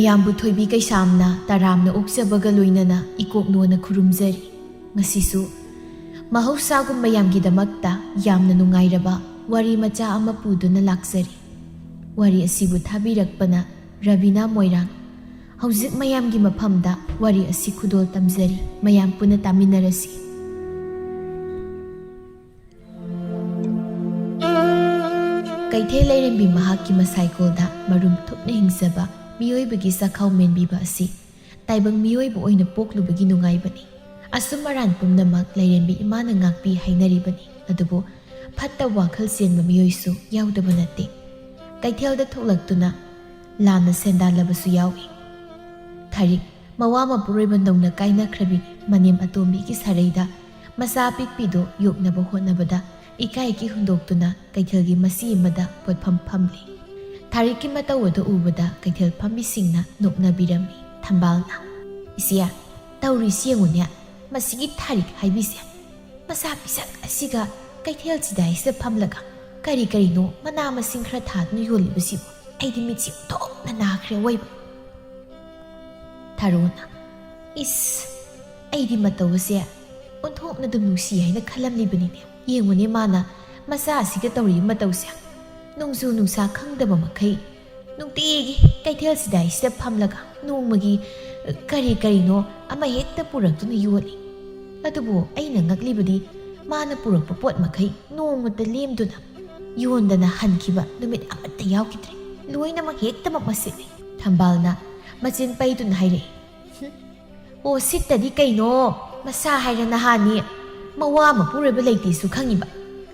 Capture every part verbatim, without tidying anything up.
ꯃꯌꯥꯝꯕꯨ ꯊꯣꯏꯕꯤ ꯀꯩꯁꯥꯝꯅ ꯇꯔꯥꯝꯅ ꯑꯣꯛꯆꯕꯒ ꯂꯣꯏꯅꯅ ꯏꯀꯣꯛꯅꯣꯅ ꯈꯨꯔꯨꯝꯖꯔꯤ꯫ ꯉꯁꯤꯁꯨ ꯃꯍꯧꯁꯥꯒꯨꯝ ꯃꯌꯥꯝꯒꯤꯗꯃꯛꯇ ꯌꯥꯝꯅ ꯅꯨꯡꯉꯥꯏꯔꯕ ꯋꯥꯔꯤ ꯃꯆꯥ ꯑꯃ ꯄꯨꯗꯨꯅ ꯂꯥꯛꯆꯔꯤ꯫ ꯋꯥꯔꯤ ꯑꯁꯤꯕꯨ ꯊꯥꯕꯤꯔꯛꯄꯅ ꯔꯕꯤꯅꯥ ꯃꯣꯏꯔꯥꯡ꯫ ꯍꯧꯖꯤꯛ ꯃꯌꯥꯝꯒꯤ ꯃꯐꯝꯗ ꯋꯥꯔꯤ ꯑꯁꯤ ꯈꯨꯗꯣꯜ ꯇꯝꯖꯔꯤ꯫ ꯃꯌꯥꯝ ꯄꯨꯟꯅ ꯇꯥꯃꯤꯟꯅꯔꯁꯤ꯫ ꯀꯩꯊꯦꯜ ꯂꯩꯔꯦꯝꯕꯤ ꯃꯍꯥꯛꯀꯤ ꯃꯁꯥꯏꯀꯣꯜꯗ ꯃꯔꯨꯝ ꯊꯨꯞꯅ ꯍꯤꯡꯖꯕ ꯃꯤꯑꯣꯏꯕꯒꯤ ꯆꯥꯛꯈꯥꯎ ꯃꯦꯟꯕꯤꯕ ꯑꯁꯤ ꯇꯥꯏꯕꯪ ꯃꯤꯑꯣꯏꯕ ꯑꯣꯏꯅ ꯄꯣꯛꯂꯨꯕꯒꯤ ꯅꯨꯡꯉꯥꯏꯕꯅꯤ꯫ ꯑꯁꯨꯝ ꯑꯔꯥꯟ ꯄꯨꯝꯅꯃꯛ ꯂꯩꯔꯦꯝꯕꯤ ꯏꯃꯥꯅ ꯉꯥꯛꯄꯤ ꯍꯥꯏꯅꯔꯤꯕꯅꯤ꯫ ꯑꯗꯨꯕꯨ ꯐꯠꯇ ꯋꯥꯈꯜ ꯆꯦꯟꯕ ꯃꯤꯑꯣꯏꯁꯨ ꯌꯥꯎꯗꯕ ꯅꯠꯇꯦ꯫ ꯀꯩꯊꯦꯜꯗ ꯊꯣꯛꯂꯛꯇꯨꯅ ꯂꯥꯟꯅ ꯁꯦꯟꯗꯥꯜꯂꯕꯁꯨ ꯌꯥꯎꯏ꯫ ꯊꯥꯔꯤꯛ ꯃꯋꯥ ꯃꯄꯨꯔꯣꯏꯕ ꯅꯧꯅ ꯀꯥꯏꯅꯈ꯭ꯔꯕꯤ ꯃꯅꯦꯝ ꯑꯇꯣꯝꯕꯤꯒꯤ ꯁꯥꯔꯩꯗ ꯃꯆꯥ ꯑꯄꯤꯛꯄꯤꯗꯨ ꯌꯣꯛꯅꯕ ꯍꯣꯠꯅꯕꯗ ꯏꯀꯥꯏꯒꯤ ꯍꯨꯟꯗꯣꯛꯇꯨꯅ ꯀꯩꯊꯦꯜꯒꯤ ꯃꯁꯤ ꯑꯃꯗ ꯄꯣꯠꯐꯝ ꯐꯝꯂꯤ꯫ ꯊꯥꯔꯤꯛꯀꯤ ꯃꯇꯧ ꯑꯗꯨ ꯎꯕꯗ ꯀꯩꯊꯦꯜ ꯐꯝꯕꯤꯁꯤꯡꯅ ꯅꯣꯛꯅꯕꯤꯔꯝꯃꯤ꯫ ꯊꯝꯕꯥꯜꯅ, "ꯏꯆꯦ, ꯇꯧꯔꯤꯁꯤ ꯌꯦꯡꯉꯨꯅꯦ, ꯃꯁꯤꯒꯤ ꯊꯥꯔꯤꯛ ꯍꯥꯏꯕꯤꯁꯦ꯫ ꯃꯆꯥ ꯄꯤꯁꯛ ꯑꯁꯤꯒ ꯀꯩꯊꯦꯜ ꯆꯤꯗꯥꯏꯁꯤꯗ ꯐꯝꯂꯒ ꯀꯔꯤ ꯀꯔꯤꯅꯣ ꯃꯅꯥ ꯃꯁꯤꯡ ꯈꯔ ꯊꯥꯗꯨꯅ ꯌꯣꯜꯂꯤꯕꯁꯤꯕꯨ ꯑꯩꯗꯤ ꯃꯤꯠꯁꯤ ꯑꯣꯟꯊꯣꯛꯅ ꯅꯥꯈ꯭ꯔꯦ ꯑꯣꯏꯕ꯫" ꯊꯔꯣꯅ, "ꯏꯁ, ꯑꯩꯗꯤ ꯃꯇꯧ ꯑꯁꯦ ꯑꯣꯟꯊꯣꯛꯅ ꯑꯗꯨꯝ ꯅꯨꯡꯁꯤ ꯍꯥꯏꯅ ꯈꯜꯂꯝꯂꯤꯕꯅꯤꯅꯦ꯫ ꯌꯦꯡꯉꯨꯅꯦ ꯃꯥꯅ ꯃꯆꯥ ꯑꯁꯤꯒ ꯇꯧꯔꯤꯕ ꯃꯇꯧꯁꯦ꯫ ꯅꯣꯡꯖꯨ ꯅꯨꯡꯁꯥ ꯈꯪꯗꯕ ꯃꯈꯩ ꯅꯨꯡꯇꯤꯒꯤ ꯀꯩꯊꯦꯜ ꯆꯤꯗꯥꯏꯁꯤꯗ ꯐꯝꯂꯒ ꯅꯣꯡꯃꯒꯤ, ꯑ, ꯀꯔꯤ ꯀꯔꯤꯅꯣ ꯑꯃ ꯍꯦꯛꯇ ꯄꯨꯔꯛꯇꯨꯅ ꯌꯣꯜꯂꯤ꯫ ꯑꯗꯨꯕꯨ ꯑꯩꯅ ꯉꯛꯂꯤꯕꯗꯤ ꯃꯥꯅ ꯄꯨꯔꯛꯄ ꯄꯣꯠ ꯃꯈꯩ ꯅꯣꯡꯃꯇ ꯂꯦꯝꯗꯨꯅ ꯌꯣꯟꯗꯅ ꯍꯟꯈꯤꯕ ꯅꯨꯃꯤꯠ ꯑꯃꯠꯇ ꯌꯥꯎꯈꯤꯗ꯭ꯔꯦ꯫ ꯂꯣꯏꯅꯃꯛ ꯍꯦꯛꯇꯃꯛ ꯃꯁꯤꯠꯂꯤ꯫" ꯊꯝꯕꯥꯜꯅ ꯃꯆꯤꯟ ꯄꯩꯗꯨꯅ ꯍꯥꯏꯔꯛꯏ, "ꯍꯨꯝ, ꯑꯣ, ꯁꯤꯠꯇꯗꯤ ꯀꯩꯅꯣ? ꯃꯆꯥ ꯍꯥꯏꯔ ꯅꯍꯥꯅꯤ꯫ ꯃꯋꯥ ꯃꯄꯨꯔꯣꯏꯕ ꯂꯩꯇꯦꯁꯨ ꯈꯪꯉꯤꯕ꯫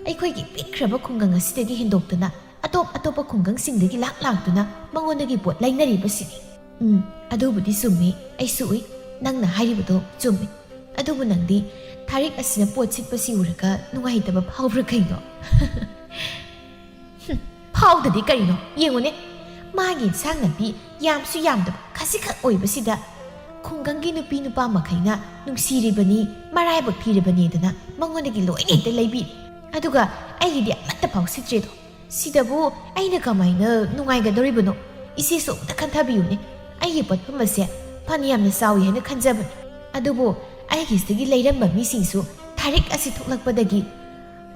ꯑꯩꯈꯣꯏꯒꯤ ꯄꯤꯛꯈ꯭ꯔꯕ ꯈꯨꯡꯒꯪ ꯑꯁꯤꯗꯒꯤ ꯍꯦꯟꯗꯣꯛꯇꯨꯅ ꯑꯇꯣꯞ ꯑꯇꯣꯞꯄ ꯈꯨꯡꯒꯪꯁꯤꯡꯗꯒꯤ ꯂꯥꯛ ꯂꯥꯛꯇꯨꯅ ꯃꯉꯣꯟꯗꯒꯤ ꯄꯣꯠ ꯂꯩꯅꯔꯤꯕꯁꯤꯅꯤ꯫" "ꯎꯝ, ꯑꯗꯨꯕꯨꯗꯤ ꯆꯨꯝꯃꯤ꯫ ꯑꯩꯁꯨ ꯎꯏ꯫ ꯅꯪꯅ ꯍꯥꯏꯔꯤꯕꯗꯣ ꯆꯨꯝꯃꯤ꯫ ꯑꯗꯨꯕꯨ ꯅꯪꯗꯤ ꯊꯥꯔꯤꯛ ꯑꯁꯤꯅ ꯄꯣꯠ ꯁꯤꯠꯄꯁꯤ ꯎꯔꯒ ꯅꯨꯡꯉꯥꯏꯇꯕ ꯐꯥꯎꯕ꯭ꯔꯥ ꯀꯩꯅꯣ?" "ꯍꯨꯝ, ꯐꯥꯎꯗꯗꯤ ꯀꯔꯤꯅꯣ? ꯌꯦꯡꯉꯨꯅꯦ, ꯃꯥꯒꯤ ꯏꯟꯁꯥꯡ ꯅꯥꯄꯤ ꯌꯥꯝꯁꯨ ꯌꯥꯝꯗꯕ ꯈꯖꯤꯛꯈꯛ ꯑꯣꯏꯕꯁꯤꯗ ꯈꯨꯡꯒꯪꯒꯤ ꯅꯨꯄꯤ ꯅꯨꯄꯥ ꯃꯈꯩꯅ ꯅꯨꯡꯁꯤꯔꯤꯕꯅꯤ, ꯃꯔꯥꯏꯕꯛ ꯊꯤꯔꯕꯅꯤꯗꯅ ꯃꯉꯣꯟꯗꯒꯤ ꯂꯣꯏꯅ ꯍꯦꯛꯇ ꯂꯩꯕꯤꯔꯤ꯫ ꯑꯗꯨꯒ ꯑꯩꯒꯤꯗꯤ ꯑꯃꯠꯇ ꯐꯥꯎ ꯁꯤꯠꯇ꯭ꯔꯦꯗꯣ꯫ ꯁꯤꯗꯕꯨ ꯑꯩꯅ ꯀꯃꯥꯏꯅ ꯅꯨꯡꯉꯥꯏꯒꯗꯧꯔꯤꯕꯅꯣ? ꯏꯆꯦꯁꯨ ꯑꯝꯇ ꯈꯟꯊꯕꯤꯌꯨꯅꯦ꯫ ꯑꯩꯒꯤ ꯄꯣꯠꯐꯝ ꯑꯁꯦ ꯐꯅꯌꯥꯝꯅ ꯆꯥꯎꯏ ꯍꯥꯏꯅ ꯈꯟꯖꯕꯅꯤ꯫ ꯑꯗꯨꯕꯨ ꯑꯩꯒꯤꯁꯤꯗꯒꯤ ꯂꯩꯔꯝꯕ ꯃꯤꯁꯤꯡꯁꯨ ꯊꯥꯔꯤꯛ ꯑꯁꯤ ꯊꯣꯛꯂꯛꯄꯗꯒꯤ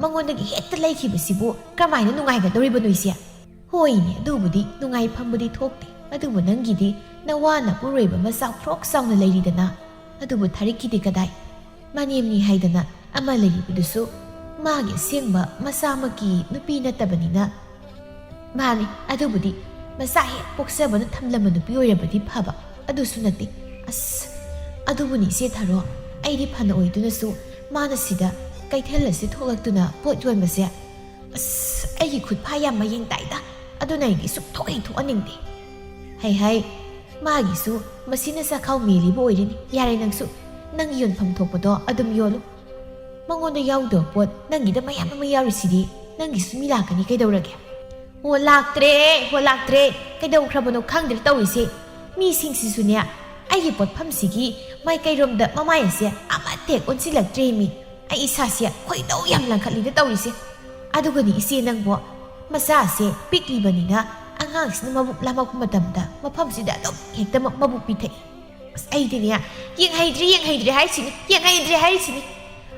ꯃꯉꯣꯟꯗꯒꯤ ꯍꯦꯛꯇ ꯂꯩꯈꯤꯕꯁꯤꯕꯨ ꯀꯔꯝꯍꯥꯏꯅ ꯅꯨꯡꯉꯥꯏꯒꯗꯧꯔꯤꯕꯅꯣ ꯏꯆꯦ? ꯍꯣꯏꯅꯦ, ꯑꯗꯨꯕꯨꯗꯤ ꯅꯨꯡꯉꯥꯏꯐꯝꯕꯨꯗꯤ ꯊꯣꯛꯇꯦ, ꯑꯗꯨꯕꯨ ꯅꯪꯒꯤꯗꯤ ꯅꯋꯥ ꯅꯄꯨꯔꯣꯏꯕ ꯃꯆꯥ ꯈ꯭ꯔꯣꯛ ꯆꯥꯎꯅ ꯂꯩꯔꯤꯗꯅ꯫ ꯑꯗꯨꯕꯨ ꯊꯥꯔꯤꯛꯀꯤꯗꯤ ꯀꯗꯥꯏ? ꯃꯅꯦꯝꯅꯤ ꯍꯥꯏꯗꯅ ꯑꯃ ꯂꯩꯔꯤꯕꯗꯨꯁꯨ ꯃꯥꯒꯤ ꯑꯁꯦꯡꯕ ꯃꯆꯥꯃꯛꯀꯤ ꯅꯨꯄꯤ ꯅꯠꯇꯕꯅꯤꯅ꯫ ꯃꯥꯅꯤ, ꯑꯗꯨꯕꯨꯗꯤ ꯃꯆꯥ ꯍꯦꯛ ꯄꯣꯛꯆꯕꯅ ꯊꯝꯂꯝꯕ ꯅꯨꯄꯤ ꯑꯣꯏꯔꯕꯗꯤ ꯐꯕ, ꯑꯗꯨꯁꯨ ꯅꯠꯇꯦ꯫ ꯑꯁ, ꯑꯗꯨꯕꯨꯅꯤ ꯏꯆꯦ ꯊꯥꯔꯣ, ꯑꯩꯗꯤ ꯐꯅ ꯑꯣꯏꯗꯨꯅꯁꯨ ꯃꯥꯅ ꯁꯤꯗ ꯀꯩꯊꯦꯜ ꯑꯁꯤ ꯊꯣꯛꯂꯛꯇꯨꯅ ꯄꯣꯠ ꯌꯣꯟꯕꯁꯦ, ꯑꯁ, ꯑꯩꯒꯤ ꯈꯨꯠꯐꯥ ꯌꯥꯝ ꯃꯌꯦꯡ ꯇꯥꯏꯗ꯫ ꯑꯗꯨꯅ ꯑꯩꯗꯤ ꯁꯨꯛꯊꯣꯛ ꯍꯦꯛ ꯊꯣꯛꯍꯟꯅꯤꯡꯗꯦ꯫ ꯍꯩ ꯍꯩ, ꯃꯥꯒꯤꯁꯨ ꯃꯁꯤꯅ ꯆꯥꯛꯈꯥꯎ ꯃꯦꯜꯂꯤꯕ ꯑꯣꯏꯔꯤꯅꯤ꯫ ꯌꯥꯔꯦ, ꯅꯪꯁꯨ ꯅꯪꯒꯤ ꯌꯣꯟꯐꯝ ꯊꯣꯛꯄꯗꯣ ꯑꯗꯨꯝ ꯌꯣꯜꯂꯨ꯫ ꯃꯉꯣꯟꯗ ꯌꯥꯎꯗꯕ ꯄꯣꯠ ꯅꯪꯒꯤꯗ ꯃꯌꯥꯝ ꯑꯃ ꯌꯥꯎꯔꯤꯁꯤꯗꯤ꯫ ꯅꯪꯒꯤꯁꯨ ꯃꯤ ꯂꯥꯛꯀꯅꯤ, ꯀꯩꯗꯧꯔꯒꯦ? ꯍꯣ ꯂꯥꯛꯇ꯭ꯔꯦ, ꯍꯣ ꯂꯥꯛꯇ꯭ꯔꯦ꯫ ꯀꯩꯗꯧꯈ꯭ꯔꯕꯅꯣ ꯈꯪꯗ꯭ꯔꯦ ꯇꯧꯔꯤꯁꯦ꯫ ꯃꯤꯁꯤꯡꯁꯤꯁꯨꯅꯦ, ꯑꯩꯒꯤ ꯄꯣꯠꯐꯝꯁꯤꯒꯤ ꯃꯥꯏꯀꯩꯔꯣꯝꯗ ꯃꯃꯥꯏ ꯑꯁꯦ ꯑꯃꯠꯇ ꯍꯦꯛ ꯑꯣꯟꯁꯤꯜꯂꯛꯇ꯭ꯔꯦ ꯃꯤ꯫ ꯑꯩ ꯏꯁꯥꯁꯦ ꯈꯣꯏꯗꯧ ꯌꯥꯝ ꯂꯪꯈꯠꯂꯤꯗ ꯇꯧꯔꯤꯁꯦ꯫ ꯑꯗꯨꯒꯅꯤ ꯏꯆꯦ ꯅꯪꯕꯣ, ꯃꯆꯥꯁꯦ ꯄꯤꯛꯂꯤꯕꯅꯤꯅ ꯑꯉꯥꯡꯁꯤꯅ ꯃꯕꯨꯛ ꯂꯥꯝꯃꯛꯄ ꯃꯇꯝꯗ ꯃꯐꯝꯁꯤꯗ ꯑꯗꯨꯝ ꯍꯦꯛꯇ ꯃ-, ꯃꯕꯨꯛ ꯄꯤꯊꯛꯏ꯫ ꯑꯁ, ꯑꯩꯗꯤꯅꯦ, ꯌꯦꯡꯍꯩꯗ꯭ꯔꯦ, ꯌꯦꯡꯍꯩꯗ꯭ꯔꯦ ꯍꯥꯏꯔꯤꯁꯤꯅꯤ, ꯌꯦꯡꯍꯩꯗ꯭ꯔꯦ ꯍꯥꯏꯔꯤꯁꯤꯅꯤ꯫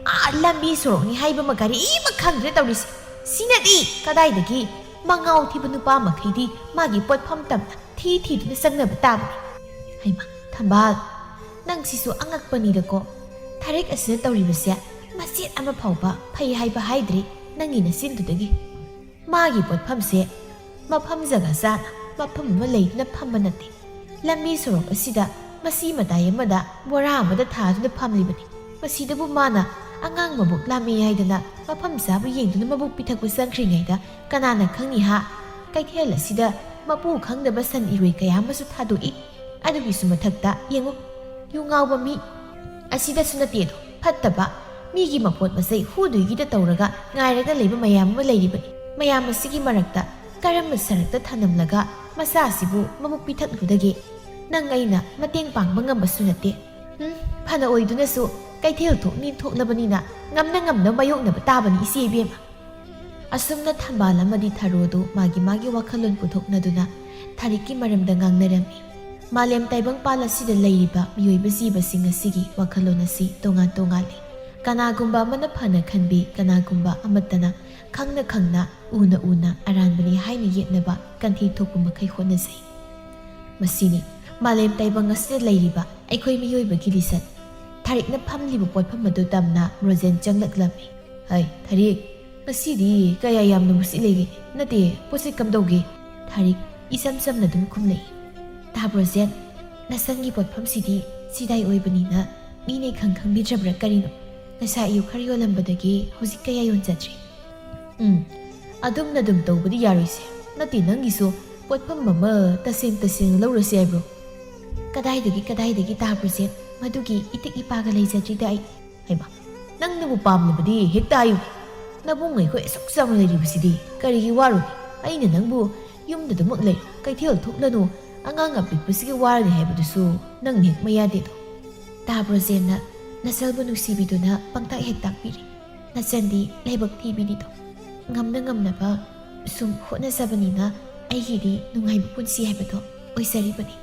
ꯑꯥ, ꯂꯝꯕꯤ ꯁꯣꯔꯣꯛꯅꯤ ꯍꯥꯏꯕ ꯑꯃ ꯒꯥꯔꯤ ꯑꯃ ꯈꯪꯗ꯭ꯔꯦ ꯇꯧꯔꯤꯁꯤ꯫ ꯁꯤꯅꯗꯤ ꯀꯗꯥꯏꯗꯒꯤ ꯃꯉꯥꯎ ꯊꯤꯕ ꯅꯨꯄꯥ ꯃꯈꯩꯗꯤ ꯃꯥꯒꯤ ꯄꯣꯠꯐꯝ ꯇꯝꯅ ꯊꯤ ꯊꯤꯗꯨꯅ ꯆꯪꯅꯕ ꯇꯥꯕꯅꯤ꯫ ꯍꯩꯃꯥ, ꯊꯝꯕꯥꯜ, ꯅꯪꯁꯤꯁꯨ ꯑꯉꯛꯄꯅꯤꯗꯀꯣ꯫ ꯊꯥꯔꯤꯛ ꯑꯁꯤꯅ ꯇꯧꯔꯤꯕꯁꯦ ꯃꯆꯦꯠ ꯑꯃ ꯐꯥꯎꯕ ꯐꯩ ꯍꯥꯏꯕ ꯍꯥꯏꯗ꯭ꯔꯤ ꯅꯪꯒꯤ ꯅꯆꯤꯟꯗꯨꯗꯒꯤ꯫ ꯃꯥꯒꯤ ꯄꯣꯠꯐꯝꯁꯦ ꯃꯐꯝ ꯖꯒꯥ ꯆꯥꯅ ꯃꯐꯝ ꯑꯃ ꯂꯩꯗꯨꯅ ꯐꯝꯕ ꯅꯠꯇꯦ꯫ ꯂꯝꯕꯤ ꯁꯣꯔꯣꯛ ꯑꯁꯤꯗ ꯃꯁꯤ ꯃꯇꯥꯏ ꯑꯃꯗ ꯕꯣꯔꯥ ꯑꯃꯗ ꯊꯥꯗꯨꯅ ꯐꯝꯂꯤꯕꯅꯤ꯫ ꯃꯁꯤꯗꯕꯨ ꯃꯥꯅ ꯑꯉꯥꯡ ꯃꯕꯨꯛ ꯂꯥꯝꯃꯤ ꯍꯥꯏꯗꯅ ꯃꯐꯝ ꯆꯥꯕ ꯌꯦꯡꯗꯨꯅ ꯃꯕꯨꯛ ꯄꯤꯊꯛꯄ ꯆꯪꯈ꯭ꯔꯤꯉꯩꯗ ꯀꯅꯥꯅ ꯈꯪꯅꯤ ꯍꯥ? ꯀꯩꯊꯦꯜ ꯑꯁꯤꯗ ꯃꯄꯨ ꯈꯪꯗꯕ ꯁꯟ ꯏꯔꯣꯏ ꯀꯌꯥ ꯑꯃꯁꯨ ꯊꯥꯗꯣꯛꯏ꯫ ꯑꯗꯨꯒꯤꯁꯨ ꯃꯊꯛꯇ ꯌꯦꯡꯉꯨ, ꯌꯨ ꯉꯥꯎꯕ ꯃꯤ ꯑꯁꯤꯗꯁꯨ ꯅꯠꯇꯦꯗꯣ, ꯐꯠꯇꯕ ꯃꯤꯒꯤ ꯃꯄꯣꯠ ꯃꯆꯩ ꯍꯨꯗꯣꯏꯒꯤꯗ ꯇꯧꯔꯒ ꯉꯥꯏꯔꯒ ꯂꯩꯕ ꯃꯌꯥꯝ ꯑꯃ ꯂꯩꯔꯤꯕꯅꯤ꯫ ꯃꯌꯥꯝ ꯑꯁꯤꯒꯤ ꯃꯔꯛꯇ ꯀꯔꯝꯕ ꯁꯔꯛꯇ ꯊꯅꯝꯂꯒ ꯃꯆꯥꯁꯤꯕꯨ ꯃꯕꯨꯛ ꯄꯤꯊꯛꯂꯨꯗꯒꯦ? ꯅꯪ ꯑꯩꯅ ꯃꯇꯦꯡ ꯄꯥꯡꯕ ꯉꯝꯕꯁꯨ ꯅꯠꯇꯦ꯫ ꯎꯝ, ꯐꯅ ꯑꯣꯏꯗꯨꯅꯁꯨ ꯀꯩꯊꯦꯜ ꯊꯣꯛꯅꯤ ꯊꯣꯛꯂꯕꯅꯤꯅ ꯉꯝꯅ ꯉꯝꯅꯕ ꯃꯥꯌꯣꯛꯅꯕ ꯇꯥꯕꯅꯤ ꯏꯆꯦ ꯏꯕꯦꯝꯃ꯫ ꯑꯁꯨꯝꯅ ꯊꯝꯕꯥꯜ ꯑꯃꯗꯤ ꯊꯔꯣꯗꯨ ꯃꯥꯒꯤ ꯃꯥꯒꯤ ꯋꯥꯈꯜꯂꯣꯟ ꯄꯨꯊꯣꯛꯅꯗꯨꯅ ꯊꯥꯔꯤꯛꯀꯤ ꯃꯔꯝꯗ ꯉꯥꯡꯅꯔꯝꯃꯤ꯫ ꯃꯥꯂꯦꯝ ꯇꯥꯏꯕꯪꯄꯥꯜ ꯑꯁꯤꯗ ꯂꯩꯔꯤꯕ ꯃꯤꯑꯣꯏꯕ ꯖꯤꯕꯁꯤꯡ ꯑꯁꯤꯒꯤ ꯋꯥꯈꯜꯂꯣꯟ ꯑꯁꯤ ꯇꯣꯉꯥꯟ ꯇꯣꯉꯥꯜꯂꯤ꯫ ꯀꯅꯥꯒꯨꯝꯕ ꯑꯃꯅ ꯐꯅ ꯈꯟꯕꯤ, ꯀꯅꯥꯒꯨꯝꯕ ꯑꯃꯠꯇꯅ ꯈꯪꯅ ꯈꯪꯅ, ꯎꯅ ꯎꯅ ꯑꯔꯥꯟꯕꯅꯤ ꯍꯥꯏꯅ ꯌꯦꯠꯅꯕ ꯀꯟꯊꯤ ꯊꯣꯛꯄ ꯃꯈꯩ ꯍꯣꯠꯅꯖꯩ꯫ ꯃꯁꯤꯅꯤ ꯃꯥꯂꯦꯝ ꯇꯥꯏꯕꯪ ꯑꯁꯤꯗ ꯂꯩꯔꯤꯕ ꯑꯩꯈꯣꯏ ꯃꯤꯑꯣꯏꯕꯒꯤ ꯂꯤꯆꯠ꯫ ꯊꯥꯔꯤꯛꯅ ꯐꯝꯂꯤꯕ ꯄꯣꯠꯐꯝ ꯑꯗꯨ ꯇꯝꯅ ꯔꯣꯖꯦꯟ ꯆꯪꯂꯛꯂꯝꯃꯤ꯫ "ꯍꯩ, ꯊꯥꯔꯤꯛ, ꯉꯁꯤꯗꯤ ꯀꯌꯥ ꯌꯥꯝꯅ ꯃꯨꯁꯤꯠ ꯂꯩꯒꯦ? ꯅꯠꯇꯦ, ꯄꯣꯠꯁꯤ ꯀꯝꯗꯧꯒꯦ?" ꯊꯥꯔꯤꯛ ꯏꯆꯝ ꯆꯝꯅ ꯑꯗꯨꯝ ꯈꯨꯝꯂꯛꯏ꯫ "ꯇꯥꯕ꯭ꯔꯣ ꯖꯦꯟ? ꯅꯁꯪꯒꯤ ꯄꯣꯠꯐꯝꯁꯤꯗꯤ ꯆꯤꯗꯥꯏ ꯑꯣꯏꯕꯅꯤꯅ ꯃꯤꯅ ꯏꯈꯪ ꯈꯪꯕꯤꯗ꯭ꯔꯕ꯭ꯔꯥ ꯀꯔꯤꯅꯣ? ꯉꯁꯥꯏ ꯑꯌꯨꯛ ꯈꯔ ꯌꯣꯜꯂꯝꯕꯗꯒꯤ ꯍꯧꯖꯤꯛ ꯀꯌꯥ ꯌꯣꯟꯖꯗ꯭ꯔꯤ꯫" "ꯎꯝ, ꯑꯗꯨꯝꯅ ꯑꯗꯨꯝ ꯇꯧꯕꯗꯤ ꯌꯥꯔꯣꯏꯁꯦ꯫ ꯅꯠꯇꯦ, ꯅꯪꯒꯤꯁꯨ ꯄꯣꯠꯐꯝ ꯑꯃ ꯇꯁꯦꯡ ꯇꯁꯦꯡꯅ ꯂꯧꯔꯁꯤ ꯍꯥꯏꯕ꯭ꯔꯣ?" "ꯀꯗꯥꯏꯗꯒꯤ, ꯀꯗꯥꯏꯗꯒꯤ, ꯇꯥꯕ꯭ꯔꯣ ꯖꯦꯟ? ꯃꯗꯨꯒꯤ ꯏꯇꯤꯛ ꯏꯄꯥꯒ ꯂꯩꯖꯗ꯭ꯔꯤꯗ ꯑꯩ꯫" "ꯍꯩꯃꯥ, ꯅꯪꯅꯕꯨ ꯄꯥꯝꯂꯕꯗꯤ ꯍꯦꯛꯇ ꯍꯥꯏꯌꯨ꯫ ꯅꯕꯨꯡ ꯑꯩꯈꯣꯏ ꯑꯁꯨꯛ ꯆꯥꯎꯅ ꯂꯩꯔꯤꯕꯁꯤꯗꯤ ꯀꯔꯤꯒꯤ ꯋꯥꯔꯨꯅꯤ? ꯑꯩꯅ ꯅꯪꯕꯨ ꯌꯨꯝꯗꯨꯗꯃꯛ ꯂꯩ, ꯀꯩꯊꯦꯜ ꯊꯣꯛꯂꯅꯨ, ꯑꯉꯥꯡ ꯑꯄꯤꯛꯄꯁꯤꯒ ꯋꯥꯔꯅꯤ ꯍꯥꯏꯕꯗꯨꯁꯨ ꯅꯪꯅ ꯍꯦꯛ ꯃꯌꯥꯗꯦꯗꯣ꯫" ꯇꯥꯕ꯭ꯔꯣ ꯖꯦꯟꯅ ꯅꯆꯜꯕꯨ ꯅꯨꯡꯁꯤꯕꯤꯗꯨꯅ ꯄꯪꯇꯥꯛ ꯍꯦꯛ ꯇꯥꯛꯄꯤꯔꯤ꯫ "ꯅꯆꯟꯗꯤ ꯂꯥꯏꯕꯛ ꯊꯤꯕꯤꯅꯤꯗꯣ꯫ ꯉꯝꯅ ꯉꯝꯅꯕ ꯁꯨꯝ ꯍꯣꯠꯅꯖꯕꯅꯤꯅ ꯑꯩꯒꯤꯗꯤ ꯅꯨꯡꯉꯥꯏꯕ ꯄꯨꯟꯁꯤ ꯍꯥꯏꯕꯗꯣ ꯑꯣꯏꯖꯔꯤꯕꯅꯤ꯫"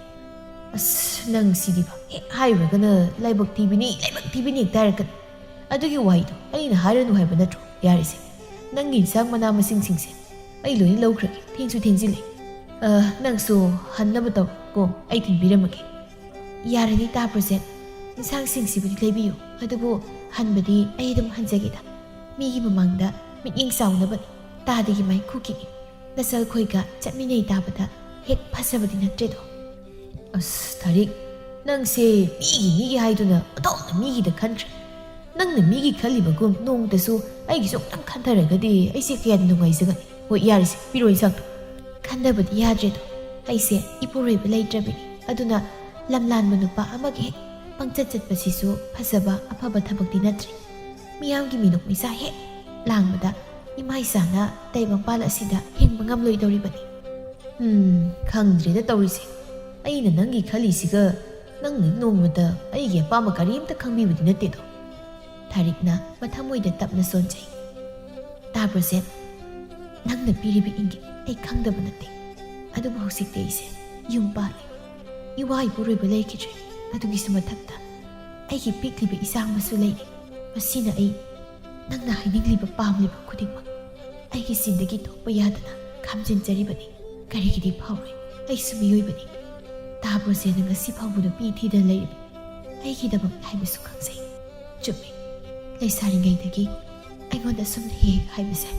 "ꯑꯁ, ꯅꯪ ꯁꯤꯗꯤꯕ, ꯍꯦꯛ ꯍꯥꯏꯔꯨꯔꯒꯅ ꯂꯥꯏꯕꯛ ꯊꯤꯕꯤꯅꯤ, ꯂꯥꯏꯕꯛ ꯊꯤꯕꯤꯅꯤ ꯍꯦꯛꯇ ꯍꯥꯏꯔꯛꯀꯅꯤ꯫ ꯑꯗꯨꯒꯤ ꯋꯥꯍꯩꯗꯣ ꯑꯩꯅ ꯍꯥꯏꯔꯅꯨ ꯍꯥꯏꯕ ꯅꯠꯇ꯭ꯔꯣ? ꯌꯥꯔꯦꯁꯦ, ꯅꯪꯒꯤ ꯏꯟꯁꯥꯡ ꯃꯅꯥ ꯃꯁꯤꯡꯁꯤꯡꯁꯦ ꯑꯩ ꯂꯣꯏꯅ ꯂꯧꯈ꯭ꯔꯒꯦ, ꯊꯦꯡꯁꯨ ꯊꯦꯡꯖꯤꯜꯂꯦ꯫ ꯑ, ꯅꯪꯁꯨ ꯍꯟꯅꯕ ꯇꯧꯔꯣ ꯀꯣ, ꯑꯩ ꯊꯤꯟꯕꯤꯔꯝꯃꯒꯦ꯫" "ꯌꯥꯔꯅꯤ ꯇꯥꯕ꯭ꯔꯣ ꯖꯦꯟ, ꯏꯟꯁꯥꯡꯁꯤꯡꯁꯤꯕꯨꯗꯤ ꯂꯩꯕꯤꯌꯨ, ꯑꯗꯨꯕꯨ ꯍꯟꯕꯗꯤ ꯑꯩ ꯑꯗꯨꯝ ꯍꯟꯖꯒꯦꯗ꯫ ꯃꯤꯒꯤ ꯃꯃꯥꯡꯗ ꯃꯤꯠꯌꯦꯡ ꯆꯥꯎꯅꯕꯅꯤ, ꯇꯥꯗꯒꯤ ꯃꯥꯏ ꯈꯨꯈꯤꯅꯤ꯫ ꯅꯆꯜꯈꯣꯏꯒ ꯆꯠꯃꯤꯟꯅꯩ ꯇꯥꯕꯗ ꯍꯦꯛ ꯐꯖꯕꯗꯤ ꯅꯠꯇ꯭ꯔꯦꯗꯣ꯫" "ꯑꯁ ꯊꯥꯔꯤꯛ, ꯅꯪꯁꯦ ꯃꯤꯒꯤ ꯃꯤꯒꯤ ꯍꯥꯏꯗꯨꯅ ꯑꯣꯟꯊꯣꯛꯅ ꯃꯤꯒꯤꯗ ꯈꯟꯈ꯭ꯔꯦ꯫ ꯅꯪꯅ ꯃꯤꯒꯤ ꯈꯜꯂꯤꯕꯒꯨꯝ ꯅꯣꯡꯃꯇꯁꯨ ꯑꯩꯒꯤꯁꯨ ꯑꯃꯨꯛꯇꯪ ꯈꯟꯊꯔꯒꯗꯤ ꯑꯩꯁꯦ ꯀꯌꯥꯗ ꯅꯨꯡꯉꯥꯏꯖꯒꯅꯤ꯫ ꯍꯣꯏ, ꯌꯥꯔꯦꯁꯦ, ꯄꯤꯔꯣ ꯏꯟꯁꯥꯡꯗꯣ꯫" "ꯈꯟꯗꯕꯗꯤ ꯌꯥꯗ꯭ꯔꯦꯗꯣ, ꯑꯩꯁꯦ ꯏꯄꯨꯔꯣꯏꯕ ꯂꯩꯇ꯭ꯔꯕꯅꯤ꯫ ꯑꯗꯨꯅ ꯂꯝꯂꯥꯟꯕ ꯅꯨꯄꯥ ꯑꯃꯒ ꯍꯦꯛ ꯄꯪꯆꯠ ꯆꯠꯄꯁꯤꯁꯨ ꯐꯖꯕ ꯑꯐꯕ ꯊꯕꯛꯇꯤ ꯅꯠꯇ꯭ꯔꯦ꯫ ꯃꯤꯌꯥꯝꯒꯤ ꯃꯤꯅꯣꯛ ꯃꯩꯁꯥ ꯍꯦꯛ ꯂꯥꯡꯕꯗ ꯏꯃꯥ ꯏꯆꯥꯅ ꯇꯥꯏꯕꯪꯄꯥꯜ ꯑꯁꯤꯗ ꯍꯤꯡꯕ ꯉꯝꯂꯣꯏꯗꯧꯔꯤꯕꯅꯤ꯫" "ꯎꯝ, ꯈꯪꯗ꯭ꯔꯦꯗ ꯇꯧꯔꯤꯁꯦ꯫ ꯑꯩꯅ ꯅꯪꯒꯤ ꯈꯜꯂꯤꯁꯤꯒ ꯅꯪꯅ ꯅꯣꯡꯃꯇ ꯑꯩꯒꯤ ꯑꯄꯥꯝꯕ ꯀꯔꯤꯝꯇ ꯈꯪꯕꯤꯕꯗꯤ ꯅꯠꯇꯦꯗꯣ꯫" ꯊꯥꯔꯤꯛꯅ ꯃꯊꯃꯣꯏꯗ ꯇꯞꯅ ꯁꯣꯟꯖꯩ꯫ "ꯇꯥꯕ꯭ꯔꯣ ꯖꯦꯟ? ꯅꯪꯅ ꯄꯤꯔꯤꯕ ꯏꯪꯒꯤꯠ ꯑꯩ ꯈꯪꯗꯕ ꯅꯠꯇꯦ꯫ ꯑꯗꯨꯕꯨ ꯍꯧꯖꯤꯛꯇꯤ ꯑꯩꯁꯦ ꯌꯨꯝ ꯄꯥꯜꯂꯦ꯫ ꯏꯋꯥ ꯏꯄꯨꯔꯣꯏꯕ ꯂꯩꯈꯤꯗ꯭ꯔꯦ꯫ ꯑꯗꯨꯒꯤꯁꯨ ꯃꯊꯛꯇ ꯑꯩꯒꯤ ꯄꯤꯛꯂꯤꯕ ꯏꯆꯥ ꯑꯃꯁꯨ ꯂꯩꯔꯤ꯫ ꯃꯁꯤꯅ ꯑꯩ ꯅꯪꯅ ꯍꯥꯏꯅꯤꯡꯂꯤꯕ ꯄꯥꯝꯂꯤꯕ ꯈꯨꯗꯤꯡꯃꯛ ꯑꯩꯒꯤ ꯆꯤꯟꯗꯒꯤ ꯊꯣꯛꯄ ꯌꯥꯗꯅ ꯈꯥꯝꯖꯤꯟꯖꯔꯤꯕꯅꯤ꯫ ꯀꯔꯤꯒꯤꯗꯤ ꯐꯥꯎꯔꯣꯏ? ꯑꯩꯁꯨ ꯃꯤꯑꯣꯏꯕꯅꯤ꯫ ꯇꯥ ꯕ꯭ꯔꯣꯖꯦꯟꯅ ꯉꯁꯤ ꯐꯥꯎꯕ ꯅꯨꯄꯤ ꯊꯤꯗꯅ ꯂꯩꯔꯤꯕꯅꯤ꯫ ꯑꯩꯒꯤꯗꯃꯛ ꯍꯥꯏꯕꯁꯨ ꯈꯪꯖꯩ꯫ ꯆꯨꯝꯃꯤ, ꯂꯩꯁꯥꯔꯤꯉꯩꯗꯒꯤ ꯑꯩꯉꯣꯟꯗ ꯁꯨꯝ ꯍꯦꯛ ꯍꯥꯏꯕꯁꯦ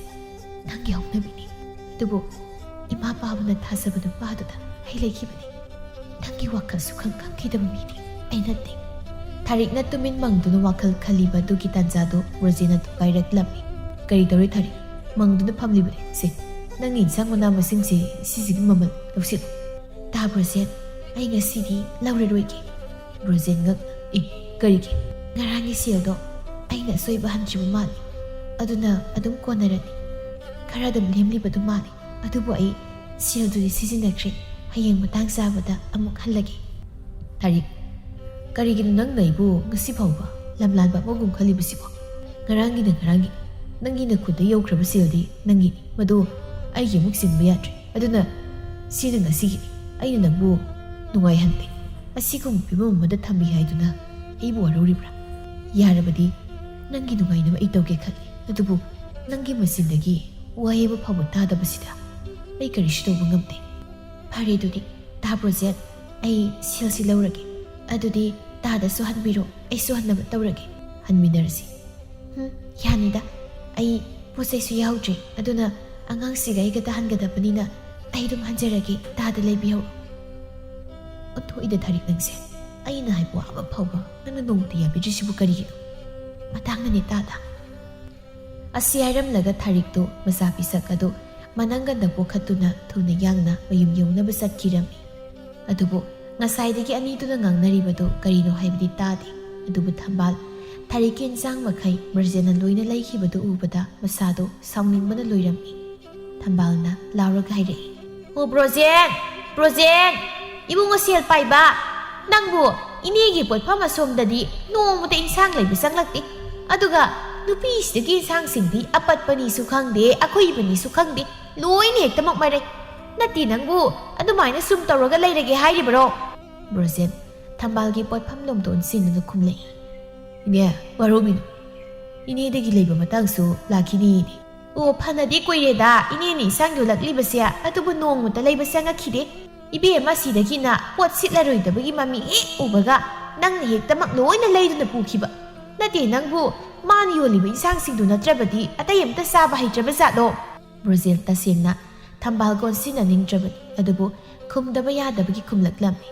ꯅꯪꯒꯤ ꯍꯧꯅꯕꯤꯅꯤ꯫ ꯑꯗꯨꯕꯨ ꯏꯃꯥ ꯄꯥꯕꯅ ꯊꯥꯖꯕ ꯅꯨꯄꯥꯗꯨꯗ ꯑꯩ ꯂꯩꯈꯤꯕꯅꯤ꯫ ꯅꯪꯒꯤ ꯋꯥꯈꯜꯁꯨ ꯈꯪ ꯈꯪꯈꯤꯗꯕ ꯃꯤꯗꯤ ꯑꯩ ꯅꯠꯇꯦ꯫ ꯊꯥꯔꯤꯛꯅ ꯇꯨꯃꯤꯟ ꯃꯪꯗꯨꯅ ꯋꯥꯈꯜ ꯈꯜꯂꯤꯕ ꯑꯗꯨꯒꯤ ꯇꯥꯟꯖꯥꯗꯨ ꯕ꯭ꯔꯣꯖꯦꯟꯅ ꯊꯨꯒꯥꯏꯔꯛꯂꯝꯃꯤ꯫ "ꯀꯔꯤ ꯇꯧꯔꯦ ꯊꯥꯔꯤꯛ? ꯃꯪꯗꯨꯅ ꯐꯝꯂꯤꯕꯅꯤ꯫ ꯁꯦ, ꯅꯪꯒꯤ ꯏꯟꯁꯥꯡ ꯃꯅꯥ ꯃꯁꯤꯡꯁꯦ ꯁꯤꯁꯤꯒꯤ ꯃꯃꯜ ꯂꯧꯁꯤꯜꯂꯨ꯫" "ꯇꯥ ꯕ꯭ꯔꯣꯖꯦꯟ, ꯑꯩ ꯉꯁꯤꯗꯤ ꯂꯧꯔꯔꯣꯏꯒꯦ꯫" ꯕ꯭ꯔꯣꯖꯦꯟ ꯉꯛ, "ꯑꯦ, ꯀꯔꯤꯒꯤ?" "ꯉꯔꯥꯡꯒꯤ ꯁꯦꯜꯗꯣ ꯑꯩꯅ ꯑꯁꯣꯏꯕ ꯍꯟꯈꯤꯕ ꯃꯥꯜꯂꯤ꯫ ꯑꯗꯨꯅ ꯑꯗꯨꯝ ꯀꯣꯟꯅꯔꯅꯤ꯫ ꯈꯔ ꯑꯗꯨꯝ ꯂꯦꯝꯂꯤꯕꯗꯨ ꯃꯥꯜꯂꯤ꯫ ꯑꯗꯨꯕꯨ ꯑꯩ ꯁꯦꯜꯗꯨꯗꯤ ꯁꯤꯖꯤꯟꯅꯈ꯭ꯔꯦ꯫ ꯍꯌꯦꯡ ꯃꯇꯥꯡ ꯆꯥꯕꯗ ꯑꯃꯨꯛ ꯍꯜꯂꯒꯦ꯫" ꯊꯥꯔꯤꯛ, "ꯀꯔꯤꯒꯤꯅꯣ ꯅꯪꯅ ꯑꯩꯕꯨ ꯉꯁꯤ ꯐꯥꯎꯕ ꯂꯝꯂꯥꯟꯕ ꯑꯃꯒꯨꯝ ꯈꯜꯂꯤꯕꯁꯤꯕꯣ? ꯉꯔꯥꯡꯒꯤꯅ ꯉꯔꯥꯡꯒꯤ, ꯅꯪꯒꯤ ꯅꯈꯨꯠꯇ ꯌꯧꯈ꯭ꯔꯕ ꯁꯦꯜꯗꯤ ꯅꯪꯒꯤꯅꯤ, ꯃꯗꯨ ꯑꯩꯒꯤ ꯑꯃꯨꯛ ꯁꯤꯟꯕ ꯌꯥꯗ꯭ꯔꯦ꯫ ꯑꯗꯨꯅ ꯁꯤꯅ ꯉꯁꯤꯒꯤꯅꯤ꯫ ꯑꯩꯅ ꯅꯪꯕꯨ ꯅꯨꯡꯉꯥꯏꯍꯟꯗꯦ꯫ ꯑꯁꯤꯒꯨꯝꯕ ꯐꯤꯕꯝ ꯑꯃꯗ ꯊꯝꯕꯤ ꯍꯥꯏꯗꯨꯅ ꯑꯩꯕꯨ ꯋꯥꯔꯧꯔꯤꯕ꯭ꯔꯥ? ꯌꯥꯔꯕꯗꯤ ꯅꯪꯒꯤ ꯅꯨꯡꯉꯥꯏꯅꯕ ꯑꯩ ꯇꯧꯒꯦ ꯈꯜꯂꯤ, ꯑꯗꯨꯕꯨ ꯅꯪꯒꯤ ꯃꯆꯤꯟꯗꯒꯤ ꯋꯥꯍꯩ ꯑꯃ ꯐꯥꯎꯕ ꯇꯥꯗꯕꯁꯤꯗ ꯑꯩ ꯀꯔꯤꯁꯨ ꯇꯧꯕ ꯉꯝꯗꯦ꯫ ꯐꯔꯦ ꯑꯗꯨꯗꯤ, ꯇꯥ ꯕ꯭ꯔꯣꯖꯦꯟ, ꯑꯩ ꯁꯦꯜꯁꯤ ꯂꯧꯔꯒꯦ꯫ ꯑꯗꯨꯗꯤ ꯇꯥꯗꯁꯨ ꯍꯟꯕꯤꯔꯣ, ꯑꯩꯁꯨ ꯍꯟꯅꯕ ꯇꯧꯔꯒꯦ꯫ ꯍꯟꯃꯤꯟꯅꯔꯁꯤ꯫" "ꯎꯝ, ꯌꯥꯅꯤꯗ꯫ ꯑꯩ ꯄꯣꯠ ꯆꯩꯁꯨ ꯌꯥꯎꯗ꯭ꯔꯦ, ꯑꯗꯨꯅ ꯑꯉꯥꯡꯁꯤꯒ ꯑꯩꯒ ꯇꯥꯍꯟꯒꯗꯕꯅꯤꯅ ꯑꯩ ꯑꯗꯨꯝ ꯍꯟꯖꯔꯒꯦ, ꯇꯥꯗ ꯂꯩꯕꯤꯍꯧꯔꯣ꯫" "ꯑꯣꯟꯊꯣꯛꯏꯗ ꯊꯥꯔꯤꯛ ꯅꯪꯁꯦ꯫ ꯑꯩꯅ ꯍꯥꯏꯕ ꯋꯥ ꯑꯃ ꯐꯥꯎꯕ ꯅꯪꯅ ꯅꯣꯡꯃꯇ ꯌꯥꯕꯤꯗ꯭ꯔꯤꯁꯤꯕꯨ ꯀꯔꯤꯒꯤꯅꯣ? ꯃꯇꯥꯡꯅꯅꯦ ꯇꯥꯗ꯫" ꯑꯁꯤ ꯍꯥꯏꯔꯝꯂꯒ ꯊꯥꯔꯤꯛꯇꯨ ꯃꯆꯥ ꯄꯤꯁꯛ ꯑꯗꯨ ꯃꯅꯪꯒꯟꯗ ꯄꯣꯛꯈꯠꯇꯨꯅ ꯊꯨꯅ ꯌꯥꯡꯅ ꯃꯌꯨꯝ ꯌꯧꯅꯕ ꯆꯠꯈꯤꯔꯝꯃꯤ꯫ ꯑꯗꯨꯕꯨ ꯉꯁꯥꯏꯗꯒꯤ ꯑꯅꯤꯗꯨꯅ ꯉꯥꯡꯅꯔꯤꯕꯗꯨ ꯀꯔꯤꯅꯣ ꯍꯥꯏꯕꯗꯤ ꯇꯥꯗꯦ꯫ ꯑꯗꯨꯕꯨ ꯊꯝꯕꯥꯜ ꯊꯥꯔꯤꯛꯀꯤ ꯏꯟꯁꯥꯡ ꯃꯈꯩ ꯕ꯭ꯔꯣꯖꯦꯟꯅ ꯂꯣꯏꯅ ꯂꯩꯈꯤꯕꯗꯨ ꯎꯕꯗ ꯃꯁꯥꯗꯨ ꯁꯥꯎꯅꯤꯡꯕꯅ ꯂꯣꯏꯔꯝꯃꯤ꯫ ꯊꯝꯕꯥꯜꯅ ꯂꯥꯎꯔꯒ ꯍꯥꯏꯔꯛꯏ, "ꯑꯣ ꯕ꯭ꯔꯣꯖꯦꯟ, ꯕ꯭ꯔꯣꯖꯦꯟ, ꯏꯕꯨꯡꯉꯣ ꯁꯦꯜ ꯄꯥꯏꯕ, ꯅꯪꯕꯨ ꯏꯅꯦꯒꯤ ꯄꯣꯠꯐꯝ ꯑꯁꯣꯝꯗꯗꯤ ꯅꯣꯡꯃꯇ ꯏꯟꯁꯥꯡ ꯂꯩꯕ ꯆꯪꯂꯛꯇꯦ꯫ ꯑꯗꯨꯒ ꯅꯨꯄꯤꯁꯤꯗꯒꯤ ꯏꯟꯁꯥꯡꯁꯤꯡꯗꯤ ꯑꯄꯠꯄꯅꯤꯁꯨ ꯈꯪꯗꯦ, ꯑꯈꯨꯏꯕꯅꯤꯁꯨ ꯈꯪꯗꯦ, ꯂꯣꯏꯅ ꯍꯦꯛꯇꯃꯛ ꯃꯔꯩ꯫ ꯅꯠꯇꯦ, ꯅꯪꯕꯨ ꯑꯗꯨꯃꯥꯏꯅ ꯁꯨꯝ ꯇꯧꯔꯒ ꯂꯩꯔꯒꯦ ꯍꯥꯏꯔꯤꯕꯔꯣ?" ꯕ꯭ꯔꯣꯖꯦꯟ ꯊꯝꯕꯥꯜꯒꯤ ꯄꯣꯠꯐꯝꯂꯣꯝꯗ ꯑꯣꯟꯁꯤꯟꯗꯨꯅ ꯈꯨꯝꯂꯛꯏ꯫ "ꯏꯅꯦ, ꯋꯥꯔꯧꯕꯤꯅꯨ꯫ ꯏꯅꯦꯗꯒꯤ ꯂꯩꯕ ꯃꯇꯥꯡꯁꯨ ꯂꯥꯛꯈꯤꯅꯤ ꯏꯅꯦ꯫" "ꯑꯣ, ꯐꯅꯗꯤ ꯀꯨꯏꯔꯦꯗ ꯏꯅꯦꯅ ꯏꯟꯁꯥꯡ ꯌꯣꯜꯂꯛꯂꯤꯕꯁꯦ, ꯑꯗꯨꯕꯨ ꯅꯣꯡꯃꯇ ꯂꯩꯕ ꯆꯪꯉꯛꯈꯤꯗꯦ꯫ ꯏꯕꯦꯝꯃ ꯁꯤꯗꯒꯤꯅ ꯄꯣꯠ ꯁꯤꯠꯂꯔꯣꯏꯗꯕꯒꯤ ꯃꯃꯤ ꯍꯦꯛ ꯎꯕꯒ ꯅꯪꯅ ꯍꯦꯛꯇꯃꯛ ꯂꯣꯏꯅ ꯂꯩꯗꯨꯅ ꯄꯨꯈꯤꯕ꯫ ꯅꯠꯇꯦ, ꯅꯪꯕꯨ ꯃꯥꯅ ꯌꯣꯜꯂꯤꯕ ꯏꯟꯁꯥꯡꯁꯤꯡꯗꯨ ꯅꯠꯇ꯭ꯔꯕꯗꯤ ꯑꯇꯩ ꯑꯝꯇ ꯆꯥꯕ ꯍꯩꯇ꯭ꯔꯕ ꯖꯥꯠꯂꯣ?" ꯕ꯭ꯔꯣꯖꯦꯟ ꯇꯁꯦꯡꯅ ꯊꯝꯕꯥꯜꯒ ꯑꯣꯟꯁꯤꯟꯅꯅꯤꯡꯗ꯭ꯔꯕꯅꯤ, ꯑꯗꯨꯕꯨ ꯈꯨꯝꯗꯕ ꯌꯥꯗꯕꯒꯤ ꯈꯨꯝꯂꯛꯂꯝꯃꯤ꯫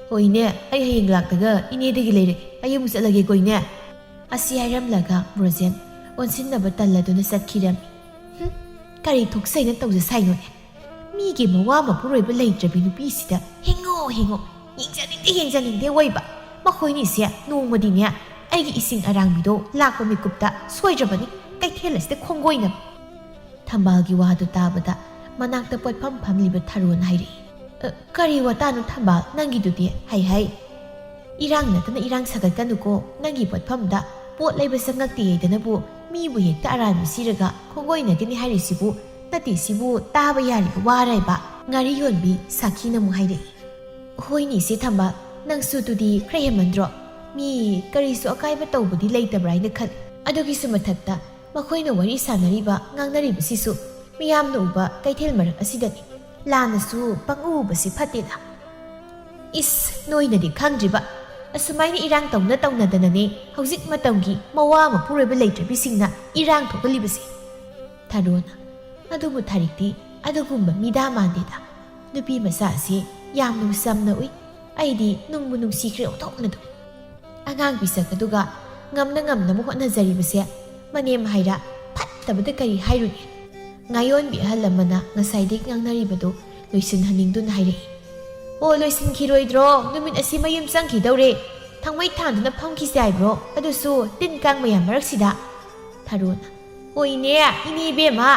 "ꯍꯣꯏꯅꯦ, ꯑꯩ ꯍꯌꯦꯡ ꯂꯥꯛꯂꯒ ꯏꯅꯦꯗꯒꯤ ꯂꯩꯔꯒꯦ꯫ ꯑꯩ ꯑꯃꯨꯛ ꯆꯠꯂꯒꯦꯀꯣ ꯏꯅꯦ꯫" ꯑꯁꯤ ꯍꯥꯏꯔꯝꯂꯒ ꯕ꯭ꯔꯣꯖꯦꯟ ꯑꯣꯟꯁꯤꯟꯅꯕ ꯇꯜꯂꯗꯨꯅ ꯆꯠꯈꯤꯔꯝꯃꯤ꯫ "ꯍꯨꯝ, ꯀꯔꯤ ꯊꯣꯛꯁꯩꯅ ꯇꯧꯖ ꯁꯥꯏꯅꯣꯅꯦ? ꯃꯤꯒꯤ ꯃꯋꯥ ꯃꯄꯨꯔꯣꯏꯕ ꯂꯩꯇ꯭ꯔꯕꯤ ꯅꯨꯄꯤꯁꯤꯗ ꯍꯦꯡꯉꯣ ꯍꯦꯡꯉꯣ, ꯌꯦꯡꯖꯅꯤꯡꯗꯦ ꯌꯦꯡꯖꯅꯤꯡꯗꯦ ꯑꯣꯏꯕ꯫ ꯃꯈꯣꯏꯅꯤꯁꯦ ꯅꯣꯡꯃꯗꯤꯅꯦ ꯑꯩꯒꯤ ꯏꯁꯤꯡ ꯑꯔꯥꯡꯕꯤꯗꯣ ꯂꯥꯛꯄ ꯃꯤꯀꯨꯞꯇ ꯁꯣꯏꯗ꯭ꯔꯕꯅꯤ ꯀꯩꯊꯦꯜ ꯑꯁꯤꯗ ꯈꯣꯡꯒꯣꯏꯅꯕ꯫" ꯊꯝꯕꯥꯜꯒꯤ ꯋꯥꯗꯨ ꯇꯥꯕꯗ ꯃꯅꯥꯛꯇ ꯄꯣꯠꯐꯝ ꯐꯝꯂꯤꯕ ꯊꯔꯣꯅ ꯍꯥꯏꯔꯛꯏ꯫ "ꯑ, ꯀꯔꯤ ꯋꯥꯇꯥꯅꯣ ꯊꯝꯕꯥꯜ ꯅꯪꯒꯤꯗꯨꯗꯤ? ꯍꯩ ꯍꯩ, ꯏꯔꯥꯡ ꯅꯠꯇꯅ ꯏꯔꯥꯡ ꯁꯥꯒꯠꯀꯅꯨꯀꯣ꯫ ꯅꯪꯒꯤ ꯄꯣꯠꯐꯝꯗ ꯄꯣꯠ ꯂꯩꯕ ꯆꯪꯉꯛꯇꯦ ꯍꯥꯏꯗꯅꯕꯨ ꯃꯤꯕꯨ ꯍꯦꯛꯇ ꯑꯔꯥꯟꯕ ꯁꯤꯔꯒ ꯈꯣꯡꯒꯣꯏꯅꯒꯅꯤ ꯍꯥꯏꯔꯤꯁꯤꯕꯨ? ꯅꯠꯇꯦ, ꯁꯤꯕꯨ ꯇꯥꯕ ꯌꯥꯔꯤꯕ ꯋꯥꯔ ꯍꯥꯏꯕ?" ꯉꯥꯔꯤ ꯌꯣꯟꯕꯤ ꯁꯥꯈꯤꯅ ꯑꯃꯨꯛ ꯍꯥꯏꯔꯛꯏ꯫ "ꯍꯣꯏꯅꯦ ꯏꯆꯦ ꯊꯝꯕꯥꯜ, ꯅꯪꯁꯨ ꯑꯗꯨꯗꯤ ꯈꯔ ꯍꯦꯟꯃꯟꯗ꯭ꯔꯣ? ꯃꯤ ꯀꯔꯤꯁꯨ ꯑꯀꯥꯏꯕ ꯇꯧꯕꯗꯤ ꯂꯩꯇꯕ꯭ꯔꯥ ꯍꯥꯏꯅ ꯈꯜꯂꯤ꯫ ꯑꯗꯨꯒꯤꯁꯨ ꯃꯊꯛꯇ ꯃꯈꯣꯏꯅ ꯋꯥꯔꯤ ꯁꯥꯟꯅꯔꯤꯕ ꯉꯥꯡꯅꯔꯤꯕꯁꯤꯁꯨ ꯃꯤꯌꯥꯝꯅ ꯎꯕ ꯀꯩꯊꯦꯜ ꯃꯔꯛ ꯑꯁꯤꯗꯅꯤ꯫ ꯂꯥꯟꯅꯁꯨ ꯄꯪꯎ ꯎꯕꯁꯤ ꯐꯠꯇꯦꯗ꯫" "ꯏꯁ, ꯅꯣꯏꯅꯗꯤ ꯈꯪꯗ꯭ꯔꯤꯕ꯫ ꯑꯁꯨꯃꯥꯏꯅ ꯏꯔꯥꯡ ꯇꯧꯅ ꯇꯧꯅꯗꯅꯅꯦ ꯍꯧꯖꯤꯛ ꯃꯇꯝꯒꯤ ꯃꯋꯥ ꯃꯄꯨꯔꯣꯏꯕ ꯂꯩꯇ꯭ꯔꯕꯤꯁꯤꯡꯅ ꯏꯔꯥꯡ ꯊꯣꯛꯍꯜꯂꯤꯕꯁꯦ꯫" ꯊꯔꯣꯅ, "ꯑꯗꯨꯕꯨ ꯊꯥꯔꯤꯛꯇꯤ ꯑꯗꯨꯒꯨꯝꯕ ꯃꯤꯗꯥ ꯃꯥꯟꯗꯦꯗ꯫ ꯅꯨꯄꯤ ꯃꯆꯥꯁꯤ ꯌꯥꯝꯅ ꯆꯝꯅ ꯎꯏ꯫ ꯑꯩꯗꯤ ꯅꯨꯡꯕꯨ ꯅꯨꯡꯁꯤꯈ꯭ꯔꯦ ꯑꯣꯟꯊꯣꯛꯅꯗꯨ꯫" ꯑꯉꯥꯡ ꯄꯤꯁꯛ ꯑꯗꯨꯒ ꯉꯝꯅ ꯉꯝꯅꯕ ꯍꯣꯠꯅꯖꯔꯤꯕꯁꯦ ꯃꯅꯦꯝ ꯍꯥꯏꯔ ꯐꯠꯇꯕꯗ ꯀꯔꯤ ꯍꯥꯏꯔꯨꯅꯤ? ꯉꯥꯌꯣꯟꯕꯤ ꯑꯍꯜ ꯑꯃꯅ ꯉꯁꯥꯏꯗꯒꯤ ꯉꯥꯡꯅꯔꯤꯕꯗꯨ ꯂꯣꯏꯁꯤꯟꯍꯟꯅꯤꯡꯗꯨꯅ ꯍꯥꯏꯔꯛꯏ꯫ "ꯑꯣ, ꯂꯣꯏꯁꯤꯟꯈꯤꯔꯣꯏꯗ꯭ꯔꯣ? ꯅꯨꯃꯤꯠ ꯑꯁꯤ ꯃꯌꯨꯝ ꯆꯪꯈꯤꯗꯧꯔꯦ꯫ ꯊꯪꯃꯩ ꯊꯥꯟꯗꯨꯅ ꯐꯝꯈꯤꯁꯦ ꯍꯥꯏꯕ꯭ꯔꯣ? ꯑꯗꯨꯁꯨ ꯇꯤꯟ ꯀꯥꯡ ꯃꯌꯥꯝ ꯃꯔꯛꯁꯤꯗ?" ꯊꯔꯣꯅ, "ꯍꯣꯏꯅꯦ, ꯏꯅꯦ ꯏꯕꯦꯝꯃ,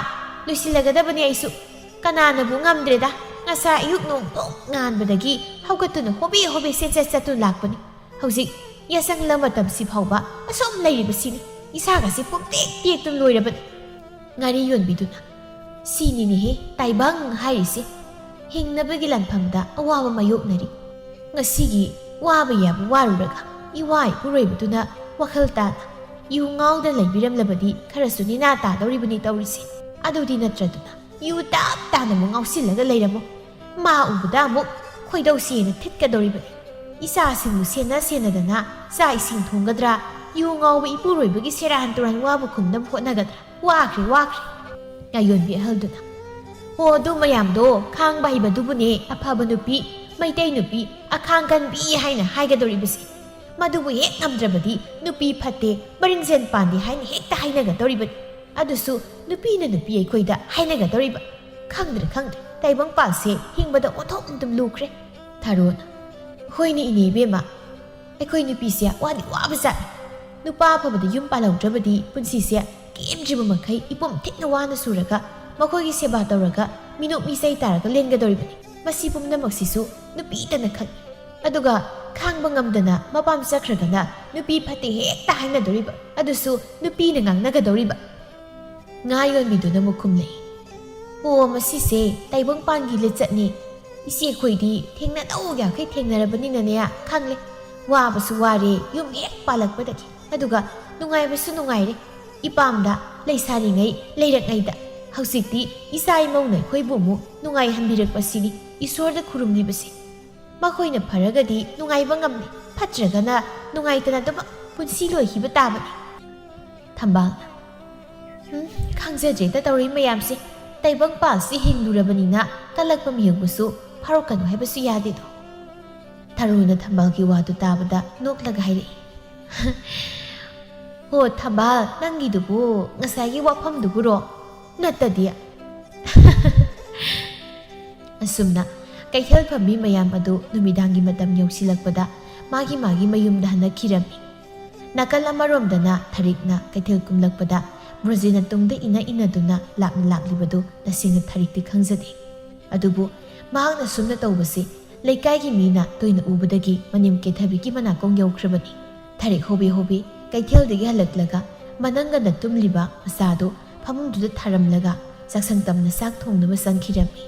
ꯂꯣꯏꯁꯤꯜꯂꯒꯗꯕꯅꯦ ꯑꯩꯁꯨ꯫ ꯀꯅꯥꯅꯕꯨ ꯉꯝꯗ꯭ꯔꯦꯗ꯫ ꯉꯁꯥꯏ ꯑꯌꯨꯛ ꯅꯣꯡ ꯄꯣꯛ ꯉꯥꯟꯕꯗꯒꯤ ꯍꯧꯒꯠꯇꯨꯅ ꯍꯣꯕꯦ ꯍꯣꯕꯦ ꯆꯦꯟꯆꯠ ꯆꯠꯇꯨꯅ ꯂꯥꯛꯄꯅꯤ꯫ ꯍꯧꯖꯤꯛ ꯌꯥꯆꯪꯂ ꯃꯇꯝꯁꯤ ꯐꯥꯎꯕ ꯑꯁꯨꯝ ꯂꯩꯔꯤꯕꯁꯤꯅꯤ꯫ ꯏꯁꯥꯒꯁꯤ ꯄꯨꯝꯇꯦꯛ ꯇꯦꯛꯇꯨꯅ ꯂꯣꯏꯔꯕꯅꯤ꯫" ꯉꯥꯔꯤ ꯌꯣꯟꯕꯤꯗꯨꯅ, "ꯁꯤꯅꯤꯅꯦꯍꯦ ꯇꯥꯏꯕꯪ ꯍꯥꯏꯔꯤꯁꯦ꯫ ꯍꯤꯡꯅꯕꯒꯤ ꯂꯥꯟꯐꯝꯗ ꯑꯋꯥꯕ ꯃꯥꯌꯣꯛꯅꯔꯤ꯫ ꯉꯁꯤꯒꯤ ꯋꯥꯕ ꯌꯥꯕ ꯋꯥꯔꯨꯔꯒ ꯏꯋꯥ ꯏꯄꯨꯔꯣꯏꯕꯗꯨꯅ ꯋꯥꯈꯜ ꯇꯥꯅ ꯌꯨ ꯉꯥꯎꯗꯅ ꯂꯩꯕꯤꯔꯝꯂꯕꯗꯤ ꯈꯔꯁꯨ ꯅꯦꯅꯥ ꯇꯥꯗꯧꯔꯤꯕꯅꯤ ꯇꯧꯔꯤꯁꯦ꯫ ꯑꯗꯨꯗꯤ ꯅꯠꯇ꯭ꯔꯗꯅ ꯌꯨ ꯇꯞ ꯇꯥꯅ ꯑꯃꯨꯛ ꯉꯥꯎꯁꯤꯜꯂꯒ ꯂꯩꯔꯝꯃꯨ꯫ ꯃꯥ ꯎꯕꯗ ꯑꯃꯨꯛ ꯈꯣꯏꯗꯧ ꯁꯦꯅ ꯊꯤꯠꯀꯗꯧꯔꯤꯕꯅꯤ꯫ ꯏꯆꯥꯁꯤꯡꯕꯨ ꯁꯦꯟꯅ ꯁꯦꯟꯅꯗꯅ ꯆꯥꯛ ꯏꯁꯤꯡ ꯊꯣꯡꯒꯗ꯭ꯔꯥ, ꯌꯨ ꯉꯥꯎꯕ ꯏꯄꯨꯔꯣꯏꯕꯒꯤ ꯁꯦꯔꯥꯟ ꯇꯨꯔꯥꯟ ꯋꯥꯕ ꯈꯨꯝꯅꯕ ꯍꯣꯠꯅꯒꯗ꯭ꯔꯥ? ꯋꯥꯈ꯭ꯔꯦ, ꯋꯥꯈ꯭ꯔꯦ꯫ ꯉꯥꯌꯣꯟꯕꯤ ꯑꯍꯜꯗꯨꯅ, "ꯍꯣ, ꯑꯗꯨ ꯃꯌꯥꯝꯗꯣ ꯈꯥꯡꯕ ꯍꯩꯕꯗꯨꯕꯨꯅꯦ ꯑꯐꯕ ꯅꯨꯄꯤ, ꯃꯩꯇꯩ ꯅꯨꯄꯤ, ꯑꯈꯥꯡ ꯀꯟꯕꯤ ꯍꯥꯏꯅ ꯍꯥꯏꯒꯗꯧꯔꯤꯕꯁꯦ꯫ ꯃꯗꯨꯕꯨ ꯍꯦꯛ ꯉꯝꯗ꯭ꯔꯕꯗꯤ ꯅꯨꯄꯤ ꯐꯠꯇꯦ, ꯃꯔꯤꯡꯖꯦꯜ ꯄꯥꯟꯗꯦ ꯍꯥꯏꯅ ꯍꯦꯛꯇ ꯍꯥꯏꯅꯒꯗꯧꯔꯤꯕꯅꯤ꯫ ꯑꯗꯨꯁꯨ ꯅꯨꯄꯤꯅ ꯅꯨꯄꯤ ꯑꯩꯈꯣꯏꯗ ꯍꯥꯏꯅꯒꯗꯧꯔꯤꯕ꯫ ꯈꯪꯗ꯭ꯔꯦ, ꯈꯪꯗ꯭ꯔꯦ, ꯇꯥꯏꯕꯪꯄꯥꯜꯁꯦ ꯍꯤꯡꯕꯗ ꯑꯣꯟꯊꯣꯛꯅ ꯑꯗꯨꯝ ꯂꯨꯈ꯭ꯔꯦ꯫" ꯊꯥꯔꯣꯅ, "ꯍꯣꯏꯅꯦ ꯏꯅꯦ ꯏꯕꯦꯝꯃ, ꯑꯩꯈꯣꯏ ꯅꯨꯄꯤꯁꯦ ꯋꯥꯗꯤ ꯋꯥꯕꯖꯥꯠꯅꯤ꯫ ꯅꯨꯄꯥ ꯑꯐꯕꯗ ꯌꯨꯝ ꯄꯥꯜꯍꯧꯗ꯭ꯔꯕꯗꯤ ꯄꯨꯟꯁꯤꯁꯦ ꯀꯦꯝꯗ꯭ꯔꯤꯕ ꯃꯈꯩ ꯏꯄꯨꯝ ꯊꯤꯅ ꯋꯥꯅ ꯁꯨꯔꯒ ꯃꯈꯣꯏꯒꯤ ꯁꯦꯕꯥ ꯇꯧꯔꯒ ꯃꯤꯅꯣꯛ ꯃꯤꯆꯩ ꯇꯥꯔꯒ ꯂꯦꯟꯒꯗꯧꯔꯤꯕꯅꯤ꯫ ꯃꯁꯤ ꯄꯨꯝꯅꯃꯛꯁꯤꯁꯨ ꯅꯨꯄꯤꯇꯅ ꯈꯪꯏ꯫ ꯑꯗꯨꯒ ꯈꯥꯡꯕ ꯉꯝꯗꯅ ꯃꯄꯥꯝ ꯆꯠꯈ꯭ꯔꯒꯅ ꯅꯨꯄꯤ ꯐꯠꯇꯦ ꯍꯦꯛꯇ ꯍꯥꯏꯅꯗꯧꯔꯤꯕ, ꯑꯗꯨꯁꯨ ꯅꯨꯄꯤꯅ ꯉꯥꯡꯅꯒꯗꯧꯔꯤꯕ꯫" ꯉꯥ ꯌꯣꯟꯕꯤꯗꯨꯅ ꯑꯃꯨꯛ ꯈꯨꯝꯂꯛꯏ, "ꯑꯣ, ꯃꯁꯤꯁꯦ ꯇꯥꯏꯕꯪꯄꯥꯟꯒꯤ ꯂꯤꯆꯠꯅꯤ꯫ ꯏꯆꯦꯈꯣꯏꯗꯤ ꯊꯦꯡꯅꯗꯧ ꯌꯥꯈꯩ ꯊꯦꯡꯅꯔꯕꯅꯤꯅꯅꯦ ꯈꯪꯂꯦ꯫ ꯋꯥꯕꯁꯨ ꯋꯥꯔꯦ ꯌꯨꯝ ꯍꯦꯛ ꯄꯥꯜꯂꯛꯄꯗꯒꯤ꯫ ꯑꯗꯨꯒ ꯅꯨꯡꯉꯥꯏꯕꯁꯨ ꯅꯨꯡꯉꯥꯏꯔꯦ꯫ ꯏꯄꯥꯝꯗ ꯂꯩꯁꯥꯔꯤꯉꯩ ꯂꯩꯔꯛꯉꯩꯗ꯫ ꯍꯧꯖꯤꯛꯇꯤ ꯏꯆꯥ ꯏꯃꯧꯅ ꯑꯩꯈꯣꯏꯕꯨ ꯑꯃꯨꯛ ꯅꯨꯡꯉꯥꯏꯍꯟꯕꯤꯔꯛꯄꯁꯤꯅꯤ ꯏꯁꯣꯔꯗ ꯈꯨꯔꯨꯝꯂꯤꯕꯁꯤ꯫ ꯃꯈꯣꯏꯅ ꯐꯔꯒꯗꯤ ꯅꯨꯡꯉꯥꯏꯕ ꯉꯝꯂꯦ, ꯐꯠꯇ꯭ꯔꯒꯅ ꯅꯨꯡꯉꯥꯏꯇꯅ ꯑꯗꯨꯃꯛ ꯄꯨꯟꯁꯤ ꯂꯣꯏꯈꯤꯕ ꯇꯥꯕꯅꯤ꯫" ꯊꯝꯕꯥꯜꯅ, "ꯎꯝ, ꯈꯪꯖꯗ꯭ꯔꯦꯗ ꯇꯧꯔꯤ ꯃꯌꯥꯝꯁꯦ꯫ ꯇꯥꯏꯕꯪꯄꯥꯜꯁꯤ ꯍꯤꯡꯂꯨꯔꯕꯅꯤꯅ ꯀꯜꯂꯛꯄ ꯃꯤꯑꯣꯏꯕꯁꯨ ꯐꯥꯎꯔꯛꯀꯅꯨ ꯍꯥꯏꯕꯁꯨ ꯌꯥꯗꯦꯗꯣ꯫" ꯊꯔꯣꯅ ꯊꯝꯕꯥꯜꯒꯤ ꯋꯥꯗꯨ ꯇꯥꯕꯗ ꯅꯣꯛꯂꯒ ꯍꯥꯏꯔꯛꯏ, "ꯍꯣ ꯊꯝꯕꯥꯜ, ꯅꯪꯒꯤꯗꯨꯕꯨ ꯉꯁꯥꯏꯒꯤ ꯋꯥꯐꯝꯗꯨꯕꯨꯔꯣ? ꯅꯠꯇꯗꯤ꯫" ꯑꯁꯨꯝꯅ ꯀꯩꯊꯦꯜ ꯐꯝꯃꯤ ꯃꯌꯥꯝ ꯑꯗꯨ ꯅꯨꯃꯤꯗꯥꯡꯒꯤ ꯃꯇꯝ ꯌꯧꯁꯤꯜꯂꯛꯄꯗ ꯃꯥꯒꯤ ꯃꯥꯒꯤ ꯃꯌꯨꯝꯗ ꯍꯟꯅꯈꯤꯔꯝꯃꯤ꯫ ꯅꯥꯀꯜ ꯑꯃꯔꯣꯝꯗꯅ ꯊꯔꯤꯛꯅ ꯀꯩꯊꯦꯜ ꯀꯨꯝꯂꯛꯄꯗ ꯕ꯭ꯔꯣꯖꯦꯅ ꯇꯨꯡꯗ ꯏꯟꯅ ꯏꯟꯅꯗꯨꯅ ꯂꯥꯞꯅ ꯂꯥꯛꯂꯤꯕꯗꯨ ꯇꯁꯦꯡꯅ ꯊꯔꯤꯛꯇꯤ ꯈꯪꯖꯗꯦ꯫ ꯑꯗꯨꯕꯨ ꯃꯍꯥꯛꯅ ꯁꯨꯝꯅ ꯇꯧꯕꯁꯤ ꯂꯩꯀꯥꯏꯒꯤ ꯃꯤꯅ ꯇꯣꯏꯅ ꯎꯕꯗꯒꯤ ꯃꯅꯦꯝ ꯀꯦꯊꯕꯤꯒꯤ ꯃꯅꯥꯀꯣꯡ ꯌꯧꯈ꯭ꯔꯕꯅꯤ꯫ ꯊꯔꯤꯛ ꯍꯣꯕꯦ ꯍꯣꯕꯦ ꯀꯩꯊꯦꯜꯗꯒꯤ ꯍꯜꯂꯛꯂꯒ ꯃꯅꯪꯒꯟꯗ ꯇꯨꯝꯂꯤꯕ ꯃꯆꯥꯗꯨ ꯐꯃꯨꯡꯗꯨꯗ ꯊꯥꯔꯝꯂꯒ ꯆꯥꯛꯁꯪ ꯇꯝꯅ ꯆꯥꯛ ꯊꯣꯡꯅꯕ ꯆꯪꯈꯤꯔꯝꯃꯤ꯫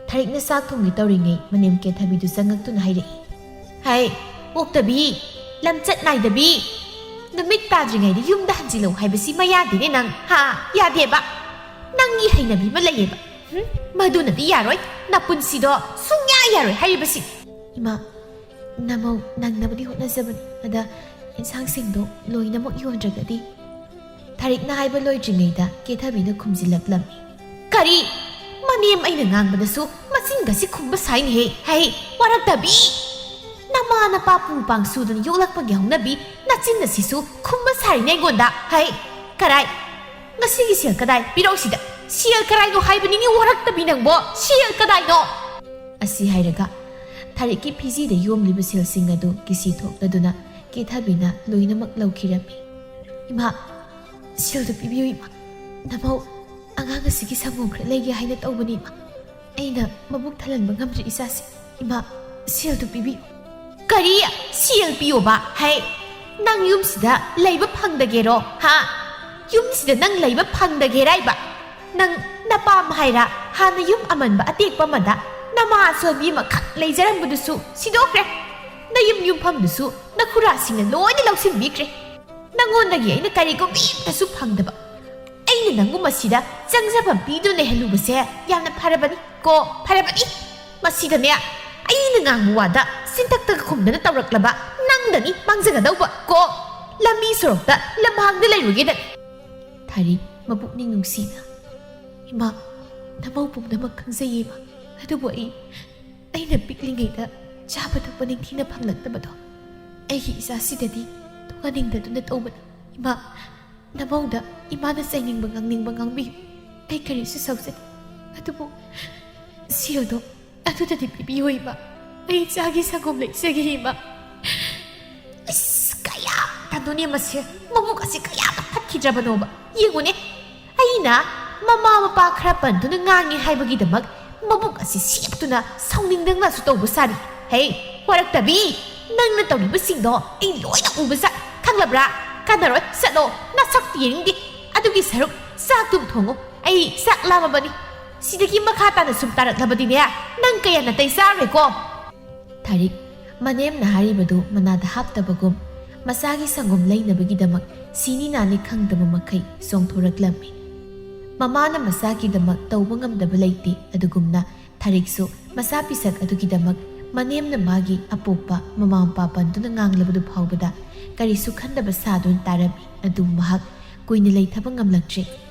ꯊꯔꯤꯛꯅ ꯆꯥꯛ ꯊꯣꯡꯒꯦ ꯇꯧꯔꯤꯉꯩ ꯃꯅꯦꯝ ꯀꯦꯊꯕꯤꯗꯨ ꯆꯪꯉꯛꯇꯨꯅ ꯍꯥꯏꯔꯛꯏ, ꯍꯩ, ꯑꯣꯛꯇꯕꯤ, ꯂꯝꯆꯠ ꯅꯥꯏꯗꯕꯤ, ꯅꯨꯃꯤꯠ ꯇꯥꯗ꯭ꯔꯤꯉꯩꯗ ꯌꯨꯝꯗ ꯍꯟꯖꯤꯜꯂꯛꯎ ꯍꯥꯏꯕꯁꯤ ꯃꯌꯥꯗꯦꯅꯦ ꯅꯪ, ꯍꯥ? ꯌꯥꯗꯦꯕ꯫ ꯅꯪꯒꯤ ꯍꯩꯅꯕꯤ ꯑꯃ ꯂꯩꯌꯦꯕ꯫ ꯍꯨꯝ? ꯃꯗꯨꯅꯗꯤ ꯌꯥꯔꯣꯏ꯫ ꯅꯄꯨꯟꯁꯤꯗꯣ ꯁꯨꯡꯌꯥ ꯌꯥꯔꯣꯏ ꯍꯥꯏꯔꯤꯕꯁꯤ꯫ ꯏꯃꯥ, ꯅꯃꯧ ꯅꯪꯅꯕꯗꯤ ꯍꯣꯠꯅꯖꯕꯅꯤ꯫ ꯑꯗ ꯌꯦꯟꯁꯥꯡꯁꯤꯡꯗꯣ ꯂꯣꯏꯅꯃꯛ ꯌꯣꯟꯗ꯭ꯔꯒꯗꯤ? ꯊꯥꯔꯤꯛꯅ ꯍꯥꯏꯕ ꯂꯣꯏꯗ꯭ꯔꯤꯉꯩꯗ ꯀꯦꯊꯕꯤꯅ ꯈꯨꯝꯖꯤꯜꯂꯛꯂꯝꯃꯤ꯫ ꯀꯔꯤ? ꯃꯅꯦꯝ ꯑꯩꯅ ꯉꯥꯡꯕꯗꯁꯨ ꯃꯆꯤꯟꯒꯁꯤ ꯈꯨꯝꯕ ꯁꯥꯏꯅꯦꯍꯦ꯫ ꯍꯩ, ꯋꯥꯔꯛꯇꯕꯤ! ꯅꯃꯥ ꯅꯄꯥ ꯄꯨ ꯄꯥꯡ ꯁꯨꯗꯅ ꯌꯣꯛꯂꯛꯄꯒꯤ ꯍꯧꯅꯕꯤ ꯅꯆꯤꯟ ꯑꯁꯤꯁꯨ ꯈꯨꯝꯕ ꯁꯥꯔꯤꯅꯦ ꯑꯩꯉꯣꯟꯗ꯫ ꯍꯩ, ꯀꯔꯥꯏ? ꯉꯁꯤꯒꯤ ꯁꯦꯜ ꯀꯗꯥꯏ? ꯄꯤꯔꯛꯎ ꯁꯤꯗ꯫ ꯁꯦꯜ ꯀꯔꯥꯏꯅꯣ ꯍꯥꯏꯕꯅꯤꯅꯦ, ꯋꯥꯔꯛꯇꯕꯤ ꯅꯪꯕꯣ꯫ ꯁꯦꯜ ꯀꯗꯥꯏꯅꯣ? ꯑꯁꯤ ꯍꯥꯏꯔꯒ ꯊꯥꯔꯤꯛꯀꯤ ꯐꯤꯖꯤꯗ ꯌꯣꯝꯂꯤꯕ ꯁꯦꯜꯁꯤꯡ ꯑꯗꯨ ꯀꯤꯁꯤ ꯊꯣꯛꯂꯗꯨꯅ ꯀꯦꯊꯕꯤꯅ ꯂꯣꯏꯅꯃꯛ ꯂꯧꯈꯤꯔꯝꯃꯤ꯫ ꯏꯃꯥ, ꯁꯦꯜꯗꯨ ꯄꯤꯕꯤꯌꯨ ꯏꯃꯥ꯫ ꯅꯃꯧ, ꯑꯉꯥꯡ ꯑꯁꯤꯒꯤ ꯁꯪꯒꯣꯝ ꯈꯔ ꯂꯩꯒꯦ ꯍꯥꯏꯅ ꯇꯧꯕꯅꯤ ꯏꯃꯥ꯫ ꯑꯩꯅ ꯃꯕꯨꯛ ꯊꯜꯍꯟꯕ ꯉꯝꯗ꯭ꯔꯦ ꯏꯆꯥꯁꯦ꯫ ꯏꯃꯥ, ꯁꯦꯜꯗꯨ ꯄꯤꯕꯤꯌꯨ꯫ ꯀꯔꯤ? ꯁꯦꯜ ꯄꯤꯌꯣꯕ? ꯍꯩ, ꯅꯪ ꯌꯨꯝꯁꯤꯗ ꯂꯩꯕ ꯐꯪꯗꯒꯦꯔꯣ? ꯍꯥ? ꯌꯨꯝꯁꯤꯗ ꯅꯪ ꯂꯩꯕ ꯐꯪꯗꯒꯦꯔꯥꯏꯕ? ꯅꯪ ꯅꯄꯥꯝ ꯍꯥꯏꯔ ꯍꯥꯟꯅ ꯌꯨꯝ ꯑꯃꯟꯕ ꯑꯇꯦꯛꯄ ꯑꯃꯗ ꯅꯃꯥ ꯑꯁꯣꯏꯕꯤ ꯑꯃꯈꯛ ꯂꯩꯖꯔꯝꯕꯗꯨꯁꯨ ꯁꯤꯗꯣꯛꯈ꯭ꯔꯦ꯫ ꯅꯌꯨꯝ ꯌꯨꯝꯐꯝꯗꯨꯁꯨ ꯅꯈꯨꯔꯥꯁꯤꯡꯅ ꯂꯣꯏꯅ ꯂꯧꯁꯤꯟꯕꯤꯈ꯭ꯔꯦ꯫ ꯅꯉꯣꯟꯗꯒꯤ ꯑꯩꯅ ꯀꯔꯤꯒꯨꯝꯕ ꯑꯃꯠꯇꯁꯨ ꯐꯪꯗꯕ꯫ ꯑꯩꯅ ꯅꯪꯕꯨ ꯃꯁꯤꯗ ꯆꯪꯖꯐꯝ ꯄꯤꯗꯨꯅ ꯂꯩꯍꯜꯂꯨꯕꯁꯦ ꯌꯥꯝꯅ ꯐꯔꯕꯅꯤ ꯀꯣ, ꯐꯔꯕꯅꯤ꯫ ꯃꯁꯤꯗꯅꯦ, ꯑꯩꯅ ꯉꯥꯡꯕ ꯋꯥꯗ ꯆꯤꯟꯊꯛꯇꯒ ꯈꯨꯝꯗꯅ ꯇꯧꯔꯛꯂꯕ ꯅꯪꯗꯅꯤ ꯃꯥꯡꯖꯒꯗꯧꯕ ꯀꯣ꯫ ꯂꯝꯕꯤ ꯁꯣꯔꯣꯛꯇ ꯂꯝꯍꯥꯡꯗ ꯂꯩꯔꯨꯒꯦꯗꯅꯤ꯫ ꯊꯥꯔꯤꯛ ꯃꯄꯨꯛꯅꯤꯡ ꯅꯨꯡꯁꯤꯅ, ꯏꯃꯥ, ꯅꯃꯧ ꯄꯨꯝꯅꯃꯛ ꯈꯪꯖꯩꯌꯦ ꯏꯃꯥ꯫ ꯑꯗꯨꯕꯨ ꯑꯩ, ꯑꯩꯅ ꯄꯤꯛꯂꯤꯉꯩꯗ ꯆꯥꯕ ꯊꯛꯄ ꯅꯤꯡꯊꯤꯅ ꯐꯪꯂꯛꯇꯕꯗꯣ ꯑꯩꯒꯤ ꯏꯆꯥꯁꯤꯗꯗꯤ ꯇꯣꯛꯍꯟꯅꯤꯡꯗꯗꯨꯅ ꯇꯧꯕꯅꯤ꯫ ꯏꯃꯥ, ꯅꯃꯧꯗ ꯏꯃꯥꯅ ꯆꯩꯅꯤꯡꯕ ꯉꯥꯡꯅꯤꯡꯕ ꯉꯥꯡꯕꯤꯌꯨ꯫ ꯑꯩ ꯀꯔꯤꯁꯨ ꯁꯧꯖꯗꯦ꯫ ꯑꯗꯨꯕꯨ ꯁꯦꯜꯗꯣ ꯑꯗꯨꯗꯗꯤ ꯄꯤꯕꯤꯌꯣ ꯏꯃꯥ꯫ ꯑꯩ ꯏꯆꯥꯒꯤ ꯁꯪꯒꯣꯝ ꯂꯩꯖꯒꯦ ꯏꯃꯥ꯫ ꯏꯁ, ꯀꯌꯥꯝ ꯇꯟꯗꯣꯅꯦ ꯃꯁꯦ꯫ ꯃꯕꯨꯛ ꯑꯁꯤ ꯀꯌꯥꯝ ꯐꯠꯈꯤꯗ꯭ꯔꯕꯅꯣꯕ꯫ ꯌꯦꯡꯉꯨꯅꯦ, ꯑꯩꯅ ꯃꯃꯥ ꯃꯄꯥ ꯈꯔ ꯄꯟꯗꯨꯅ ꯉꯥꯡꯉꯤ ꯍꯥꯏꯕꯒꯤꯗꯃꯛ ꯃꯕꯨꯛ ꯑꯁꯤ ꯁꯦꯞꯇꯨꯅ ꯁꯥꯎꯅꯤꯡꯗꯅꯁꯨ ꯇꯧꯕ ꯁꯥꯔꯤ꯫ ꯍꯦ, ꯋꯥꯔꯛꯇꯕꯤ, ꯅꯪꯅ ꯇꯧꯔꯤꯕꯁꯤꯡꯗꯣ ꯑꯩ ꯂꯣꯏꯅ ꯎꯕ ꯁꯥꯏ꯫ ꯈꯪꯂꯕ꯭ꯔꯥ? ꯀꯥꯟꯅꯔꯣꯏ, ꯆꯠꯂꯣ, ꯅꯁꯛꯇꯨ ꯌꯦꯡꯅꯤꯡꯗꯦ꯫ ꯑꯗꯨꯒꯤ ꯁꯔꯨꯛ ꯆꯥꯛꯇꯨ ꯊꯣꯡꯉꯨ, ꯑꯩ ꯆꯥꯛ ꯂꯥꯝꯃꯕꯅꯤ꯫ ꯁꯤꯗꯒꯤ ꯃꯈꯥ ꯇꯥꯅ ꯁꯨꯝ ꯇꯥꯔꯛꯂꯕꯗꯤꯅꯦ, ꯅꯪ ꯀꯌꯥ ꯅꯥꯇꯩ ꯆꯥꯔꯣꯏꯀꯣ꯫ ꯊꯥꯔꯤꯛ ꯃꯅꯦꯝꯅ ꯍꯥꯏꯔꯤꯕꯗꯨ ꯃꯅꯥꯗ ꯍꯥꯞꯇꯕꯒꯨꯝ, ꯃꯆꯥꯒꯤ ꯁꯪꯒꯣꯝ ꯂꯩꯅꯕꯒꯤꯗꯃꯛ ꯁꯤꯅꯤ ꯅꯥꯅꯤ ꯈꯪꯗꯕ ꯃꯈꯩ ꯆꯣꯡꯊꯣꯔꯛꯂꯝꯃꯤ꯫ ꯃꯃꯥꯅ ꯃꯆꯥꯒꯤꯗꯃꯛ ꯇꯧꯕ ꯉꯝꯗꯕ ꯂꯩꯇꯦ, ꯑꯗꯨꯒꯨꯝꯅ ꯊꯥꯔꯤꯛꯁꯨ ꯃꯆꯥ ꯄꯤꯁꯛ ꯑꯗꯨꯒꯤꯗꯃꯛ ꯃꯅꯦꯝꯅ ꯃꯥꯒꯤ ꯑꯄꯣꯛꯄ ꯃꯃꯥ ꯃꯄꯥ ꯄꯟꯗꯨꯅ ꯉꯥꯡꯂꯕꯗꯨ ꯐꯥꯎꯕꯗ ꯀꯔꯤꯁꯨ ꯈꯟꯗꯕ ꯁꯥꯗꯨꯅ ꯇꯥꯔꯝꯃꯤ꯫ ꯑꯗꯨꯕꯨ ꯃꯍꯥꯛ ꯀꯨꯏꯅ ꯂꯩꯊꯕ ꯉꯝꯂꯛꯇ꯭ꯔꯦ꯫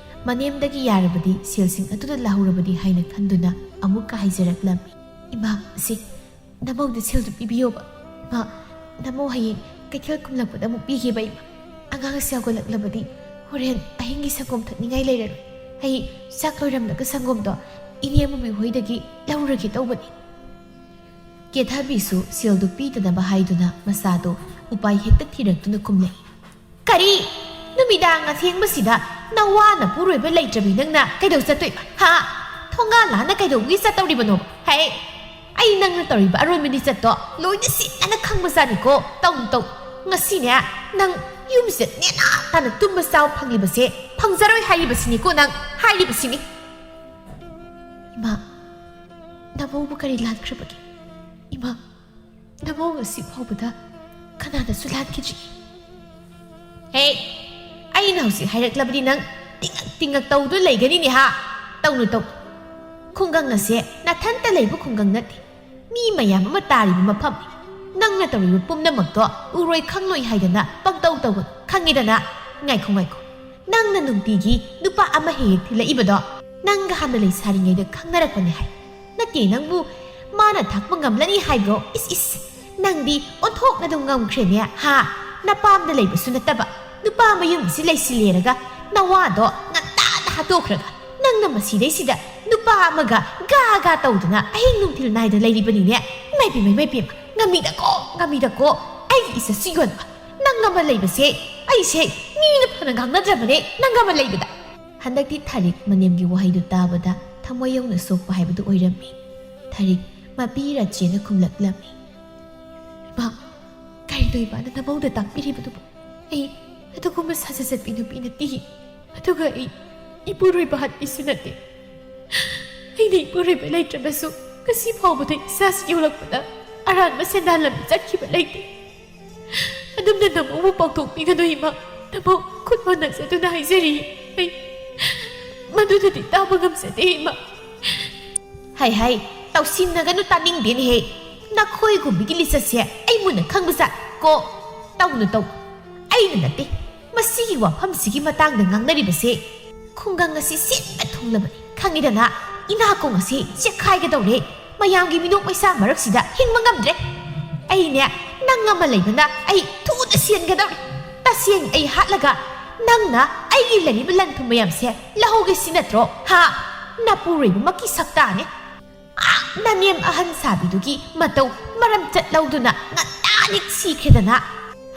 ꯃꯅꯦꯝꯗꯒꯤ ꯌꯥꯔꯕꯗꯤ ꯁꯦꯜꯁꯤꯡ ꯑꯗꯨꯗ ꯂꯧꯍꯧꯔꯕꯗꯤ ꯍꯥꯏꯅ ꯈꯟꯗꯨꯅ ꯑꯃꯨꯛꯀ ꯍꯥꯏꯖꯔꯛꯂꯝꯃꯤ꯫ "ꯏꯃꯥ, ꯁꯤ ꯅꯃꯧꯗ ꯁꯦꯜꯗꯨ ꯄꯤꯕꯤꯌꯣꯕ꯫ ꯏꯃꯥ, ꯅꯃꯧ ꯍꯌꯦꯡ ꯀꯩꯊꯦꯜ ꯀꯨꯝꯂꯛꯄꯗ ꯑꯃꯨꯛ ꯄꯤꯒꯦꯕ ꯏꯃꯥ꯫ ꯑꯉꯥꯡ ꯑꯁꯤ ꯍꯧꯒꯠꯂꯛꯂꯕꯗꯤ ꯍꯣꯔꯦꯟ ꯑꯍꯤꯡꯒꯤ ꯁꯪꯒꯣꯝ ꯊꯛꯅꯤꯡꯉꯥꯏ ꯂꯩꯔꯔꯣꯏ꯫ ꯑꯩ ꯆꯥꯛ ꯂꯣꯏꯔꯝꯂꯒ ꯁꯪꯒꯣꯝꯗꯣ ꯏꯅꯦ ꯑꯃꯨꯕꯤ ꯍꯣꯏꯗꯒꯤ ꯂꯧꯔꯒꯦ ꯇꯧꯕꯅꯤ"꯫ ꯀꯦꯊꯕꯤꯁꯨ ꯁꯦꯜꯗꯨ ꯄꯤꯗꯅꯕ ꯍꯥꯏꯗꯨꯅ ꯃꯆꯥꯗꯨ ꯎꯄꯥꯏ ꯍꯦꯛꯇ ꯊꯤꯔꯛꯇꯨꯅ ꯈꯨꯝꯂꯛꯏ꯫ "ꯀꯔꯤ? ꯅꯨꯃꯤꯗꯥꯡ ꯑꯊꯦꯡꯕꯁꯤꯗ ꯅꯋꯥ ꯅꯄꯨꯔꯣꯏꯕ ꯂꯩꯇ꯭ꯔꯕꯤ ꯅꯪꯅ ꯀꯩꯗꯧ ꯆꯠꯇꯣꯏꯕ? ꯍꯥ? ꯊꯣꯡꯒꯥꯜ ꯂꯥꯟꯅ ꯀꯩꯗꯧꯕꯒꯤ ꯆꯠꯇꯧꯔꯤꯕꯅꯣ? ꯍꯦ, ꯑꯩ ꯅꯪꯅ ꯇꯧꯔꯤꯕ ꯑꯔꯣꯟꯕ ꯂꯤꯆꯠꯇꯣ ꯂꯣꯏꯅ ꯁꯤꯠꯅꯅ ꯈꯪꯕꯖꯥꯠꯅꯤꯀꯣ꯫ ꯇꯧ, ꯇꯧ꯫ ꯉꯁꯤꯅꯦ, ꯅꯪ ꯌꯨꯝꯁꯤꯗ ꯅꯦꯅꯥ ꯇꯥꯅ ꯇꯨꯝꯕ ꯆꯥꯕ ꯐꯪꯂꯤꯕꯁꯦ ꯐꯪꯖꯔꯣꯏ ꯍꯥꯏꯔꯤꯕꯁꯤꯅꯤꯀꯣ ꯅꯪ ꯍꯥꯏꯔꯤꯕꯁꯤꯅꯤ"꯫ "ꯏꯃꯥ, ꯅꯃꯧꯕꯨ ꯀꯔꯤ ꯂꯥꯟꯈ꯭ꯔꯕꯒꯦ? ꯏꯃꯥ, ꯅꯃꯧ ꯉꯁꯤ ꯐꯥꯎꯕꯗ ꯀꯅꯥꯗꯁꯨ ꯂꯥꯟꯈꯤꯗ꯭ꯔꯤ"꯫ "ꯍꯦ, ꯑꯩꯅ ꯍꯧꯖꯤꯛ ꯍꯥꯏꯔꯛꯂꯕꯗꯤ ꯅꯪ ꯇꯤꯡꯉꯛ ꯇꯤꯡꯉꯛ ꯇꯧꯗꯨꯅ ꯂꯩꯒꯅꯤꯅꯦ ꯍꯥ? ꯇꯧꯅꯨ, ꯇꯧ꯫ ꯈꯨꯡꯒꯪ ꯑꯁꯦ ꯅꯊꯟꯇ ꯂꯩꯕ ꯈꯨꯡꯒꯪ ꯅꯠꯇꯦ꯫ ꯃꯤ ꯃꯌꯥꯝ ꯑꯃ ꯇꯥꯔꯤꯕ ꯃꯐꯝꯅꯤ꯫ ꯅꯪꯅ ꯇꯧꯔꯤꯕ ꯄꯨꯝꯅꯃꯛꯇꯣ ꯎꯔꯣꯏ ꯈꯪꯂꯣꯏ ꯍꯥꯏꯗꯅ ꯄꯪꯇꯧ ꯇꯧꯒꯅꯨ꯫ ꯈꯪꯉꯤꯗꯅ?" "ꯉꯥꯏꯈꯣ, ꯉꯥꯏꯈꯣ꯫ ꯅꯪꯅ ꯅꯨꯡꯇꯤꯒꯤ ꯅꯨꯄꯥ ꯑꯃ ꯍꯦꯛ ꯍꯦꯛ ꯊꯤꯜꯂꯛꯏꯕꯗꯣ ꯅꯪꯒ ꯍꯥꯟꯅ ꯂꯩꯁꯥꯔꯤꯉꯩꯗ ꯈꯪꯅꯔꯛꯄꯅꯦ ꯍꯥꯏ꯫ ꯅꯠꯇꯦ, ꯅꯪꯕꯨ ꯃꯥꯅ ꯊꯥꯛꯄ ꯉꯝꯂꯅꯤ ꯍꯥꯏꯕ꯭ꯔꯣ? ꯏꯁ, ꯏꯁ, ꯅꯪꯗꯤ ꯑꯣꯟꯊꯣꯛꯅ ꯑꯗꯨꯝ ꯉꯝꯈ꯭ꯔꯦꯅꯦ ꯍꯥ? ꯅꯄꯥꯝꯗ ꯂꯩꯕꯁꯨ ꯅꯠꯇꯕ, ꯅꯨꯄꯥ ꯃꯌꯨꯝꯁꯤ ꯂꯩꯁꯤꯜꯂꯦꯔꯒ ꯅꯋꯥꯗꯣ ꯉꯟꯇꯥꯅ ꯍꯥꯠꯇꯣꯛꯈ꯭ꯔꯒ ꯅꯪꯅ ꯃꯁꯤꯗꯩꯁꯤꯗ ꯅꯨꯄꯥ ꯑꯃꯒ ꯒꯥ ꯒꯥ ꯇꯧꯗꯅ ꯑꯍꯤꯡ ꯅꯨꯡꯊꯤꯜ ꯅꯥꯏꯗ ꯂꯩꯔꯤꯕꯅꯤꯅꯦ꯫ ꯏꯃꯥꯏ ꯄꯦꯝꯃ, ꯏꯃꯥꯏ ꯄꯦꯝꯃ, ꯉꯝꯃꯤꯗꯀꯣ, ꯉꯝꯃꯤꯗꯀꯣ꯫ ꯑꯩꯒꯤ ꯏꯆꯠꯁꯨ ꯌꯣꯟꯕ ꯅꯪ ꯑꯃ ꯂꯩꯕꯁꯦ ꯑꯩꯁꯦ ꯃꯤꯅ ꯐꯅ ꯉꯥꯡꯅꯗ꯭ꯔꯕꯅꯦ ꯅꯪ ꯑꯃ ꯂꯩꯕꯗ"꯫ ꯍꯟꯗꯛꯇꯤ ꯊꯥꯔꯤꯛ ꯃꯅꯦꯝꯒꯤ ꯋꯥꯍꯩꯗꯨ ꯇꯥꯕꯗ ꯊꯃꯣꯏ ꯌꯧꯅ ꯁꯣꯛꯄ ꯍꯥꯏꯕꯗꯨ ꯑꯣꯏꯔꯝꯃꯤ꯫ ꯊꯥꯔꯤꯛ ꯃꯄꯤ ꯔꯥꯆꯦꯅ ꯈꯨꯝꯂꯛꯂꯝꯃꯤ꯫ "ꯏꯃꯥ, ꯀꯔꯤꯅꯣ ꯏꯃꯥꯅ ꯅꯃꯧꯗ ꯇꯥꯛꯄꯤꯔꯤꯕꯗꯨꯕꯨ? ꯑꯩ ꯑꯗꯨꯒꯨꯝꯕ ꯁꯥꯖꯠ ꯆꯠꯄꯤ ꯅꯨꯄꯤ ꯅꯠꯇꯦ꯫ ꯑꯗꯨꯒ ꯑꯩ ꯏꯄꯨꯔꯣꯏꯕ ꯍꯥꯠꯄꯤꯁꯨ ꯅꯠꯇꯦ꯫ ꯑꯩꯅ ꯏꯄꯨꯔꯣꯏꯕ ꯂꯩꯇ꯭ꯔꯕꯁꯨ ꯉꯁꯤ ꯐꯥꯎꯕꯗ ꯏꯆꯥꯁꯤ ꯌꯣꯛꯂꯛꯄꯗ ꯑꯔꯥꯟꯕ ꯁꯦꯟꯗꯥꯟ ꯂꯝꯕꯤ ꯆꯠꯈꯤꯕ ꯂꯩꯇꯦ꯫ ꯑꯗꯨꯝꯅ ꯅꯃꯧꯕꯨ ꯄꯥꯎꯊꯣꯛꯄꯤꯒꯅꯨ ꯏꯃꯥ꯫ ꯅꯃꯧ ꯈꯨꯠ ꯃꯣꯟ ꯅꯛꯆꯗꯨꯅ ꯍꯥꯏꯖꯔꯤ꯫ ꯑꯩ ꯃꯗꯨꯗꯗꯤ ꯇꯥꯕ ꯉꯝꯖꯗꯦ ꯏꯃꯥ꯫ ꯍꯥꯏ ꯍꯥꯏ, ꯇꯧꯁꯤꯟꯅꯒꯅꯨ, ꯇꯥꯅꯤꯡꯗꯦꯅꯦꯍꯦ꯫ ꯅꯈꯣꯏꯒꯨꯝꯕꯒꯤ ꯂꯤꯆꯠꯁꯦ ꯑꯩ ꯃꯨꯟꯅ ꯈꯪꯕꯖꯥꯠ ꯀꯣ꯫ ꯇꯧꯅꯨ ꯇꯧ꯫ ꯑꯩꯅ ꯅꯠꯇꯦ꯫ ꯃꯁꯤꯒꯤ ꯋꯥꯐꯝꯁꯤꯒꯤ ꯃꯇꯥꯡꯗ ꯉꯥꯡꯅꯔꯤꯕꯁꯦ ꯈꯨꯡꯒꯪ ꯑꯁꯤ ꯁꯤꯟꯕ ꯊꯨꯡꯂꯕꯅꯤ꯫ ꯈꯪꯉꯤꯗꯅ, ꯏꯅꯥꯀꯣꯡ ꯑꯁꯤ ꯆꯦꯛꯈꯥꯏꯒꯗꯧꯔꯦ꯫ ꯃꯌꯥꯝꯒꯤ ꯃꯤꯅꯣꯛ ꯃꯩꯁꯥ ꯃꯔꯛꯁꯤꯗ ꯍꯤꯡꯕ ꯉꯝꯗ꯭ꯔꯦ꯫ ꯑꯩꯅꯦ, ꯅꯪ ꯑꯃ ꯂꯩꯕꯅ ꯑꯩ ꯊꯨꯅ ꯁꯤꯍꯟꯒꯗꯧꯔꯦ꯫ ꯇꯁꯦꯡ ꯑꯩ ꯍꯥꯠꯂꯒ ꯅꯪꯅ ꯑꯩꯒꯤ ꯂꯩꯔꯤꯕ ꯂꯟ ꯊꯨꯝ ꯃꯌꯥꯝꯁꯦ ꯂꯧꯍꯧꯒꯦ ꯁꯤ ꯅꯠꯇ꯭ꯔꯣ? ꯍꯥ? ꯅꯄꯨꯔꯣꯏꯕꯃꯛꯀꯤ ꯁꯛꯇꯥꯅꯦ꯫ ꯑꯥ, ꯅꯅꯦꯝ ꯑꯍꯟ ꯁꯥꯕꯤꯗꯨꯒꯤ ꯃꯇꯧ ꯃꯔꯝ ꯆꯠ ꯂꯧꯗꯨꯅ ꯉꯟꯇꯥꯅꯤꯛ ꯁꯤꯈ꯭ꯔꯦꯗꯅ꯫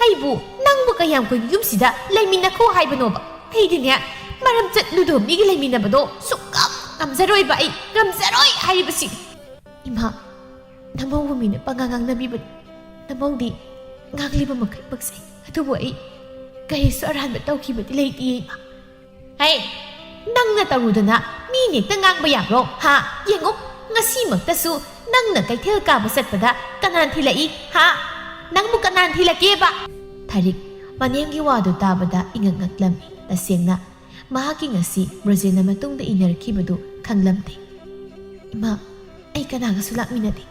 ꯑꯩꯕꯨ ꯅꯪꯕꯨ ꯀꯌꯥꯝ ꯀꯨꯏꯅ ꯌꯨꯝꯁꯤꯗ ꯂꯩꯃꯤꯟꯅꯈꯣ ꯍꯥꯏꯕꯅꯣꯕ? ꯑꯩꯗꯤꯅꯦ, ꯃꯔꯝ ꯆꯠ ꯂꯨꯗꯣ ꯃꯤꯒꯤ ꯂꯩꯃꯤꯟꯅꯕꯗꯣ ꯁꯨꯛꯉꯝ ꯉꯝꯖꯔꯣꯏꯕ, ꯑꯩ ꯉꯝꯖꯔꯣꯏ ꯍꯥꯏꯔꯤꯕꯁꯤ꯫ ꯏꯃꯥ, ꯅꯃꯧꯕꯨ ꯃꯤꯅ ꯄꯉꯥꯡ ꯉꯥꯡꯅꯕꯤꯕꯅꯤ꯫ ꯅꯃꯧꯗꯤ ꯉꯥꯡꯂꯤꯕ ꯃꯈꯩꯃꯛꯁꯦ, ꯑꯗꯨꯕꯨ ꯑꯩ ꯀꯔꯤꯁꯨ ꯑꯔꯥꯟꯕ ꯇꯧꯈꯤꯕꯗꯤ ꯂꯩꯇꯦ, ꯏꯃꯥ꯫ ꯍꯩ, ꯅꯪꯅ ꯇꯧꯔꯨꯗꯅ ꯃꯤꯅ ꯍꯦꯛꯇ ꯉꯥꯡꯕ ꯌꯥꯕ꯭ꯔꯣ? ꯍꯥ? ꯌꯦꯡꯉꯨ, ꯉꯁꯤꯃꯛꯇꯁꯨ ꯅꯪꯅ ꯀꯩꯊꯦꯜ ꯀꯥꯕ ꯆꯠꯄꯗ ꯀꯅꯥꯅ ꯊꯤꯜꯂꯛꯏ? ꯍꯥ? ꯅꯪꯕꯨ ꯀꯅꯥꯅ ꯊꯤꯜꯂꯛꯀꯦꯕ? ꯊꯥꯔꯤꯛ, ꯃꯅꯦꯝꯒꯤ ꯋꯥꯗꯨ ꯇꯥꯕꯗ ꯏꯉꯛ ꯉꯛꯂꯝꯃꯤ꯫ ꯇꯁꯦꯡꯅ, ꯃꯍꯥꯛꯀꯤ ꯉꯁꯤ ꯕ꯭ꯔꯣꯖꯦꯟꯅ ꯃꯇꯨꯡꯗ ꯏꯟꯅꯔꯛꯈꯤꯕꯗꯨ ꯈꯪꯂꯝꯗꯦ꯫ ꯏꯃꯥ, ꯑꯩ ꯀꯅꯥꯒꯁꯨ ꯂꯥꯛꯃꯤꯟꯅꯗꯦ꯫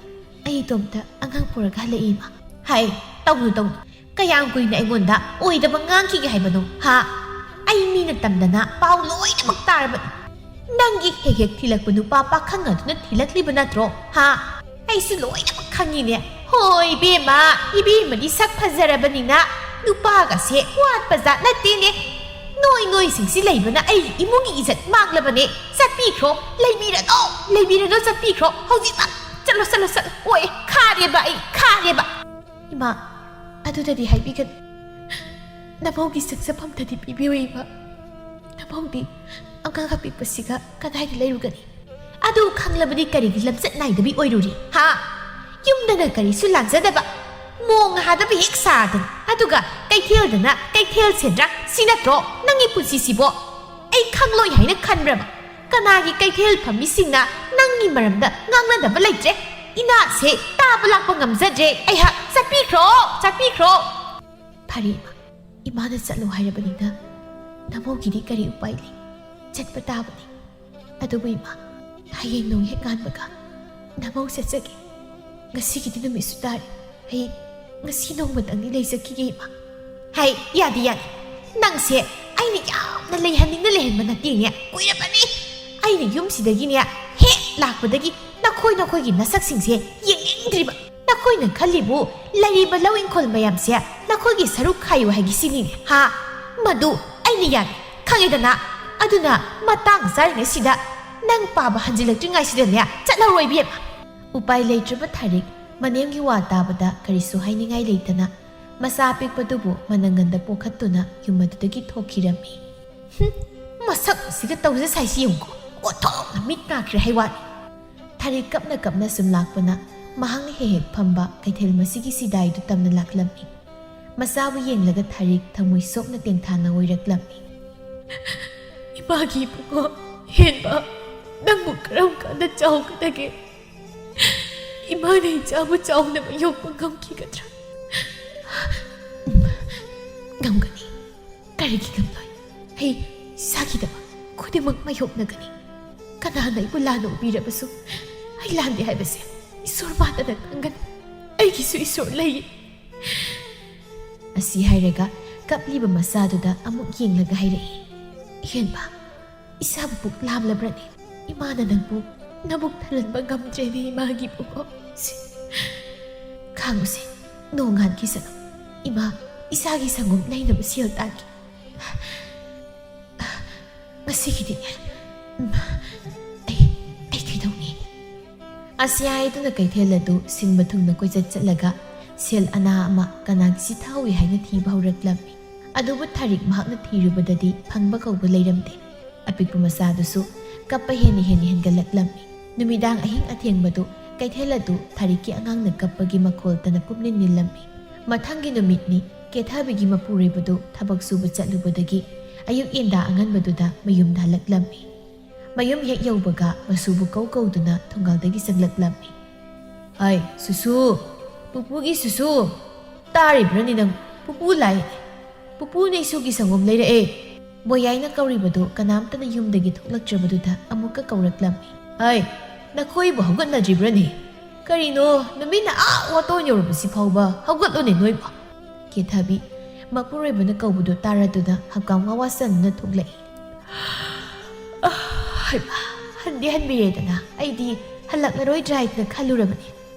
ꯑꯩ ꯏꯇꯣꯝꯇ ꯑꯉꯥꯡ ꯄꯨꯔꯒ ꯍꯜꯂꯛꯏ, ꯏꯃꯥ꯫ ꯍꯥꯏ, ꯇꯧꯅꯨ, ꯇꯧꯅꯨ꯫ ꯀꯌꯥꯝ ꯀꯨꯏꯅ ꯑꯩꯉꯣꯟꯗ ꯑꯣꯏꯗꯕ ꯉꯥꯡꯈꯤꯒꯦ ꯍꯥꯏꯕꯅꯣ, ꯍꯥ? ꯑꯩ ꯃꯤꯅ ꯇꯝꯗꯅ ꯄꯥꯎ ꯂꯣꯏꯅꯃꯛ ꯇꯥꯔꯕꯅꯤ꯫ ꯅꯪꯒꯤ ꯍꯦꯛ ꯍꯦꯛ ꯊꯤꯜꯂꯛꯄ ꯅꯨꯄꯥ ꯄꯥꯈꯪ ꯑꯗꯨꯅ ꯊꯤꯜꯂꯛꯂꯤꯕ ꯅꯠꯇ꯭ꯔꯣ, ꯍꯥ? ꯑꯩꯁꯨ ꯂꯣꯏꯅꯃꯛ ꯈꯪꯉꯤꯅꯦ꯫ ꯍꯣꯏ, ꯏꯕꯦꯝꯃ, ꯏꯕꯦꯝꯃꯗꯤ ꯁꯛ ꯐꯖꯔꯕꯅꯤꯅ ꯅꯨꯄꯥꯒꯁꯦ ꯋꯥꯠꯄ ꯖꯥꯠ ꯅꯠꯇꯦꯅꯦ꯫ ꯅꯣꯏ ꯅꯣꯏꯁꯤꯡꯁꯤ ꯂꯩꯕꯅ ꯑꯩꯒꯤ ꯏꯃꯨꯡꯒꯤ ꯏꯖꯠ ꯃꯥꯡꯂꯕꯅꯦ꯫ ꯆꯠꯄꯤꯈ꯭ꯔꯣ, ꯂꯩꯕꯤꯔꯅꯣ, ꯂꯩꯕꯤꯔꯅꯣ, ꯆꯠꯄꯤꯈ꯭ꯔꯣ꯫ ꯍꯧꯖꯤꯛꯃꯛ ꯆꯠꯂꯣ, ꯆꯠꯂꯣ, ꯆꯠꯂꯣ꯫ ꯑꯣꯏ, ꯈꯥꯔꯦꯕ ꯑꯩ, ꯈꯥꯔꯦꯕ꯫ ꯏꯃꯥ, ꯑꯗꯨꯗꯗꯤ ꯍꯥꯏꯕꯤꯒꯅꯨ꯫ ꯅꯃꯧꯒꯤ ꯆꯪꯖꯐꯝꯗꯗꯤ ꯄꯤꯕꯤꯌꯨ, ꯏꯃꯥ꯫ ꯅꯃꯧꯗꯤ ꯑꯉꯥꯡ ꯑꯄꯤꯛꯄꯁꯤꯒ ꯀꯗꯥꯏꯗ ꯂꯩꯔꯨꯒꯅꯤ? ꯑꯗꯨ ꯈꯪꯂꯕꯗꯤ ꯀꯔꯤꯒꯤ ꯂꯝꯆꯠ ꯅꯥꯏꯗꯕꯤ ꯑꯣꯏꯔꯨꯔꯤ, ꯍꯥ? ꯌꯨꯝꯗꯅ ꯀꯔꯤꯁꯨ ꯂꯥꯟꯖꯗꯕ, ꯃꯣꯡ ꯍꯥꯗꯕ ꯍꯦꯛ ꯁꯥꯗꯅ, ꯑꯗꯨꯒ ꯀꯩꯊꯦꯜꯗꯅ ꯀꯩꯊꯦꯜ ꯁꯦꯟꯗ꯭ꯔꯥ, ꯁꯤ ꯅꯠꯇ꯭ꯔꯣ ꯅꯪꯒꯤ ꯄꯨꯟꯁꯤꯁꯤꯕꯣ? ꯑꯩ ꯈꯪꯂꯣꯏ ꯍꯥꯏꯅ ꯈꯟꯕ꯭ꯔꯕ? ꯀꯅꯥꯒꯤ ꯀꯩꯊꯦꯜ ꯐꯝꯃꯤꯁꯤꯡꯅ ꯅꯪꯒꯤ ꯃꯔꯝꯗ ꯉꯥꯡꯅꯗꯕ ꯂꯩꯇ꯭ꯔꯦ? ꯏꯅꯥꯛꯁꯦ ꯇꯥꯕ ꯂꯥꯛꯄ ꯉꯝꯖꯗ꯭ꯔꯦ꯫ ꯑꯩꯍꯥꯛ ꯆꯠꯄꯤꯈ꯭ꯔꯣ, ꯆꯠꯄꯤꯈ꯭ꯔꯣ꯫ "ꯐꯔꯦ ꯏꯃꯥ, ꯏꯃꯥꯅ ꯆꯠꯂꯣ ꯍꯥꯏꯔꯕꯅꯤꯅ ꯅꯃꯧꯒꯤꯗꯤ ꯀꯔꯤ ꯎꯄꯥꯏ ꯂꯩ? ꯆꯠꯄ ꯇꯥꯕꯅꯤ꯫ ꯑꯗꯨꯕꯨ ꯏꯃꯥ, ꯍꯌꯦꯡ ꯅꯣꯡ ꯍꯦꯛ ꯉꯥꯟꯕꯒ ꯅꯃꯧ ꯆꯠꯆꯒꯦ꯫ ꯉꯁꯤꯒꯤꯗꯤ ꯅꯨꯃꯤꯠꯁꯨ ꯇꯥꯔꯦ꯫ ꯑꯩ ꯉꯁꯤ ꯅꯣꯡꯃꯇꯪꯗꯤ ꯂꯩꯖꯈꯤꯒꯦ ꯏꯃꯥ꯫" "ꯍꯩ, ꯌꯥꯗꯦ, ꯌꯥꯗꯦ꯫ ꯅꯪꯁꯦ ꯑꯩꯅ ꯌꯥꯝꯅ ꯂꯩꯍꯟꯅꯤꯡꯅ ꯂꯩꯍꯟꯕ ꯅꯠꯇꯦꯅꯦ꯫ ꯀꯨꯏꯔꯕꯅꯤ ꯑꯩꯅ ꯌꯨꯝꯁꯤꯗꯒꯤꯅꯦ ꯍꯦꯛ ꯂꯥꯛꯄꯗꯒꯤ ꯅꯈꯣꯏ ꯅꯈꯣꯏꯒꯤ ꯅꯁꯛꯁꯤꯡꯁꯦ ꯌꯦꯡꯅꯤꯡꯗ꯭ꯔꯤꯕ꯫ ꯅꯈꯣꯏꯅ ꯈꯜꯂꯤꯕꯨ ꯂꯩꯔꯤꯕ ꯂꯧ ꯏꯪꯈꯣꯜ ꯃꯌꯥꯝꯁꯦ ꯅꯈꯣꯏꯒꯤ ꯁꯔꯨꯛ ꯈꯥꯏꯌꯨ ꯍꯥꯏꯒꯤꯁꯤꯅꯤꯅꯦ, ꯍꯥ? ꯃꯗꯨ ꯑꯩꯅ ꯌꯥꯗꯦ, ꯈꯪꯉꯦꯗꯅ? ꯑꯗꯨꯅ ꯃꯇꯥꯡ ꯆꯥꯔꯤꯉꯩꯁꯤꯗ, ꯅꯪ ꯄꯥꯕ ꯍꯟꯖꯤꯜꯂꯛꯇ꯭ꯔꯤꯉꯩꯁꯤꯗꯅꯦ ꯆꯠꯍꯧꯔꯣ ꯏꯕꯦꯝꯃ꯫" ꯎꯄꯥꯏ ꯂꯩꯇ꯭ꯔꯕ ꯊꯥꯔꯤꯛ ꯃꯅꯦꯝꯒꯤ ꯋꯥ ꯇꯥꯕꯗ ꯀꯔꯤꯁꯨ ꯍꯥꯏꯅꯤꯡꯉꯥꯏ ꯂꯩꯇꯅ ꯃꯆꯥ ꯑꯄꯤꯛꯄꯗꯨꯕꯨ ꯃꯅꯪꯒꯟꯗ ꯄꯣꯛꯈꯠꯇꯨꯅ ꯌꯨꯝ ꯑꯗꯨꯗꯒꯤ ꯊꯣꯛꯈꯤꯔꯝꯃꯤ꯫ "ꯍꯨꯝ, ꯃꯁꯛ ꯑꯁꯤꯒ ꯇꯧꯖ ꯁꯥꯏꯁꯤ ꯌꯦꯡꯉꯨꯀꯣ, ꯑꯣꯟꯊꯣꯛꯅ ꯃꯤꯠ ꯅꯥꯈ꯭ꯔꯦ ꯍꯥꯏ ꯋꯥꯅꯤ꯫" ꯊꯥꯔꯤꯛ ꯀꯞꯅ ꯀꯞꯅ ꯁꯨꯝ ꯂꯥꯛꯄꯅ ꯃꯍꯥꯛꯅ ꯍꯦꯛ ꯍꯦꯛ ꯐꯝꯕ ꯀꯩꯊꯦꯜ ꯃꯁꯤꯒꯤ ꯁꯤꯗꯥꯏꯗꯨ ꯇꯝꯅ ꯂꯥꯛꯂꯝꯃꯤ꯫ ꯃꯆꯥꯕꯨ ꯌꯦꯡꯂꯒ ꯊꯥꯔꯤꯛ ꯊꯃꯣꯏ ꯁꯣꯛꯅ ꯇꯦꯡꯊꯥꯅ ꯑꯣꯏꯔꯛꯂꯝꯃꯤ꯫ "ꯏꯃꯥꯒꯤ ꯏꯕꯨꯡꯉꯣ, ꯍꯦꯟꯕ, ꯅꯪꯕꯨ ꯀꯔꯝ ꯀꯥꯟꯗ ꯆꯥꯎꯒꯗꯒꯦ? ꯏꯃꯥꯅ ꯏꯆꯥꯕꯨ ꯆꯥꯎꯅꯕ ꯌꯣꯛꯄ ꯉꯝꯈꯤꯒꯗ꯭ꯔꯥ?" "ꯉꯝꯒꯅꯤ꯫ ꯀꯔꯤꯒꯤ ꯉꯝꯂꯣꯏ? ꯑꯩ ꯏꯁꯥꯒꯤꯗꯃꯛ ꯈꯨꯗꯤꯡꯃꯛ ꯃꯥꯌꯣꯛꯅꯒꯅꯤ꯫ ꯀꯅꯥꯅ ꯑꯩꯕꯨ ꯂꯥꯟꯅ ꯎꯕꯤꯔꯕꯁꯨ, ꯑꯩ ꯂꯥꯟꯗꯦ ꯍꯥꯏꯕꯁꯦ ꯏꯁꯣꯔ ꯃꯥꯇꯅ ꯈꯪꯒꯅꯤ꯫ ꯑꯩꯒꯤꯁꯨ ꯏꯁꯣꯔ ꯂꯩ꯫" ꯑꯁꯤ ꯍꯥꯏꯔꯒ ꯀꯞꯂꯤꯕ ꯃꯆꯥꯗꯨꯗ ꯑꯃꯨꯛ ꯌꯦꯡꯂꯒ ꯍꯥꯏꯔꯛꯏ, "ꯍꯦꯟꯕ, ꯏꯁꯥꯕꯨ ꯄꯨꯛ ꯂꯥꯝꯂꯕ꯭ꯔꯅꯦ? ꯏꯃꯥꯅ ꯅꯪꯕꯨ ꯅꯕꯨꯛ ꯊꯜꯍꯟꯕ ꯉꯝꯗ꯭ꯔꯦꯅꯦ, ꯏꯃꯥꯒꯤ ꯏꯕꯨꯡꯉꯣ꯫ ꯁꯤ, ꯈꯥꯡꯉꯨꯁꯦ, ꯅꯣꯡ ꯉꯥꯟꯈꯤꯁꯅꯨ꯫ ꯏꯃꯥ, ꯏꯁꯥꯒꯤ ꯁꯪꯒꯣꯝ ꯂꯩꯅꯕ ꯁꯦꯜ ꯇꯥꯟꯒꯦ꯫ ꯉꯁꯤꯒꯤꯗꯤꯅꯦ, ꯎꯝ, ꯑꯩ, ꯑꯩ ꯀꯩꯗꯧꯅꯤ?" ꯑꯁꯤ ꯍꯥꯏꯗꯨꯅ ꯀꯩꯊꯦꯜ ꯑꯗꯨ ꯁꯤꯟꯕ ꯊꯨꯡꯅ ꯀꯣꯏꯆꯠ ꯆꯠꯂꯒ ꯁꯦꯜ ꯑꯅꯥ ꯑꯃ ꯀꯅꯥꯒꯤ ꯆꯤꯊꯥꯎꯏ ꯍꯥꯏꯅ ꯊꯤꯕ ꯍꯧꯔꯛꯂꯝꯃꯤ꯫ ꯑꯗꯨꯕꯨ ꯊꯥꯔꯤꯛ ꯃꯍꯥꯛꯅ ꯊꯤꯔꯨꯕꯗꯗꯤ ꯐꯪꯕ ꯀꯧꯕ ꯂꯩꯔꯝꯗꯦ꯫ ꯑꯄꯤꯛꯄ ꯃꯆꯥꯗꯨꯁꯨ ꯀꯞꯄ ꯍꯦꯟꯅ ꯍꯦꯟꯅ ꯍꯦꯟꯒꯠꯂꯛꯂꯝꯃꯤ꯫ ꯅꯨꯃꯤꯗꯥꯡ ꯑꯍꯤꯡ ꯑꯊꯦꯡꯕꯗꯨ ꯀꯩꯊꯦꯜ ꯑꯗꯨ ꯊꯥꯔꯤꯛꯀꯤ ꯑꯉꯥꯡꯅ ꯀꯞꯄꯒꯤ ꯃꯈꯣꯜꯇꯅ ꯄꯨꯝꯅꯤꯜ ꯅꯤꯜꯂꯝꯃꯤ꯫ ꯃꯊꯪꯒꯤ ꯅꯨꯃꯤꯠꯅꯤ ꯀꯦꯊꯕꯤꯒꯤ ꯃꯄꯨꯔꯣꯏꯕꯗꯨ ꯊꯕꯛ ꯁꯨꯕ ꯆꯠꯂꯨꯕꯗꯒꯤ ꯑꯌꯨꯛ ꯌꯦꯟꯗꯥ ꯑꯉꯟꯕꯗꯨꯗ ꯃꯌꯨꯝꯗ ꯍꯜꯂꯛꯂꯝꯃꯤ꯫ ꯃꯌꯨꯝ ꯍꯦꯛ ꯌꯧꯕꯒ ꯃꯁꯨꯕꯨ ꯀꯧ ꯀꯧꯗꯨꯅ ꯊꯣꯡꯒꯥꯜꯗꯒꯤ ꯆꯪꯂꯛꯂꯝꯃꯤ꯫ "ꯑꯩ, ꯁꯨꯁꯨ, ꯄꯨꯄꯨꯒꯤ ꯁꯨꯁꯨ, ꯇꯥꯔꯤꯕ꯭ꯔꯅꯤ ꯅꯪ? ꯄꯨꯄꯨ ꯂꯥꯛꯑꯦ꯫ ꯄꯨꯄꯨꯅ ꯏꯁꯨꯒꯤ ꯁꯪꯒꯣꯝ ꯂꯩꯔꯛꯑꯦ꯫" ꯕꯣꯌꯥꯏꯅ ꯀꯧꯔꯤꯕꯗꯨ ꯀꯅꯥꯝꯇꯅ ꯌꯨꯝꯗꯒꯤ ꯊꯣꯛꯂꯛꯇ꯭ꯔꯕꯗꯨꯗ ꯑꯃꯨꯛꯀ ꯀꯧꯔꯛꯂꯝꯃꯤ꯫ "ꯑꯩ, ꯅꯈꯣꯏꯕꯨ ꯍꯧꯒꯠꯅꯗ꯭ꯔꯤꯕ꯭ꯔꯅꯦ? ꯀꯔꯤꯅꯣ, ꯅꯨꯃꯤꯠꯅ ꯑꯥ ꯋꯥꯇꯣꯟ ꯌꯧꯔꯕꯁꯤ ꯐꯥꯎꯕ ꯍꯧꯒꯠꯂꯨꯅꯦ ꯅꯣꯏꯕꯨ!" ꯀꯦꯊꯕꯤ ꯃꯄꯨꯔꯣꯏꯕꯅ ꯀꯧꯕꯗꯨ ꯇꯥꯔꯗꯨꯅ ꯍꯛꯀꯥꯝ ꯋꯥ ꯋꯥ ꯆꯟꯗꯨꯅ ꯊꯣꯛꯂꯛꯏ꯫ "ꯑꯥ, ꯍꯩꯃꯥ, ꯍꯟꯗꯤ ꯍꯟꯕꯤꯔꯦꯗꯅ, ꯑꯩꯗꯤ ꯍꯜꯂꯛꯂꯔꯣꯏꯗ꯭ꯔꯥ ꯍꯥꯏꯗꯅ ꯈꯜꯂꯨꯔꯕꯅꯤ꯫"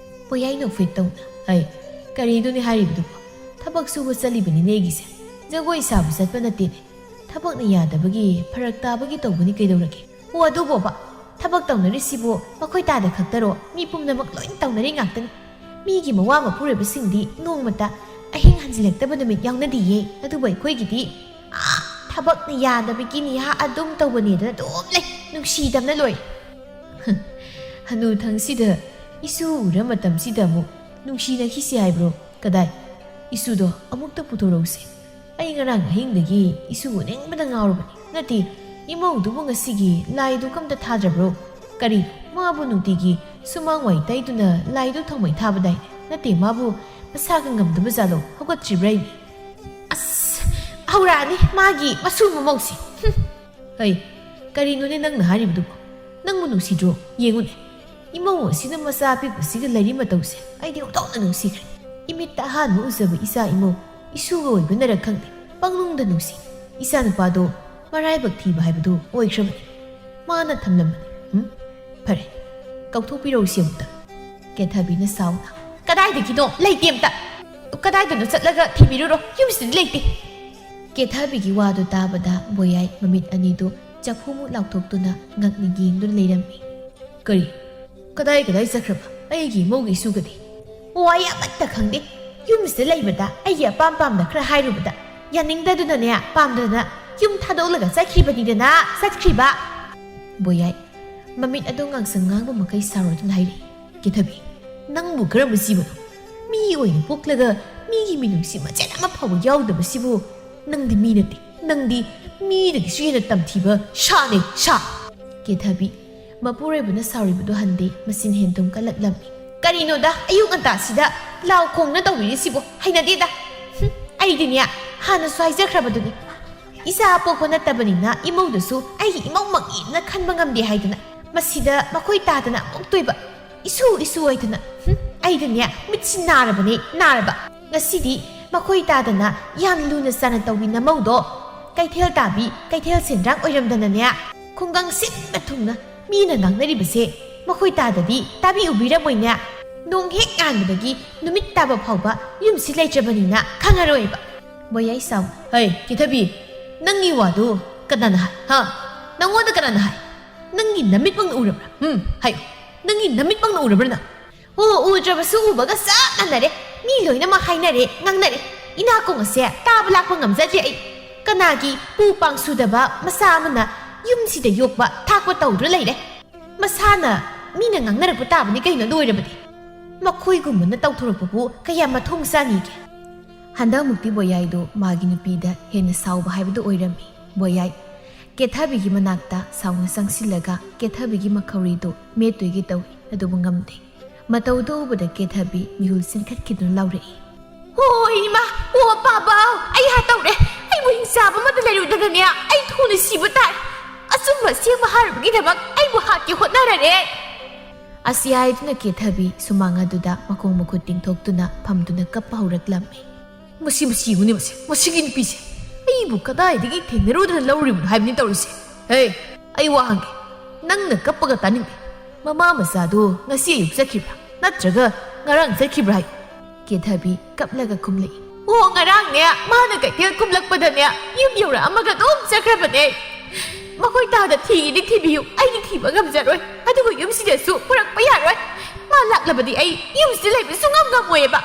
ꯕꯣꯌꯥꯏ ꯅꯣꯛꯐꯦꯠ ꯇꯧꯅ, "ꯑꯩ, ꯀꯔꯤꯅꯣꯅꯦ ꯍꯥꯏꯔꯤꯕꯗꯨꯕꯣ? ꯊꯕꯛ ꯁꯨꯕ ꯆꯠꯂꯤꯕꯅꯤꯅꯦ ꯑꯩꯒꯤꯁꯦ꯫ ꯖꯒꯣꯏ ꯁꯥꯕ ꯆꯠꯄ ꯅꯠꯇꯦꯅꯦ꯫ ꯊꯕꯛꯅ ꯌꯥꯗꯕꯒꯤ, ꯐꯔꯛ ꯇꯥꯕꯒꯤ ꯇꯧꯕꯅꯤ ꯀꯩꯗꯧꯔꯒꯦ?" "ꯑꯣ, ꯑꯗꯨꯕꯣꯕ, ꯊꯕꯛ ꯇꯧꯅꯔꯤꯁꯤꯕꯨ ꯃꯈꯣꯏ ꯇꯥꯗ ꯈꯛꯇꯔꯣ? ꯃꯤꯄꯨꯝꯅꯃꯛ ꯂꯣꯏ ꯇꯧꯅꯔꯤ ꯉꯥꯛꯇꯅꯤ꯫ ꯃꯤꯒꯤ ꯃꯋꯥ ꯃꯄꯨꯔꯣꯏꯕꯁꯤꯡꯗꯤ ꯅꯣꯡꯃꯇ ꯑꯍꯤꯡ ꯍꯟꯖꯤꯜꯂꯛꯇꯕ ꯅꯨꯃꯤꯠ ꯌꯥꯎꯅꯗꯤꯌꯦ꯫ ꯑꯗꯨꯕꯨ ꯑꯩꯈꯣꯏꯒꯤꯗꯤ, ꯑꯥ, ꯊꯕꯛꯅ ꯌꯥꯗꯕꯒꯤ ꯅꯤꯍꯥ ꯑꯗꯨꯝ ꯇꯧꯕꯅꯦꯗꯅ ꯑꯗꯨꯝ ꯂꯩ꯫ ꯅꯨꯡꯁꯤꯗꯕꯅ ꯂꯣꯏꯔꯦ꯫" "ꯍꯅꯨꯊꯪꯁꯤꯗ ꯏꯁꯨ ꯎꯔ ꯃꯇꯝꯁꯤꯗ ꯑꯃꯨꯛ ꯅꯨꯡꯁꯤꯅꯈꯤꯁꯤ ꯍꯥꯏꯕ꯭ꯔꯣ? ꯀꯗꯥꯏ? ꯏꯁꯨꯗꯣ ꯑꯃꯨꯛꯇ ꯄꯨꯊꯣꯔꯛꯎꯁꯦ꯫ ꯑꯩ ꯉꯔꯥꯡ ꯑꯍꯤꯡꯗꯒꯤ ꯏꯁꯨ ꯎꯅꯤꯡꯕꯗ ꯉꯥꯎꯔꯕꯅꯤ꯫ ꯅꯠꯇꯦ, ꯏꯃꯧꯗꯨꯕꯨ ꯉꯁꯤꯒꯤ ꯂꯥꯏꯗꯨ ꯀꯝꯇ ꯊꯥꯗ꯭ꯔꯕ꯭ꯔꯣ? ꯀꯔꯤ, ꯃꯥꯕꯨ ꯅꯨꯡꯇꯤꯒꯤ ꯁꯨꯃꯥꯡ ꯋꯥꯏ ꯇꯩꯗꯨꯅ ꯂꯥꯏꯗꯨ ꯊꯥꯎꯃꯩ ꯊꯥꯕꯗꯥꯏꯅꯦ? ꯅꯠꯇꯦ, ꯃꯥꯕꯨ ꯃꯁꯥꯒ ꯉꯝꯗꯕ ꯖꯥꯠꯂꯣ? ꯍꯧꯒꯠꯇ꯭ꯔꯤꯕ꯭ꯔꯥ ꯏꯃꯤ?" "ꯑꯁ, ꯍꯧꯔꯛꯑꯅꯤ ꯃꯥꯒꯤ ꯃꯁꯨ ꯃꯃꯧꯁꯤ꯫ ꯍꯨꯝ!" "ꯍꯩ, ꯀꯔꯤꯅꯣꯅꯦ ꯅꯪꯅ ꯍꯥꯏꯔꯤꯕꯗꯨꯕꯣ? ꯅꯪꯕꯨ ꯅꯨꯡꯁꯤꯗ꯭ꯔꯣ? ꯌꯦꯡꯉꯨꯅꯦ, ꯏꯃꯧ ꯑꯁꯤꯅ ꯃꯆꯥ ꯑꯄꯤꯛꯄꯁꯤꯒ ꯂꯩꯔꯤ ꯃꯇꯧꯁꯦ ꯑꯩꯗꯤ ꯑꯣꯟꯊꯣꯛꯅ ꯅꯨꯡꯁꯤꯈ꯭ꯔꯦ꯫ ꯏꯃꯤꯠꯇ ꯑꯍꯥꯟꯕ ꯎꯖꯕ ꯏꯆꯥ ꯏꯃꯧ ꯏꯁꯨꯒ ꯑꯣꯏꯕꯅꯔ ꯈꯪꯗꯦ, ꯄꯪꯅꯨꯡꯗ ꯅꯨꯡꯁꯤ꯫ ꯏꯆꯥ ꯅꯨꯄꯥꯗꯣ ꯃꯔꯥꯏꯕꯛ ꯊꯤꯕ ꯍꯥꯏꯕꯗꯨ ꯑꯣꯏꯈ꯭ꯔꯕꯅꯤ꯫ ꯃꯥꯅ ꯊꯝꯂꯝꯕꯅꯤ꯫ ꯎꯝ, ꯐꯔꯦ, ꯀꯧꯊꯣꯛꯄꯤꯔꯛꯎꯁꯤ ꯑꯃꯨꯛꯇ꯫" ꯀꯦꯊꯕꯤꯅ ꯁꯥꯎꯅ, "ꯀꯗꯥꯏꯗꯒꯤꯅꯣ? ꯂꯩꯇꯦ ꯑꯝꯇ꯫ ꯀꯗꯥꯏꯗꯅꯣ ꯆꯠꯂꯒ ꯊꯤꯕꯤꯔꯨꯔꯣ, ꯌꯨꯝꯁꯤꯗ ꯂꯩꯇꯦ꯫" ꯀꯦꯊꯕꯤꯒꯤ ꯋꯥꯗꯨ ꯇꯥꯕꯗ ꯕꯣꯌꯥꯏ ꯃꯃꯤꯠ ꯑꯅꯤꯗꯨ ꯆꯐꯨꯃꯨꯛ ꯂꯥꯎꯊꯣꯛꯇꯨꯅ ꯉꯛꯅ ꯌꯦꯡꯗꯨꯅ ꯂꯩꯔꯝꯃꯤ꯫ "ꯀꯔꯤ? ꯀꯗꯥꯏ ꯀꯗꯥꯏ ꯆꯠꯈ꯭ꯔꯕ ꯑꯩꯒꯤ ꯏꯃꯧꯒꯤ ꯏꯁꯨꯒꯗꯤ?" "ꯑꯣ, ꯑꯩ ꯑꯃꯠꯇ ꯈꯪꯗꯦ꯫ ꯌꯨꯝꯁꯤꯗ ꯂꯩꯕꯗ ꯑꯩꯒꯤ ꯑꯄꯥꯝ ꯄꯥꯝꯗ ꯈꯔ ꯍꯥꯏꯔꯨꯕꯗ ꯌꯥꯅꯤꯡꯗꯗꯨꯅꯅꯦ, ꯄꯥꯝꯗꯗꯅ ꯌꯨꯝ ꯊꯥꯗꯣꯛꯂꯒ ꯆꯠꯈ꯭ꯔꯤꯕꯅꯤꯗꯅ, ꯆꯠꯈ꯭ꯔꯤꯕ꯫" ꯕꯣꯌꯥꯏ ꯃꯃꯤꯠ ꯑꯗꯨ ꯉꯥꯡꯁꯪ ꯉꯥꯡꯕ ꯃꯈꯩ ꯁꯥꯎꯔꯗꯨꯅ ꯍꯥꯏꯔꯛꯏ꯫ "ꯀꯦꯊꯕꯤ, ꯅꯪꯕꯨ ꯀꯔꯝꯕ ꯖꯤꯕꯅꯣ? ꯃꯤ ꯑꯣꯏꯅ ꯄꯣꯛꯂꯒ ꯃꯤꯒꯤ ꯃꯤꯅꯨꯡꯁꯤ ꯃꯆꯦꯠ ꯑꯃ ꯐꯥꯎꯕ ꯌꯥꯎꯗꯕꯁꯤꯕꯨ ꯅꯪꯗꯤ ꯃꯤ ꯅꯠꯇꯦ꯫ ꯅꯪꯗꯤ ꯃꯤꯗꯒꯤꯁꯨ ꯍꯦꯟꯅ ꯇꯝꯊꯤꯕ ꯁꯥꯅꯦ, ꯁꯥ!" ꯀꯦꯊꯕꯤ ꯃꯄꯨꯔꯣꯏꯕꯅ ꯁꯥꯎꯔꯤꯕꯗꯨ ꯍꯟꯗꯦ, ꯃꯆꯤꯟ ꯍꯦꯟꯗꯨꯝ ꯀꯜꯂꯛꯂꯝꯃꯤ꯫ ꯀꯔꯤꯅꯣꯗ, ꯑꯌꯨꯛ ꯉꯟꯇꯥꯁꯤꯗ ꯂꯥꯎ ꯈꯣꯡꯅ ꯇꯧꯕꯤꯔꯤꯁꯤꯕꯨ? ꯍꯩꯅꯗꯦꯗ꯫ ꯍꯨꯝ, ꯑꯩꯗꯤꯅꯦ, ꯍꯥꯟꯅꯁꯨ ꯍꯥꯏꯖꯈ꯭ꯔꯕꯗꯨꯅꯤ, ꯏꯆꯥ ꯄꯣꯛꯄ ꯅꯠꯇꯕꯅꯤꯅ ꯏꯃꯧꯗꯁꯨ ꯑꯩꯒꯤ ꯏꯃꯧꯃꯛꯅꯤꯅ ꯈꯟꯕ ꯉꯝꯗꯦ ꯍꯥꯏꯗꯅ ꯃꯁꯤꯗ ꯃꯈꯣꯏ ꯇꯥꯗꯅ ꯑꯃꯨꯛꯇꯣꯏꯕ꯫ ꯏꯁꯨ ꯏꯁꯨ ꯍꯥꯏꯗꯅ꯫ ꯍꯨꯝ, ꯑꯩꯗꯤꯅꯦ, ꯃꯤꯠꯁꯤ ꯅꯥꯔꯕꯅꯦ, ꯅꯥꯔꯕ꯫ ꯉꯁꯤꯗꯤ ꯃꯈꯣꯏ ꯇꯥꯗꯅ ꯌꯥꯝ ꯂꯨꯅ ꯆꯥꯅ ꯇꯧꯕꯤ ꯅꯃꯧꯗꯣ ꯀꯩꯊꯦꯜ ꯇꯥꯕꯤ, ꯀꯩꯊꯦꯜ ꯁꯦꯟꯗ꯭ꯔꯥꯡ ꯑꯣꯏꯔꯝꯗꯅꯅꯦ, ꯈꯨꯡꯒꯪ ꯁꯤꯟꯕ ꯊꯨꯡꯅ ꯃꯤꯅ ꯉꯥꯡꯅꯔꯤꯕꯁꯦ ꯃꯈꯣꯏ ꯇꯥꯗꯗꯤ ꯇꯥꯕꯤꯎꯕꯤꯔꯝꯃꯣꯏꯅꯦ꯫ ꯅꯣꯡ ꯍꯦꯛ ꯉꯥꯟꯕꯗꯒꯤ ꯅꯨꯃꯤꯠ ꯇꯥꯕ ꯐꯥꯎꯕ ꯌꯨꯝꯁꯤ ꯂꯩꯇ꯭ꯔꯕꯅꯤꯅ ꯈꯪꯉꯔꯣꯏꯕ꯫ ꯃꯣꯌꯥꯏ ꯁꯥꯎ꯫ ꯍꯩ, ꯀꯦꯊꯕꯤ, ꯅꯪꯒꯤ ꯋꯥꯗꯨ ꯀꯅꯥꯅ ꯍꯥꯏ? ꯍꯥ? ꯅꯪꯉꯣꯟꯗ ꯀꯅꯥꯅ ꯍꯥꯏ? ꯅꯪꯒꯤ ꯅꯃꯤꯠꯃꯛꯅ ꯎꯔꯕ꯭ꯔꯥ? ꯎꯝ, ꯍꯥꯏꯌꯨ꯫ ꯅꯪꯒꯤ ꯅꯃꯤꯠꯃꯛꯅ ꯎꯔꯕ꯭ꯔꯥ ꯅꯪ? ꯑꯣ, ꯎꯗ꯭ꯔꯕꯁꯨ ꯎꯕꯒ ꯆꯞ ꯃꯥꯟꯅꯔꯦ꯫ ꯃꯤ ꯂꯣꯏꯅꯃꯛ ꯍꯥꯏꯅꯔꯦ, ꯉꯥꯡꯅꯔꯦ꯫ ꯏꯅꯥꯀꯣꯡ ꯑꯁꯦ ꯇꯥꯕ ꯂꯥꯛꯄ ꯉꯝꯖꯗ꯭ꯔꯦ ꯑꯩ꯫ ꯀꯅꯥꯒꯤ ꯄꯨ ꯄꯥꯡ ꯁꯨꯗꯕ ꯃꯆꯥ ꯑꯃꯅ ꯌꯨꯝꯁꯤꯗ ꯌꯣꯛꯄ ꯊꯥꯛꯄ ꯇꯧꯗꯨꯅ ꯂꯩꯔꯦ꯫ ꯃꯁꯥꯅ ꯃꯤꯅ ꯉꯥꯡꯅꯔꯛꯄ ꯇꯥꯕꯅꯤ ꯀꯩꯅꯣ, ꯑꯗꯨ ꯑꯣꯏꯔꯕꯗꯤ꯫ ꯃꯈꯣꯏꯒꯨꯝꯕꯅ ꯇꯧꯊꯣꯔꯛꯄꯕꯨ ꯀꯌꯥ ꯃꯊꯣꯡ ꯆꯥꯅꯤꯒꯦ? ꯍꯟꯗꯛꯃꯨꯛꯇꯤ ꯕꯣꯌꯥꯏꯗꯨ ꯃꯥꯒꯤ ꯅꯨꯄꯤꯗ ꯍꯦꯟꯅ ꯁꯥꯎꯕ ꯍꯥꯏꯕꯗꯨ ꯑꯣꯏꯔꯝꯃꯤ꯫ ꯕꯣꯌꯥꯏ, ꯀꯦꯊꯕꯤꯒꯤ ꯃꯅꯥꯛꯇ ꯁꯥꯎꯅ ꯆꯪꯁꯤꯜꯂꯒ ꯀꯦꯊꯕꯤꯒꯤ ꯃꯈꯧꯔꯤꯗꯨ ꯃꯦꯠꯇꯣꯏꯒꯦ ꯇꯧꯏ, ꯑꯗꯨꯕꯨ ꯉꯝꯗꯦ꯫ ꯃꯇꯧꯗꯨ ꯎꯕꯗ ꯀꯦꯊꯕꯤ ꯃꯤꯍꯨꯜ ꯆꯦꯟꯈꯠꯈꯤꯗꯨꯅ ꯂꯥꯎꯔꯛꯏ꯫ "ꯍꯣꯏ ꯏꯃꯥ, ꯑꯣ ꯄꯥꯕ, ꯑꯩ ꯍꯥꯠꯇꯧꯔꯦ꯫ ꯑꯩꯕꯨ ꯍꯤꯡꯆꯥꯕ ꯑꯃꯗ ꯂꯩꯔꯨꯗꯅꯅꯦ, ꯑꯩ ꯊꯨꯅ ꯁꯤꯕ ꯇꯥꯔꯦ꯫ ꯑꯆꯨꯝꯕ ꯑꯁꯦꯡꯕ ꯍꯥꯏꯔꯨꯕꯒꯤꯗꯃꯛ ꯑꯩꯕꯨ ꯍꯥꯠꯀꯦ ꯍꯣꯠꯅꯔꯔꯦ꯫" ꯑꯁꯤ ꯍꯥꯏꯗꯨꯅ ꯀꯦꯊꯕꯤ ꯁꯨꯃꯥꯡ ꯑꯗꯨꯗ ꯃꯈꯣꯡ ꯃꯈꯨꯠ ꯇꯤꯡꯊꯣꯛꯇꯨꯅ ꯐꯝꯗꯨꯅ ꯀꯞꯄ ꯍꯧꯔꯛꯂꯝꯃꯤ꯫ "ꯃꯁꯤ, ꯃꯁꯤ ꯌꯦꯡꯉꯨꯅꯦ, ꯃꯁꯤ, ꯃꯁꯤꯒꯤ ꯅꯨꯄꯤꯁꯦ ꯑꯩꯕꯨ ꯀꯗꯥꯏꯗꯒꯤ ꯊꯦꯡꯅꯔꯨꯗꯅ ꯂꯧꯔꯨꯔꯤꯕꯅꯣ ꯍꯥꯏꯕꯅꯤ ꯇꯧꯔꯤꯁꯦ꯫ ꯍꯦ, ꯑꯩ ꯋꯥ ꯍꯪꯒꯦ, ꯅꯪꯅ ꯀꯞꯄꯒ ꯇꯥꯅꯤꯡꯗꯦ꯫ ꯃꯃꯥ ꯃꯆꯥꯗꯣ ꯉꯁꯤ ꯑꯌꯨꯛ ꯆꯠꯈꯤꯕ꯭ꯔꯥ? ꯅꯠꯇ꯭ꯔꯒ ꯉꯔꯥꯡ ꯆꯠꯈꯤꯕ꯭ꯔꯥ ꯍꯥꯏꯌꯨ?" ꯀꯦꯊꯕꯤ ꯀꯞꯂꯒ ꯈꯨꯝꯂꯛꯏ꯫ "ꯑꯣ, ꯉꯔꯥꯡꯅꯦ, ꯃꯥꯅ ꯀꯩꯊꯦꯜ ꯀꯨꯝꯂꯛꯄꯗꯅꯦ, ꯌꯨꯝ ꯌꯧꯔꯛꯑꯝꯃꯒ ꯑꯗꯨꯝ ꯆꯠꯈ꯭ꯔꯕꯅꯦ꯫ ꯃꯈꯣꯏ ꯇꯥꯗ ꯊꯤꯒꯦꯗꯤ ꯊꯤꯕꯤꯌꯨ, ꯑꯩꯗꯤ ꯊꯤꯕ ꯉꯝꯖꯔꯣꯏ꯫ ꯑꯗꯨꯒ ꯌꯨꯝꯁꯤꯗꯁꯨ ꯄꯨꯔꯛꯄ ꯌꯥꯔꯣꯏ꯫ ꯃꯥ ꯂꯥꯛꯂꯕꯗꯤ ꯑꯩ ꯌꯨꯝꯁꯤꯗ ꯂꯩꯕ ꯁꯨꯡꯉꯝ ꯉꯝꯃꯣꯏꯑꯕ꯫"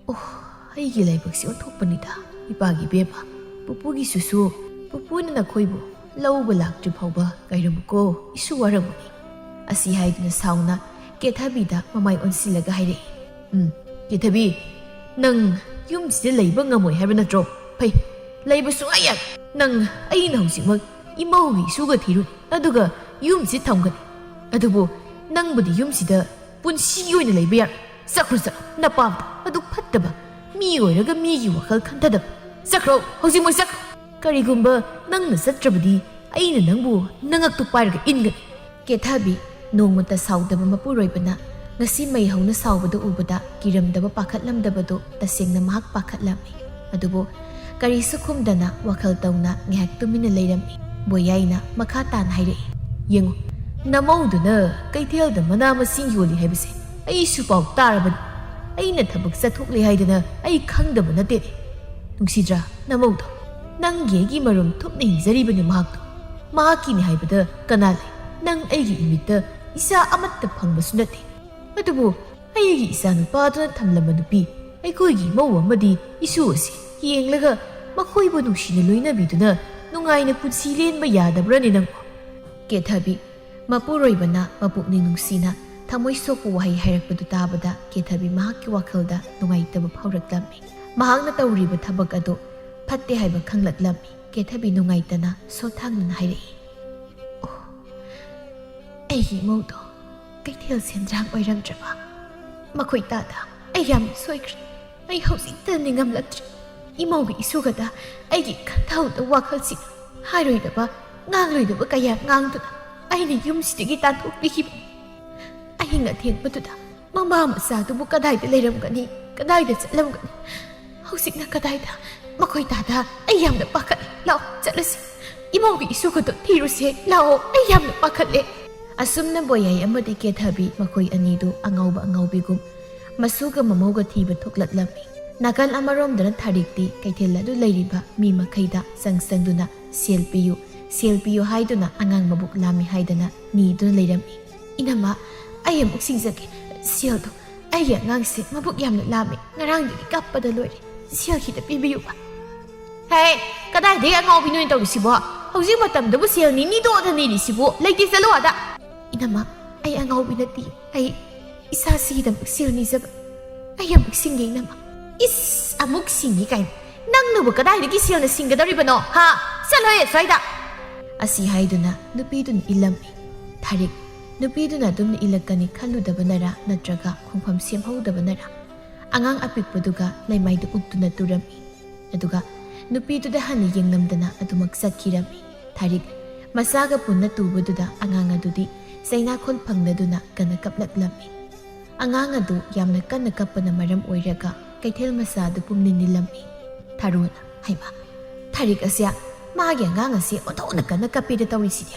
ꯑꯣ, ꯑꯩꯒꯤ ꯂꯥꯏꯕꯛꯁꯤ ꯑꯣꯟꯊꯣꯛꯄꯅꯤꯗ, ꯏꯄꯥꯒꯤ ꯏꯕꯦꯝꯃ꯫ ꯄꯨꯄꯨꯒꯤꯁꯨꯁꯨ, ꯄꯨꯄꯨꯅ ꯅꯈꯣꯏꯕꯨ ꯂꯧꯕ ꯂꯥꯛꯇ꯭ꯔꯤ ꯐꯥꯎꯕ ꯉꯥꯏꯔꯝꯃꯨꯀꯣ, ꯏꯁꯨ ꯋꯥꯔꯝꯒꯅꯤ꯫ ꯑꯁꯤ ꯍꯥꯏꯗꯨꯅ ꯁꯥꯎꯅ ꯀꯦꯊꯕꯤꯗ ꯃꯃꯥꯏ ꯑꯣꯟꯁꯤꯜꯂꯒ ꯍꯥꯏꯔꯛꯏ꯫ "ꯎꯝ, ꯀꯦꯊꯕꯤ, ꯅꯪ ꯌꯨꯝꯁꯤꯗ ꯂꯩꯕ ꯉꯝꯃꯣꯏ ꯍꯥꯏꯕ ꯅꯠꯇ꯭ꯔꯣ? ꯐꯩ, ꯂꯩꯕ ꯁꯨꯡꯌꯥ ꯌꯥꯔꯣꯏ꯫ ꯅꯪ, ꯑꯩꯅ ꯍꯧꯖꯤꯛꯃꯛ ꯏꯃꯧꯒꯤ ꯏꯁꯨꯒ ꯊꯤꯔꯨꯅꯤ, ꯑꯗꯨꯒ ꯌꯨꯝꯁꯤ ꯊꯝꯒꯅꯤ꯫ ꯑꯗꯨꯕꯨ ꯅꯪꯕꯨꯗꯤ ꯌꯨꯝꯁꯤꯗ ꯄꯨꯟꯁꯤꯒꯤ ꯑꯣꯏꯅ ꯂꯩꯕ ꯌꯥꯔꯣꯏ꯫ ꯆꯠꯈ꯭ꯔꯣ, ꯆꯠꯂꯣ, ꯅꯄꯥꯝꯗ꯫ ꯑꯗꯨ ꯐꯠꯇꯕ꯫ ꯃꯤ ꯑꯣꯏꯔꯒ ꯃꯤꯒꯤ ꯋꯥꯈꯜ ꯈꯟꯊꯗꯕ꯫ ꯆꯠꯈ꯭ꯔꯣ, ꯍꯧꯖꯤꯛꯃꯛ ꯆꯠꯈ꯭ꯔꯣ꯫ ꯀꯔꯤꯒꯨꯝꯕ ꯅꯪꯅ ꯆꯠꯇ꯭ꯔꯕꯗꯤ ꯑꯩꯅ ꯅꯪꯕꯨ ꯅꯉꯛꯇꯨ ꯄꯥꯏꯔꯒ ꯏꯟꯒꯅꯤ꯫ ꯀꯦꯊꯕꯤ ꯅꯣꯡꯃꯇ ꯁꯥꯎꯗꯕ ꯃꯄꯨꯔꯣꯏꯕꯅ ꯉꯁꯤ ꯃꯩ ꯍꯧꯅ ꯁꯥꯎꯕꯗ ꯎꯕꯗ ꯀꯤꯔꯝꯗꯕ ꯄꯥꯈꯠꯂꯝꯗꯕꯗꯨ ꯇꯁꯦꯡꯅ ꯃꯍꯥꯛ ꯄꯥꯈꯠꯂꯝꯃꯤ꯫ ꯑꯗꯨꯕꯨ ꯀꯔꯤꯁꯨ ꯈꯨꯝꯗꯅ ꯋꯥꯈꯜ ꯇꯧꯅ ꯉꯥꯏꯍꯥꯛ ꯇꯨꯃꯤꯟꯅ ꯂꯩꯔꯝꯃꯤ꯫ ꯕꯣꯌꯥꯏꯅ ꯃꯈꯥ ꯇꯥꯅ ꯍꯥꯏꯔꯛꯏ, "ꯌꯦꯡꯉꯨ, ꯅꯃꯧꯗꯨꯅ ꯀꯩꯊꯦꯜꯗ ꯃꯅꯥ ꯃꯁꯤꯡ ꯌꯣꯜꯂꯤ ꯍꯥꯏꯕꯁꯦ ꯑꯩꯁꯨ ꯄꯥꯎ ꯇꯥꯔꯕꯅꯤ꯫ ꯑꯩꯅ ꯊꯕꯛ ꯆꯠꯊꯣꯛꯂꯦ ꯍꯥꯏꯗꯅ ꯑꯩ ꯈꯪꯗꯕ ꯅꯠꯇꯦꯅꯦ꯫ ꯅꯨꯡꯁꯤꯗ꯭ꯔꯥ ꯅꯃꯧꯗꯣ? ꯅꯪꯒꯤ ꯑꯩꯒꯤ ꯃꯔꯨꯝ ꯊꯨꯞꯅ ꯍꯤꯡꯖꯔꯤꯕꯅꯤ ꯃꯍꯥꯛꯇꯣ꯫ ꯃꯍꯥꯛꯀꯤꯅꯤ ꯍꯥꯏꯕꯗ ꯀꯅꯥ ꯂꯩ? ꯅꯪ ꯑꯩꯒꯤ ꯏꯃꯤꯠꯇ ꯏꯆꯥ ꯑꯃꯠꯇ ꯐꯪꯕꯁꯨ ꯅꯠꯇꯦ꯫ ꯑꯗꯨꯕꯨ ꯑꯩꯒꯤ ꯏꯆꯥꯅꯨꯄꯥꯗꯨꯅ ꯊꯝꯂꯝꯕ ꯅꯨꯄꯤ, ꯑꯩꯈꯣꯏꯒꯤ ꯏꯃꯧ ꯑꯃꯗꯤ ꯏꯁꯨ ꯑꯁꯤ ꯌꯦꯡꯂꯒ ꯃꯈꯣꯏꯕꯨ ꯅꯨꯡꯁꯤꯅ ꯂꯣꯏꯅꯕꯤꯗꯨꯅ ꯅꯨꯡꯉꯥꯏꯅ ꯄꯨꯟꯁꯤ ꯂꯦꯟꯕ ꯌꯥꯗꯕ꯭ꯔꯅꯦ ꯅꯪꯕꯨ?" ꯀꯦꯊꯕꯤ ꯃꯄꯨꯔꯣꯏꯕꯅ ꯃꯄꯨꯛꯅꯤꯡ ꯅꯨꯡꯁꯤꯅ ꯊꯃꯣꯏ ꯁꯣꯛꯄ ꯋꯥꯍꯩ ꯍꯥꯏꯔꯛꯄꯗꯨ ꯇꯥꯕꯗ ꯀꯦꯊꯕꯤ ꯃꯍꯥꯛꯀꯤ ꯋꯥꯈꯜꯗ ꯅꯨꯡꯉꯥꯏꯇꯕ ꯐꯥꯎꯔꯛꯂꯝꯃꯤ꯫ ꯃꯍꯥꯛꯅ ꯇꯧꯔꯤꯕ ꯊꯕꯛ ꯑꯗꯨ ꯐꯠꯇꯦ ꯍꯥꯏꯕ ꯈꯪꯂꯛꯂꯝꯃꯤ꯫ ꯀꯦꯊꯕꯤ ꯅꯨꯡꯉꯥꯏꯇꯅ ꯁꯣꯠꯊꯥꯡꯅꯅ ꯍꯥꯏꯔꯛꯏ, "ꯑꯣ, ꯑꯩꯒꯤ ꯏꯃꯧꯗꯣ ꯀꯩꯊꯦꯜ ꯁꯦꯟꯗ꯭ꯔꯥꯡ ꯑꯣꯏꯔꯝꯗ꯭ꯔꯕ? ꯃꯈꯣꯏ ꯇꯥꯗ ꯑꯩ ꯌꯥꯝꯅ ꯁꯣꯏꯈ꯭ꯔꯦ꯫ ꯑꯩ ꯍꯧꯖꯤꯛꯇ ꯅꯤꯡꯉꯝꯂꯛꯇ꯭ꯔꯦ꯫ ꯏꯃꯧꯒꯤ ꯏꯁꯨꯒꯗ ꯑꯩꯒꯤ ꯈꯟꯊꯍꯧꯗ ꯋꯥꯈꯜꯁꯤ ꯍꯥꯏꯔꯣꯏꯗꯕ, ꯉꯥꯡꯂꯣꯏꯗꯕ ꯀꯌꯥ ꯉꯥꯡꯗꯨꯅ ꯑꯩꯅ ꯌꯨꯝꯁꯤꯗꯒꯤ ꯇꯥꯟꯊꯣꯛꯄꯤꯈꯤꯕꯅꯤ꯫ ꯑꯍꯤꯡ ꯑꯊꯦꯡꯕꯗꯨꯗ ꯃꯃꯥ ꯃꯆꯥꯗꯨꯕꯨ ꯀꯗꯥꯏꯗ ꯂꯩꯔꯝꯒꯅꯤ, ꯀꯗꯥꯏꯗ ꯆꯠꯂꯝꯒꯅꯤ? ꯍꯧꯖꯤꯛꯅ ꯀꯗꯥꯏꯗ? ꯃꯈꯣꯏ ꯇꯥꯗ ꯑꯩ ꯌꯥꯝꯅ ꯄꯥꯈꯠꯂꯤ꯫ ꯂꯥꯛꯑꯣ, ꯆꯠꯂꯁꯤ꯫ ꯏꯃꯧꯒꯤ ꯏꯁꯨꯒꯗꯣ ꯊꯤꯔꯨꯁꯦ꯫ ꯂꯥꯛꯑꯣ, ꯑꯩ ꯌꯥꯝꯅ ꯄꯥꯈꯠꯂꯦ꯫" ꯑꯁꯨꯝꯅ ꯕꯣꯌꯥꯏ ꯑꯃꯗꯤ ꯀꯦꯊꯕꯤ ꯃꯈꯣꯏ ꯑꯅꯤꯗꯨ ꯑꯉꯥꯎꯕ ꯑꯉꯥꯎꯕꯤꯒꯨꯝ ꯃꯁꯨꯒ ꯃꯃꯧꯒ ꯊꯤꯕ ꯊꯣꯛꯂꯛꯂꯝꯃꯤ꯫ ꯅꯥꯀꯜ ꯑꯃꯔꯣꯝꯗꯅ ꯊꯥꯔꯤꯛꯇꯤ ꯀꯩꯊꯦꯜ ꯑꯗꯨ ꯂꯩꯔꯤꯕ ꯃꯤ ꯃꯈꯩꯗ ꯆꯪ ꯆꯪꯗꯨꯅ "ꯁꯦꯜ ꯄꯤꯌꯨ, ꯁꯦꯜ ꯄꯤꯌꯨ" ꯍꯥꯏꯗꯨꯅ ꯑꯉꯥꯡ ꯃꯕꯨꯛ ꯂꯥꯝꯃꯤ ꯍꯥꯏꯗꯅ ꯅꯤꯗꯨꯅ ꯂꯩꯔꯝꯃꯤ꯫ "ꯏꯅꯝꯃ, ꯑꯩ ꯑꯃꯨꯛ ꯁꯤꯡꯖꯒꯦ꯫ ꯁꯦꯜꯗꯣ, ꯑꯩꯒꯤ ꯑꯉꯥꯡꯁꯦ ꯃꯕꯨꯛ ꯌꯥꯝꯅ ꯂꯥꯝꯃꯤ, ꯉꯔꯥꯡꯗꯒꯤ ꯀꯞꯄꯗ ꯂꯣꯏꯔꯦ꯫ ꯁꯦꯜ ꯈꯤꯇ ꯄꯤꯕꯤꯌꯨꯕ꯫" "ꯍꯦ, ꯀꯗꯥꯏꯗꯒꯤ ꯑꯉꯥꯎꯕꯤꯅꯣꯅ ꯇꯧꯔꯤꯁꯤꯕꯣ? ꯍꯧꯖꯤꯛ ꯃꯇꯝꯗꯕꯨ ꯁꯦꯜ ꯅꯤꯅꯤꯗꯣꯗ ꯅꯤꯔꯤꯁꯤꯕꯨ? ꯂꯩꯇꯦ, ꯆꯠꯂꯣ ꯑꯥꯗ!" "ꯏꯅꯝꯃ, ꯑꯩ ꯑꯉꯥꯎꯕꯤ ꯅꯠꯇꯦ꯫ ꯑꯩ ꯏꯆꯥꯁꯤꯒꯤꯗꯃꯛ ꯁꯦꯜ ꯅꯤꯖꯕ꯫ ꯑꯩ ꯑꯃꯨꯛ ꯁꯤꯡꯒꯦ, ꯏꯅꯝꯃ꯫" "ꯏꯁ, ꯑꯃꯨꯛ ꯁꯤꯡꯉꯤ ꯀꯥꯏꯅ꯫ ꯅꯪꯅꯕꯨ ꯀꯗꯥꯏꯗꯒꯤ ꯁꯦꯜꯅ ꯁꯤꯡꯒꯗꯧꯔꯤꯕꯅꯣ, ꯍꯥ? ꯆꯠꯂꯣꯍꯦ ꯁ꯭ꯋꯥꯏꯗ!" ꯑꯁꯤ ꯍꯥꯏꯗꯨꯅ ꯅꯨꯄꯤꯗꯨꯅ ꯏꯜꯂꯝꯃꯤ꯫ ꯊꯥꯔꯤꯛ ꯅꯨꯄꯤꯗꯨꯅ ꯑꯗꯨꯝꯅ ꯏꯜꯂꯛꯀꯅꯤ ꯈꯜꯂꯨꯗꯕꯅꯔꯥ ꯅꯠꯇ꯭ꯔꯒ ꯈꯣꯡꯐꯝ ꯁꯦꯝꯍꯧꯗꯕꯅꯔꯥ, ꯑꯉꯥꯡ ꯑꯄꯤꯛꯄꯗꯨꯒ ꯂꯩꯃꯥꯏꯗ ꯎꯞꯇꯨꯅ ꯇꯨꯔꯝꯃꯤ꯫ ꯑꯗꯨꯒ ꯅꯨꯄꯤꯗꯨꯗ ꯍꯟꯅ ꯌꯦꯡꯂꯝꯗꯅ ꯑꯗꯨꯃꯛ ꯆꯠꯈꯤꯔꯝꯃꯤ꯫ ꯊꯥꯔꯤꯛ ꯃꯆꯥꯒ ꯄꯨꯟꯅ ꯇꯨꯕꯗꯨꯗ ꯑꯉꯥꯡ ꯑꯗꯨꯗꯤ ꯆꯩꯅꯥꯈꯣꯜ ꯐꯪꯂꯗꯨꯅ ꯀꯟꯅ ꯀꯞꯂꯛꯂꯝꯃꯤ꯫ ꯑꯉꯥꯡ ꯑꯗꯨ ꯌꯥꯝꯅ ꯀꯟꯅ ꯀꯞꯄꯅ ꯃꯔꯝ ꯑꯣꯏꯔꯒ ꯀꯩꯊꯦꯜ ꯃꯆꯥ ꯑꯗꯨ ꯄꯨꯝꯅꯤꯟ ꯅꯤꯜꯂꯝꯃꯤ꯫ ꯊꯥꯔꯣꯅ, "ꯍꯩꯃꯥ, ꯊꯥꯔꯤꯛ ꯑꯁꯦ, ꯃꯥꯒꯤ ꯑꯉꯥꯡ ꯑꯁꯦ ꯑꯣꯟꯊꯣꯛꯅ ꯀꯟꯅ ꯀꯞꯄꯤꯔ ꯇꯧꯔꯤꯁꯤꯗꯤ꯫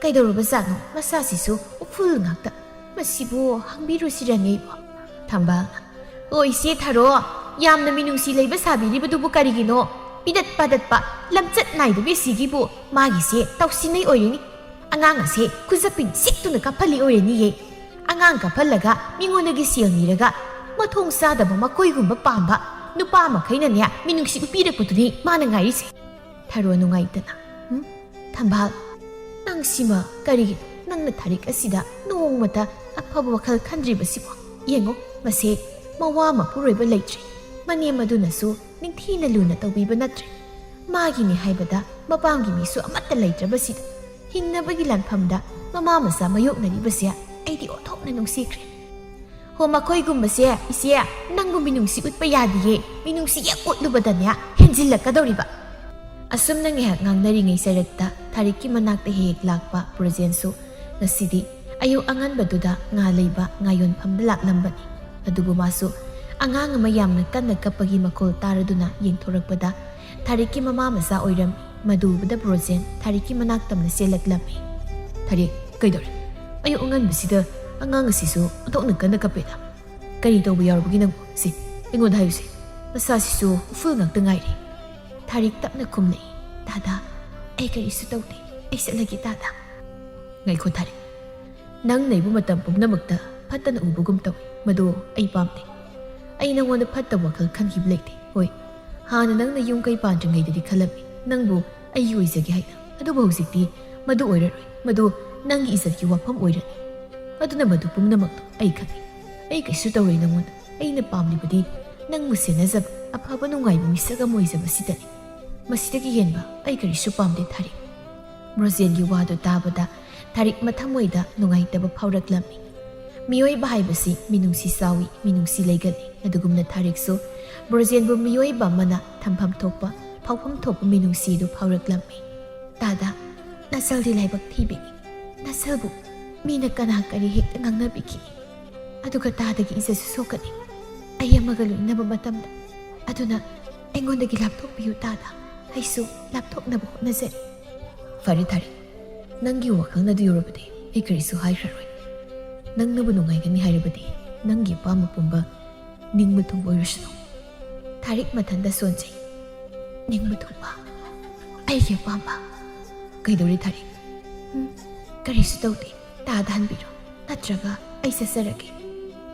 ꯀꯩꯗꯧꯔꯕꯖꯥꯠꯅꯣ? ꯃꯆꯥꯁꯤꯁꯨ ꯎꯐꯨꯜ ꯉꯥꯛꯇ꯫ ꯃꯁꯤꯕꯨ ꯍꯪꯕꯤꯔꯨꯁꯤꯔꯅꯦ ꯏꯕꯣ?" ꯊꯝꯕꯥꯜꯅ, "ꯑꯣ ꯏꯆꯦ ꯊꯥꯔꯣ, ꯌꯥꯝꯅ ꯃꯤꯅꯨꯡꯁꯤ ꯂꯩꯕ ꯁꯥꯕꯤꯔꯤꯕꯗꯨꯕꯨ ꯀꯔꯤꯒꯤꯅꯣ? ꯄꯤꯗꯠ ꯄꯥꯗꯠꯄ, ꯂꯝꯆꯠ ꯅꯥꯏꯗꯕꯤ ꯑꯁꯤꯒꯤꯕꯨ ꯃꯥꯒꯤꯁꯦ ꯇꯧꯁꯤꯟꯅꯩ ꯑꯣꯏꯔꯤꯅꯤ꯫ ꯑꯉꯥꯡ ꯑꯁꯦ ꯈꯨꯖꯞꯄꯤꯟ ꯁꯤꯛꯇꯨꯅ ꯀꯥꯞꯍꯜꯂꯤ ꯑꯣꯏꯔꯅꯤꯌꯦ꯫ ꯑꯉꯥꯡ ꯀꯥꯞꯍꯜꯂꯒ ꯃꯤꯉꯣꯟꯗꯒꯤ ꯁꯦꯜ ꯅꯤꯔꯒ ꯃꯊꯣꯡ ꯆꯥꯗꯕ ꯃꯈꯣꯏꯒꯨꯝꯕ ꯄꯥꯝꯕ ꯅꯨꯄꯥ ꯃꯈꯩꯅꯅꯦ ꯃꯤꯅꯨꯡꯁꯤ ꯎꯠꯄꯤꯔꯛꯄꯗꯨꯅꯤ ꯃꯥꯅ ꯉꯥꯏꯔꯤꯁꯦ꯫" ꯊꯥꯔꯣ ꯅꯨꯡꯉꯥꯏꯇꯅ, "ꯎꯝ? ꯊꯝꯕꯥꯜ, ꯅꯪꯁꯤꯃ ꯀꯔꯤꯒꯤꯅꯣ ꯅꯪꯅ ꯊꯥꯔꯤꯛ ꯑꯁꯤꯗ ꯅꯣꯡꯃꯇ ꯑꯐꯕ ꯋꯥꯈꯜ ꯈꯟꯗ꯭ꯔꯤꯕꯁꯤꯕꯣ? ꯌꯦꯡꯉꯣ, ꯃꯁꯦ ꯃꯋꯥ ꯃꯄꯨꯔꯣꯏꯕ ꯂꯩꯇ꯭ꯔꯦ꯫ ꯃꯅꯦꯝ ꯑꯗꯨꯅꯁꯨ ꯅꯤꯡꯊꯤꯅ ꯂꯨꯅ ꯇꯧꯕꯤꯕ ꯅꯠꯇ꯭ꯔꯦ꯫ ꯃꯥꯒꯤꯅꯤ ꯍꯥꯏꯕꯗ ꯃꯄꯥꯝꯒꯤ ꯃꯤꯁꯨ ꯑꯃꯠꯇ ꯂꯩꯇ꯭ꯔꯕꯁꯤꯗ ꯍꯤꯡꯅꯕꯒꯤ ꯂꯥꯟꯐꯝꯗ ꯃꯃꯥ ꯃꯆꯥ ꯃꯥꯌꯣꯛꯅꯔꯤꯕꯁꯦ ꯑꯩꯗꯤ ꯑꯣꯟꯊꯣꯛꯅ ꯅꯨꯡꯁꯤꯈ꯭ꯔꯦ꯫ ꯍꯣ, ꯃꯈꯣꯏꯒꯨꯝꯕꯁꯦ, ꯏꯆꯦ, ꯅꯪꯕꯨ ꯃꯤꯅꯨꯡꯁꯤ ꯎꯠꯄ ꯌꯥꯗꯤꯌꯦ꯫ ꯃꯤꯅꯨꯡꯁꯤ ꯍꯦꯛ ꯎꯠꯂꯨꯕꯗꯅꯦ ꯍꯦꯟꯖꯤꯜꯂꯛꯀꯗꯧꯔꯤꯕ꯫" ꯑꯁꯨꯝꯅ ꯉꯥꯏꯍꯥꯛ ꯉꯥꯡꯅꯔꯤꯉꯩ ꯆꯔꯛꯇ ꯊꯥꯔꯤꯛꯀꯤ ꯃꯅꯥꯛꯇ ꯍꯦꯛ ꯍꯦꯛ ꯂꯥꯛꯄ ꯕ꯭ꯔꯣꯖꯦꯟꯁꯨ ꯉꯁꯤꯗꯤ ꯑꯌꯨꯛ ꯑꯉꯟꯕꯗꯨꯗ ꯉꯥ ꯂꯩꯕ ꯉꯥ ꯌꯣꯟꯐꯝꯗ ꯂꯥꯛꯂꯝꯕꯅꯤ꯫ ꯑꯗꯨꯕꯨ ꯃꯥꯁꯨ ꯑꯉꯥꯡ ꯑꯃ ꯌꯥꯝꯅ ꯀꯟꯅ ꯀꯞꯄꯒꯤ ꯃꯈꯣꯜ ꯇꯥꯔꯗꯨꯅ ꯌꯦꯡꯊꯣꯔꯛꯄꯗ ꯊꯥꯔꯤꯛꯀꯤ ꯃꯃꯥ ꯃꯆꯥ ꯑꯣꯏꯔꯝꯃꯤ꯫ ꯃꯗꯨ ꯎꯕꯗ ꯕ꯭ꯔꯣꯖꯦꯟ ꯊꯥꯔꯤꯛꯀꯤ ꯃꯅꯥꯛ ꯇꯝꯅ ꯆꯦꯜꯂꯛꯂꯝꯃꯤ꯫ "ꯊꯥꯔꯤꯛ, ꯀꯩꯗꯧꯔꯦ? ꯑꯌꯨꯛ ꯑꯉꯟꯕꯁꯤꯗ ꯑꯉꯥꯡ ꯑꯁꯤꯁꯨ ꯑꯣꯟꯊꯣꯛꯅ ꯀꯟꯅ ꯀꯞꯄꯦꯗ꯫ ꯀꯔꯤ ꯇꯧꯕ ꯌꯥꯎꯔꯕꯒꯦ ꯅꯪꯕꯨ? ꯁꯤ, ꯑꯩꯉꯣꯟꯗ ꯍꯥꯏꯌꯨꯁꯦ꯫ ꯃꯁꯥꯁꯤꯁꯨ ꯎꯐꯨꯜ ꯉꯥꯛꯇ ꯉꯥꯏꯔꯦ꯫" ꯊꯥꯔꯤꯛ ꯇꯞꯅ ꯈꯨꯝꯂꯛꯏ, "ꯇꯥꯗꯥ, ꯑꯩ ꯀꯔꯤꯁꯨ ꯇꯧꯗꯦ꯫ ꯑꯩ ꯆꯠꯂꯒꯦ ꯇꯥꯗꯥ꯫" "ꯉꯥꯏꯈꯣ ꯊꯥꯔꯤꯛ, ꯅꯪ ꯂꯩꯕ ꯃꯇꯝ ꯄꯨꯝꯅꯃꯛꯇ ꯐꯠꯇꯅ ꯎꯕꯒꯨꯝ ꯇꯧꯏ꯫ ꯃꯗꯨ ꯑꯩ ꯄꯥꯝꯗꯦ꯫ ꯑꯩ ꯅꯪꯉꯣꯟꯗ ꯐꯠꯇꯕ ꯋꯥꯈꯜ ꯈꯟꯈꯤꯕ ꯂꯩꯇꯦ꯫ ꯍꯣꯏ, ꯍꯥꯟꯅ ꯅꯪꯅ ꯌꯨꯝ ꯀꯩ ꯄꯥꯟꯗ꯭ꯔꯤꯉꯩꯗꯗꯤ ꯈꯜꯂꯝꯃꯤ꯫ ꯅꯪꯕꯨ ꯑꯩꯒꯤ ꯑꯣꯏꯖꯒꯦ ꯍꯥꯏꯅ꯫ ꯑꯗꯨꯕꯨ ꯍꯧꯖꯤꯛꯇꯤ ꯃꯗꯨ ꯑꯣꯏꯔꯔꯣꯏ꯫ ꯃꯗꯨ ꯅꯪꯒꯤ ꯏꯖꯠꯀꯤ ꯋꯥꯐꯝ ꯑꯣꯏꯔꯅꯤ꯫ ꯑꯗꯨꯅ ꯃꯗꯨ ꯄꯨꯝꯅꯃꯛꯇꯣ ꯑꯩ ꯈꯪꯏ꯫ ꯑꯩ ꯀꯩꯁꯨ ꯇꯧꯔꯣꯏ ꯅꯪꯉꯣꯟꯗ꯫ ꯑꯩꯅ ꯄꯥꯝꯂꯤꯕꯗꯤ ꯅꯪꯕꯨ ꯁꯦꯟꯅꯖꯕ, ꯑꯐꯕ ꯅꯨꯡꯉꯥꯏꯕ ꯃꯤꯁꯛ ꯑꯃ ꯑꯣꯏꯖꯕꯁꯤꯗꯅꯤ꯫ ꯃꯁꯤꯗꯒꯤ ꯍꯦꯟꯕ ꯑꯩ ꯀꯔꯤꯁꯨ ꯄꯥꯝꯗꯦ ꯊꯥꯔꯤꯛ꯫" ꯕ꯭ꯔꯣꯖꯦꯟꯒꯤ ꯋꯥꯗꯨ ꯇꯥꯕꯗ ꯊꯥꯔꯤꯛ ꯃꯊꯃꯣꯏꯗ ꯅꯨꯡꯉꯥꯏꯇꯕ ꯐꯥꯎꯔꯛꯂꯝꯃꯤ꯫ ꯃꯤꯑꯣꯏꯕ ꯍꯥꯏꯕꯁꯤ ꯃꯤꯅꯨꯡꯁꯤ ꯆꯥꯎꯏ, ꯃꯤꯅꯨꯡꯁꯤ ꯂꯩꯒꯜꯂꯤ꯫ ꯑꯗꯨꯒꯨꯝꯅ ꯊꯥꯔꯤꯛꯁꯨ ꯕ꯭ꯔꯣꯖꯦꯟꯕꯨ ꯃꯤꯑꯣꯏꯕ ꯑꯃꯅ ꯊꯝꯐꯝ ꯊꯣꯛꯄ, ꯐꯥꯎꯐꯝ ꯊꯣꯛꯄ ꯃꯤꯅꯨꯡꯁꯤ ꯑꯗꯨ ꯐꯥꯎꯔꯛꯂꯝꯃꯤ꯫ "ꯇꯥꯗ, ꯅꯆꯜꯗꯤ ꯂꯥꯏꯕꯛ ꯊꯤꯕꯤꯅꯤ꯫ ꯅꯆꯜꯕꯨ ꯃꯤꯅ ꯀꯅꯥ ꯀꯔꯤ ꯍꯦꯛꯇ ꯉꯥꯡꯅꯕꯤꯈꯤ꯫ ꯑꯗꯨꯒ ꯇꯥꯗꯒꯤ ꯏꯖꯠꯁꯨ ꯁꯣꯛꯀꯅꯤ꯫ ꯑꯩ ꯑꯃꯒ ꯂꯣꯏꯅꯕ ꯃꯇꯝꯗ꯫ ꯑꯗꯨꯅ ꯑꯩꯉꯣꯟꯗꯒꯤ ꯂꯥꯞꯊꯣꯛꯄꯤꯌꯨ ꯇꯥꯗ꯫ ꯑꯩꯁꯨ ꯂꯥꯞꯊꯣꯛꯅꯕ ꯍꯣꯠꯅꯖꯔꯤ꯫" "ꯐꯔꯦ ꯊꯥꯔꯤꯛ, ꯅꯪꯒꯤ ꯋꯥꯈꯜꯅ ꯑꯗꯨ ꯌꯧꯔꯕꯗꯤ ꯑꯩ ꯀꯔꯤꯁꯨ ꯍꯥꯏꯈ꯭ꯔꯔꯣꯏ꯫ ꯅꯪꯅꯕꯨ ꯅꯨꯡꯉꯥꯏꯒꯅꯤ ꯍꯥꯏꯔꯕꯗꯤ ꯅꯪꯒꯤ ꯑꯄꯥꯝꯕ ꯄꯨꯝꯕ ꯅꯤꯡꯕ ꯊꯨꯡꯕ ꯑꯣꯏꯔꯁꯅꯨ꯫" ꯊꯥꯔꯤꯛ ꯃꯊꯟꯇ ꯁꯣꯟꯖꯩ꯫ "ꯅꯤꯡꯕ ꯊꯨꯡꯕ? ꯑꯩꯒꯤ ꯑꯄꯥꯝꯕ?" "ꯀꯩꯗꯧꯔꯦ ꯊꯥꯔꯤꯛ?" "ꯎꯝ, ꯀꯔꯤꯁꯨ ꯇꯧꯗꯦ꯫ ꯇꯥꯗ ꯍꯟꯕꯤꯔꯣ, ꯅꯠꯇ꯭ꯔꯒ ꯑꯩ ꯆꯠꯆꯔꯒꯦ꯫"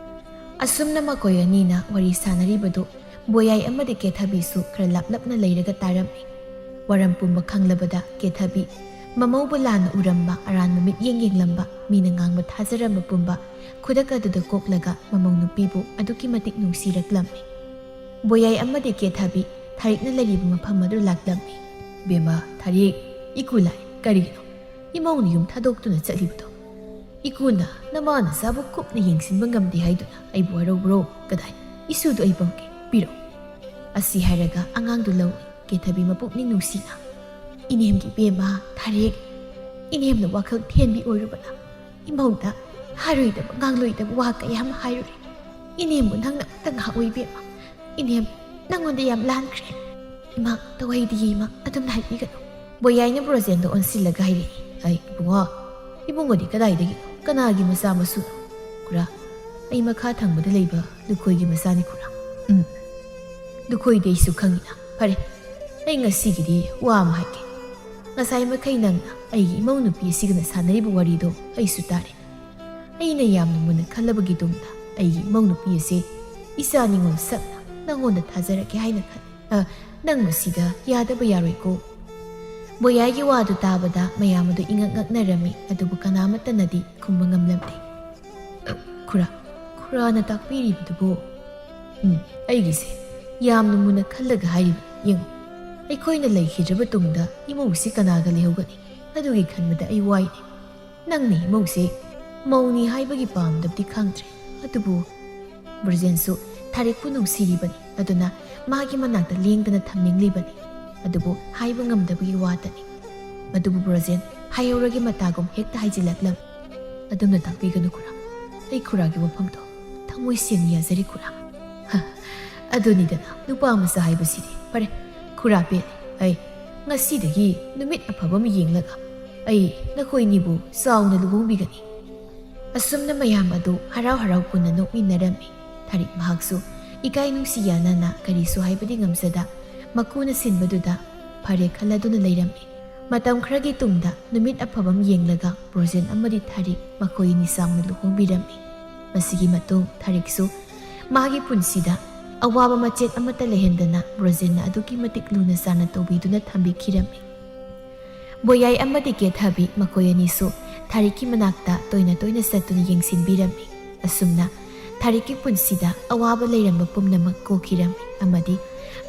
ꯑꯁꯨꯝꯅ ꯃꯈꯣꯏ ꯑꯅꯤꯅ ꯋꯥꯔꯤ ꯁꯥꯟꯅꯔꯤꯕꯗꯨ ꯕꯣꯌꯥꯏ ꯑꯃꯗꯤ ꯀꯦꯊꯕꯤꯁꯨ ꯈꯔ ꯂꯥꯞꯂꯞꯅ ꯂꯩꯔꯒ ꯇꯥꯔꯝꯃꯤ꯫ ꯋꯥꯔꯝ ꯄꯨꯝꯕ ꯈꯪꯂꯕꯗ ꯀꯦꯊꯕꯤ ꯃꯃꯧꯕꯨ ꯂꯥꯟꯅ ꯎꯔꯝꯕ ꯑꯔꯥꯟꯕ ꯃꯤꯠꯌꯦꯡ ꯌꯦꯡꯂꯝꯕ, ꯃꯤꯅ ꯉꯥꯡꯕ ꯊꯥꯖꯔꯝꯕ ꯄꯨꯝꯕ ꯈꯨꯗꯛ ꯑꯗꯨꯗ ꯀꯣꯛꯂꯒ ꯃꯃꯧ ꯅꯨꯄꯤꯕꯨ ꯑꯗꯨꯛꯀꯤ ꯃꯇꯤꯛ ꯅꯨꯡꯁꯤꯔꯛꯂꯝꯃꯤ꯫ ꯕꯣꯌꯥꯏ ꯑꯃꯗꯤ ꯀꯦꯊꯕꯤ ꯊꯥꯔꯤꯛꯅ ꯂꯩꯔꯤꯕ ꯃꯐꯝ ꯑꯗꯨ ꯂꯥꯛꯂꯝꯃꯤ꯫ "ꯕꯦꯝꯃ ꯊꯥꯔꯤꯛ, ꯏꯀꯨ ꯂꯥꯏ, ꯀꯔꯤꯒꯤꯅꯣ ꯏꯃꯧꯅ ꯌꯨꯝ ꯊꯥꯗꯣꯛꯇꯨꯅ ꯆꯠꯂꯤꯕꯗꯣ? ꯏꯀꯨꯅ ꯅꯃꯥ ꯅꯆꯥꯕꯨ ꯀꯨꯞꯅ ꯌꯦꯡꯁꯤꯟꯕ ꯉꯝꯗꯦ ꯍꯥꯏꯗꯨꯅ ꯑꯩꯕꯨ ꯋꯥꯔꯧꯕ꯭ꯔꯣ? ꯀꯗꯥꯏ? ꯏꯁꯨꯗꯨ ꯑꯩ ꯄꯝꯒꯦ, ꯄꯤꯔꯛꯎ꯫" ꯑꯁꯤ ꯍꯥꯏꯔꯒ ꯑꯉꯥꯡꯗꯨ ꯂꯧꯏ꯫ ꯀꯦꯊꯕꯤ ꯃꯄꯨꯛꯅꯤꯡ ꯅꯨꯡꯁꯤꯅ, "ꯏꯅꯦꯝꯒꯤ ꯏꯕꯦꯝꯃ ꯊꯥꯔꯤꯛ, ꯏꯅꯦꯝꯅ ꯋꯥꯈꯜ ꯊꯦꯟꯕꯤ ꯑꯣꯏꯔꯨꯕꯅ ꯏꯃꯧꯗ ꯍꯥꯏꯔꯣꯏꯗꯕ ꯉꯥꯡꯂꯣꯏꯗꯕ ꯋꯥ ꯀꯌꯥ ꯑꯃ ꯍꯥꯏꯔꯨꯔꯦ꯫ ꯏꯅꯦꯝꯕꯨ ꯅꯪꯅ ꯑꯃꯇ ꯉꯥꯛꯑꯣ ꯏꯕꯦꯝꯃ꯫ ꯏꯅꯦꯝ, ꯅꯪꯉꯣꯟꯗ ꯌꯥꯝ ꯂꯥꯟꯈ꯭ꯔꯦ꯫ ꯏꯃꯥ, ꯇꯧꯍꯩꯗꯤꯌꯦ ꯏꯃꯥ, ꯑꯗꯨꯝꯅ ꯍꯥꯏꯕꯤꯒꯅꯨ꯫" ꯕꯣꯌꯥꯏꯅ ꯕ꯭ꯔꯣꯖꯦꯟꯗ ꯑꯣꯟꯁꯤꯜꯂꯒ ꯍꯥꯏꯔꯛꯏ, "ꯑꯩ ꯏꯕꯨꯡꯉꯣ, ꯏꯕꯨꯡꯉꯣꯗꯤ ꯀꯗꯥꯏꯗꯒꯤ? ꯀꯅꯥꯒꯤ ꯃꯆꯥ ꯃꯁꯨꯅꯣ?" "ꯈꯨꯔꯥ, ꯑꯩ ꯃꯈꯥ ꯊꯪꯕꯗ ꯂꯩꯕ ꯂꯨꯈꯣꯏꯒꯤ ꯃꯆꯥꯅꯤ ꯈꯨꯔꯥ꯫" "ꯎꯝ, ꯂꯨꯈꯣꯏꯗꯤ ꯑꯩꯁꯨ ꯈꯪꯉꯤꯅ꯫ ꯐꯔꯦ, ꯑꯩ ꯉꯁꯤꯒꯤꯗꯤ ꯋꯥ ꯑꯃ ꯍꯥꯏꯒꯦ꯫ ꯉꯁꯥꯏ ꯃꯈꯩ ꯅꯪꯅ ꯑꯩꯒꯤ ꯏꯃꯧ ꯅꯨꯄꯤ ꯑꯁꯤꯒꯅ ꯁꯥꯟꯅꯔꯤꯕ ꯋꯥꯔꯤꯗꯣ ꯑꯩꯁꯨ ꯇꯥꯔꯦ꯫ ꯑꯩꯅ ꯌꯥꯝꯅ ꯃꯨꯟꯅ ꯈꯜꯂꯕꯒꯤ ꯇꯨꯡꯗ ꯑꯩꯒꯤ ꯏꯃꯧ ꯅꯨꯄꯤ ꯑꯁꯦ ꯏꯆꯥ ꯅꯤꯉꯣꯜ ꯁꯛꯅ ꯅꯪꯉꯣꯟꯗ ꯊꯥꯖꯔꯛꯀꯦ ꯍꯥꯏꯅ ꯈꯜꯂꯤ꯫ ꯑ, ꯅꯪ ꯃꯁꯤꯗ ꯌꯥꯗꯕ ꯌꯥꯔꯣꯏꯀꯣ꯫" ꯕꯣꯌꯥꯏꯒꯤ ꯋꯥꯗꯨ ꯇꯥꯕꯗ ꯃꯌꯥꯝ ꯑꯗꯨ ꯏꯉꯛ ꯉꯛꯅꯔꯝꯃꯤ, ꯑꯗꯨꯕꯨ ꯀꯅꯥꯃꯠꯇꯅꯗꯤ ꯈꯨꯝꯕ ꯉꯝꯂꯝꯗꯦ꯫ "ꯑ, ꯈꯨꯔꯥ, ꯈꯨꯔꯥꯅ ꯇꯥꯛꯄꯤꯔꯤꯕꯗꯨꯕꯨ?" "ꯎꯝ, ꯑꯩꯒꯤꯁꯦ ꯌꯥꯝꯅ ꯃꯨꯟꯅ ꯈꯜꯂꯒ ꯍꯥꯏꯔꯤꯕꯅꯤ꯫ ꯌꯦꯡꯉꯨ, ꯑꯩꯈꯣꯏꯅ ꯂꯩꯈꯤꯗ꯭ꯔꯕ ꯇꯨꯡꯗ ꯏꯃꯨꯡꯁꯤ ꯀꯅꯥꯒ ꯂꯩꯍꯧꯒꯅꯤ? ꯑꯗꯨꯒꯤ ꯈꯟꯕꯗ ꯑꯩ ꯋꯥꯏꯅꯦ꯫ "ꯅꯪꯅ ꯏꯃꯧꯁꯦ ꯃꯧꯅꯤ ꯍꯥꯏꯕꯒꯤ ꯄꯥꯝꯗꯕꯗꯤ ꯈꯪꯗ꯭ꯔꯦ, ꯑꯗꯨꯕꯨ ꯕ꯭ꯔꯖꯦꯟꯁꯨ ꯊꯥꯔꯤꯛꯄꯨ ꯅꯨꯡꯁꯤꯔꯤꯕꯅꯤ, ꯑꯗꯨꯅ ꯃꯥꯒꯤ ꯃꯅꯥꯛꯇ ꯂꯦꯡꯗꯅ ꯊꯝꯅꯤꯡꯂꯤꯕꯅꯤ, ꯑꯗꯨꯕꯨ ꯍꯥꯏꯕ ꯉꯝꯗꯕꯒꯤ ꯋꯥꯇꯅꯤ꯫ ꯃꯗꯨꯕꯨ ꯕ꯭ꯔꯖꯦꯟ ꯍꯥꯏꯍꯧꯔꯒꯦ ꯃꯇꯥꯒꯨꯝ ꯍꯦꯛꯇ ꯍꯥꯏꯖꯤꯜꯂꯛꯂꯝꯃꯤ꯫ ꯑꯗꯨꯝꯅ ꯇꯥꯛꯄꯤꯒꯅꯨ ꯈꯨꯔꯥ, ꯑꯩ ꯈꯨꯔꯥꯒꯤ ꯋꯥꯐꯝꯗꯣ ꯊꯃꯣꯏ ꯁꯦꯡꯅ ꯌꯥꯖꯔꯤ ꯈꯨꯔꯥ꯫" "ꯍ, ꯑꯗꯨꯅꯤꯗꯅ ꯅꯨꯄꯥ ꯃꯆꯥ ꯍꯥꯏꯕꯁꯤꯗꯤ꯫ ꯐꯔꯦ, ꯈꯨꯔꯥ ꯄꯦꯜꯂꯦ꯫ ꯑꯩ ꯉꯁꯤꯗꯒꯤ ꯅꯨꯃꯤꯠ ꯑꯐꯕ ꯑꯃ ꯌꯦꯡꯂꯒ ꯑꯩ ꯅꯈꯣꯏꯅꯤꯕꯨ ꯆꯥꯎꯅ ꯂꯨꯍꯣꯡꯕꯤꯒꯅꯤ꯫" ꯑꯁꯨꯝꯅ ꯃꯌꯥꯝ ꯑꯗꯨ ꯍꯔꯥꯎ ꯍꯔꯥꯎ ꯄꯨꯟꯅ ꯅꯣꯛꯃꯤꯟꯅꯔꯝꯃꯤ꯫ ꯊꯥꯔꯤꯛ ꯃꯍꯥꯛꯁꯨ ꯏꯀꯥꯏ ꯅꯨꯡꯁꯤ ꯌꯥꯅꯅ ꯀꯔꯤꯁꯨ ꯍꯥꯏꯕꯗꯤ ꯉꯝꯖꯗ, ꯃꯀꯨꯅ ꯁꯤꯟꯕꯗꯨꯗ ꯐꯔꯦ ꯈꯜꯂꯗꯨꯅ ꯂꯩꯔꯝꯃꯤ꯫ ꯃꯇꯝ ꯈꯔꯒꯤ ꯇꯨꯡꯗ ꯅꯨꯃꯤꯠ ꯑꯐꯕ ꯑꯃ ꯌꯦꯡꯂꯒ ꯕ꯭ꯔꯣꯖꯦꯟ ꯑꯃꯗꯤ ꯊꯥꯔꯤꯛ ꯃꯈꯣꯏ ꯑꯅꯤ ꯆꯥꯎꯅ ꯂꯨꯍꯣꯡꯕꯤꯔꯝꯃꯤ꯫ ꯃꯁꯤꯒꯤ ꯃꯇꯨꯡ ꯊꯥꯔꯤꯛꯁꯨ ꯃꯥꯒꯤ ꯄꯨꯟꯁꯤꯗ ꯑꯋꯥꯕ ꯃꯆꯦꯠ ꯑꯃꯠꯇ ꯂꯩꯍꯟꯗꯅ ꯕ꯭ꯔꯣꯖꯦꯟꯅ ꯑꯗꯨꯛꯀꯤ ꯃꯇꯤꯛ ꯂꯨꯅ ꯆꯥꯟꯅ ꯇꯧꯕꯤꯗꯨꯅ ꯊꯝꯕꯤꯈꯤꯔꯝꯃꯤ꯫ ꯕꯣꯌꯥꯏ ꯑꯃꯗꯤ ꯀꯦꯊꯕꯤ ꯃꯈꯣꯏ ꯑꯅꯤꯁꯨ ꯊꯥꯔꯤꯛꯀꯤ ꯃꯅꯥꯛꯇ ꯇꯣꯏꯅ ꯇꯣꯏꯅ ꯆꯠꯇꯨꯅ ꯌꯦꯡꯁꯤꯟꯕꯤꯔꯝꯃꯤ꯫ ꯑꯁꯨꯝꯅ ꯊꯥꯔꯤꯛꯀꯤ ꯄꯨꯟꯁꯤꯗ ꯑꯋꯥꯕ ꯂꯩꯔꯝꯕ ꯄꯨꯝꯅꯃꯛ ꯀꯣꯛꯈꯤꯔꯝꯃꯤ ꯑꯃꯗꯤ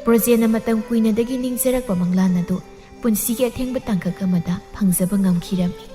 ꯕ꯭ꯔꯣꯖꯦꯟꯅ ꯃꯇꯝ ꯀꯨꯏꯅꯗꯒꯤ ꯅꯤꯡꯖꯔꯛꯄ ꯃꯪꯂꯥꯟ ꯑꯗꯨ ꯄꯨꯟꯁꯤꯒꯤ ꯑꯊꯦꯡꯕ ꯇꯥꯡꯀꯛ ꯑꯃꯗ ꯐꯪꯖꯕ ꯉꯝꯈꯤꯔꯝꯃꯤ꯫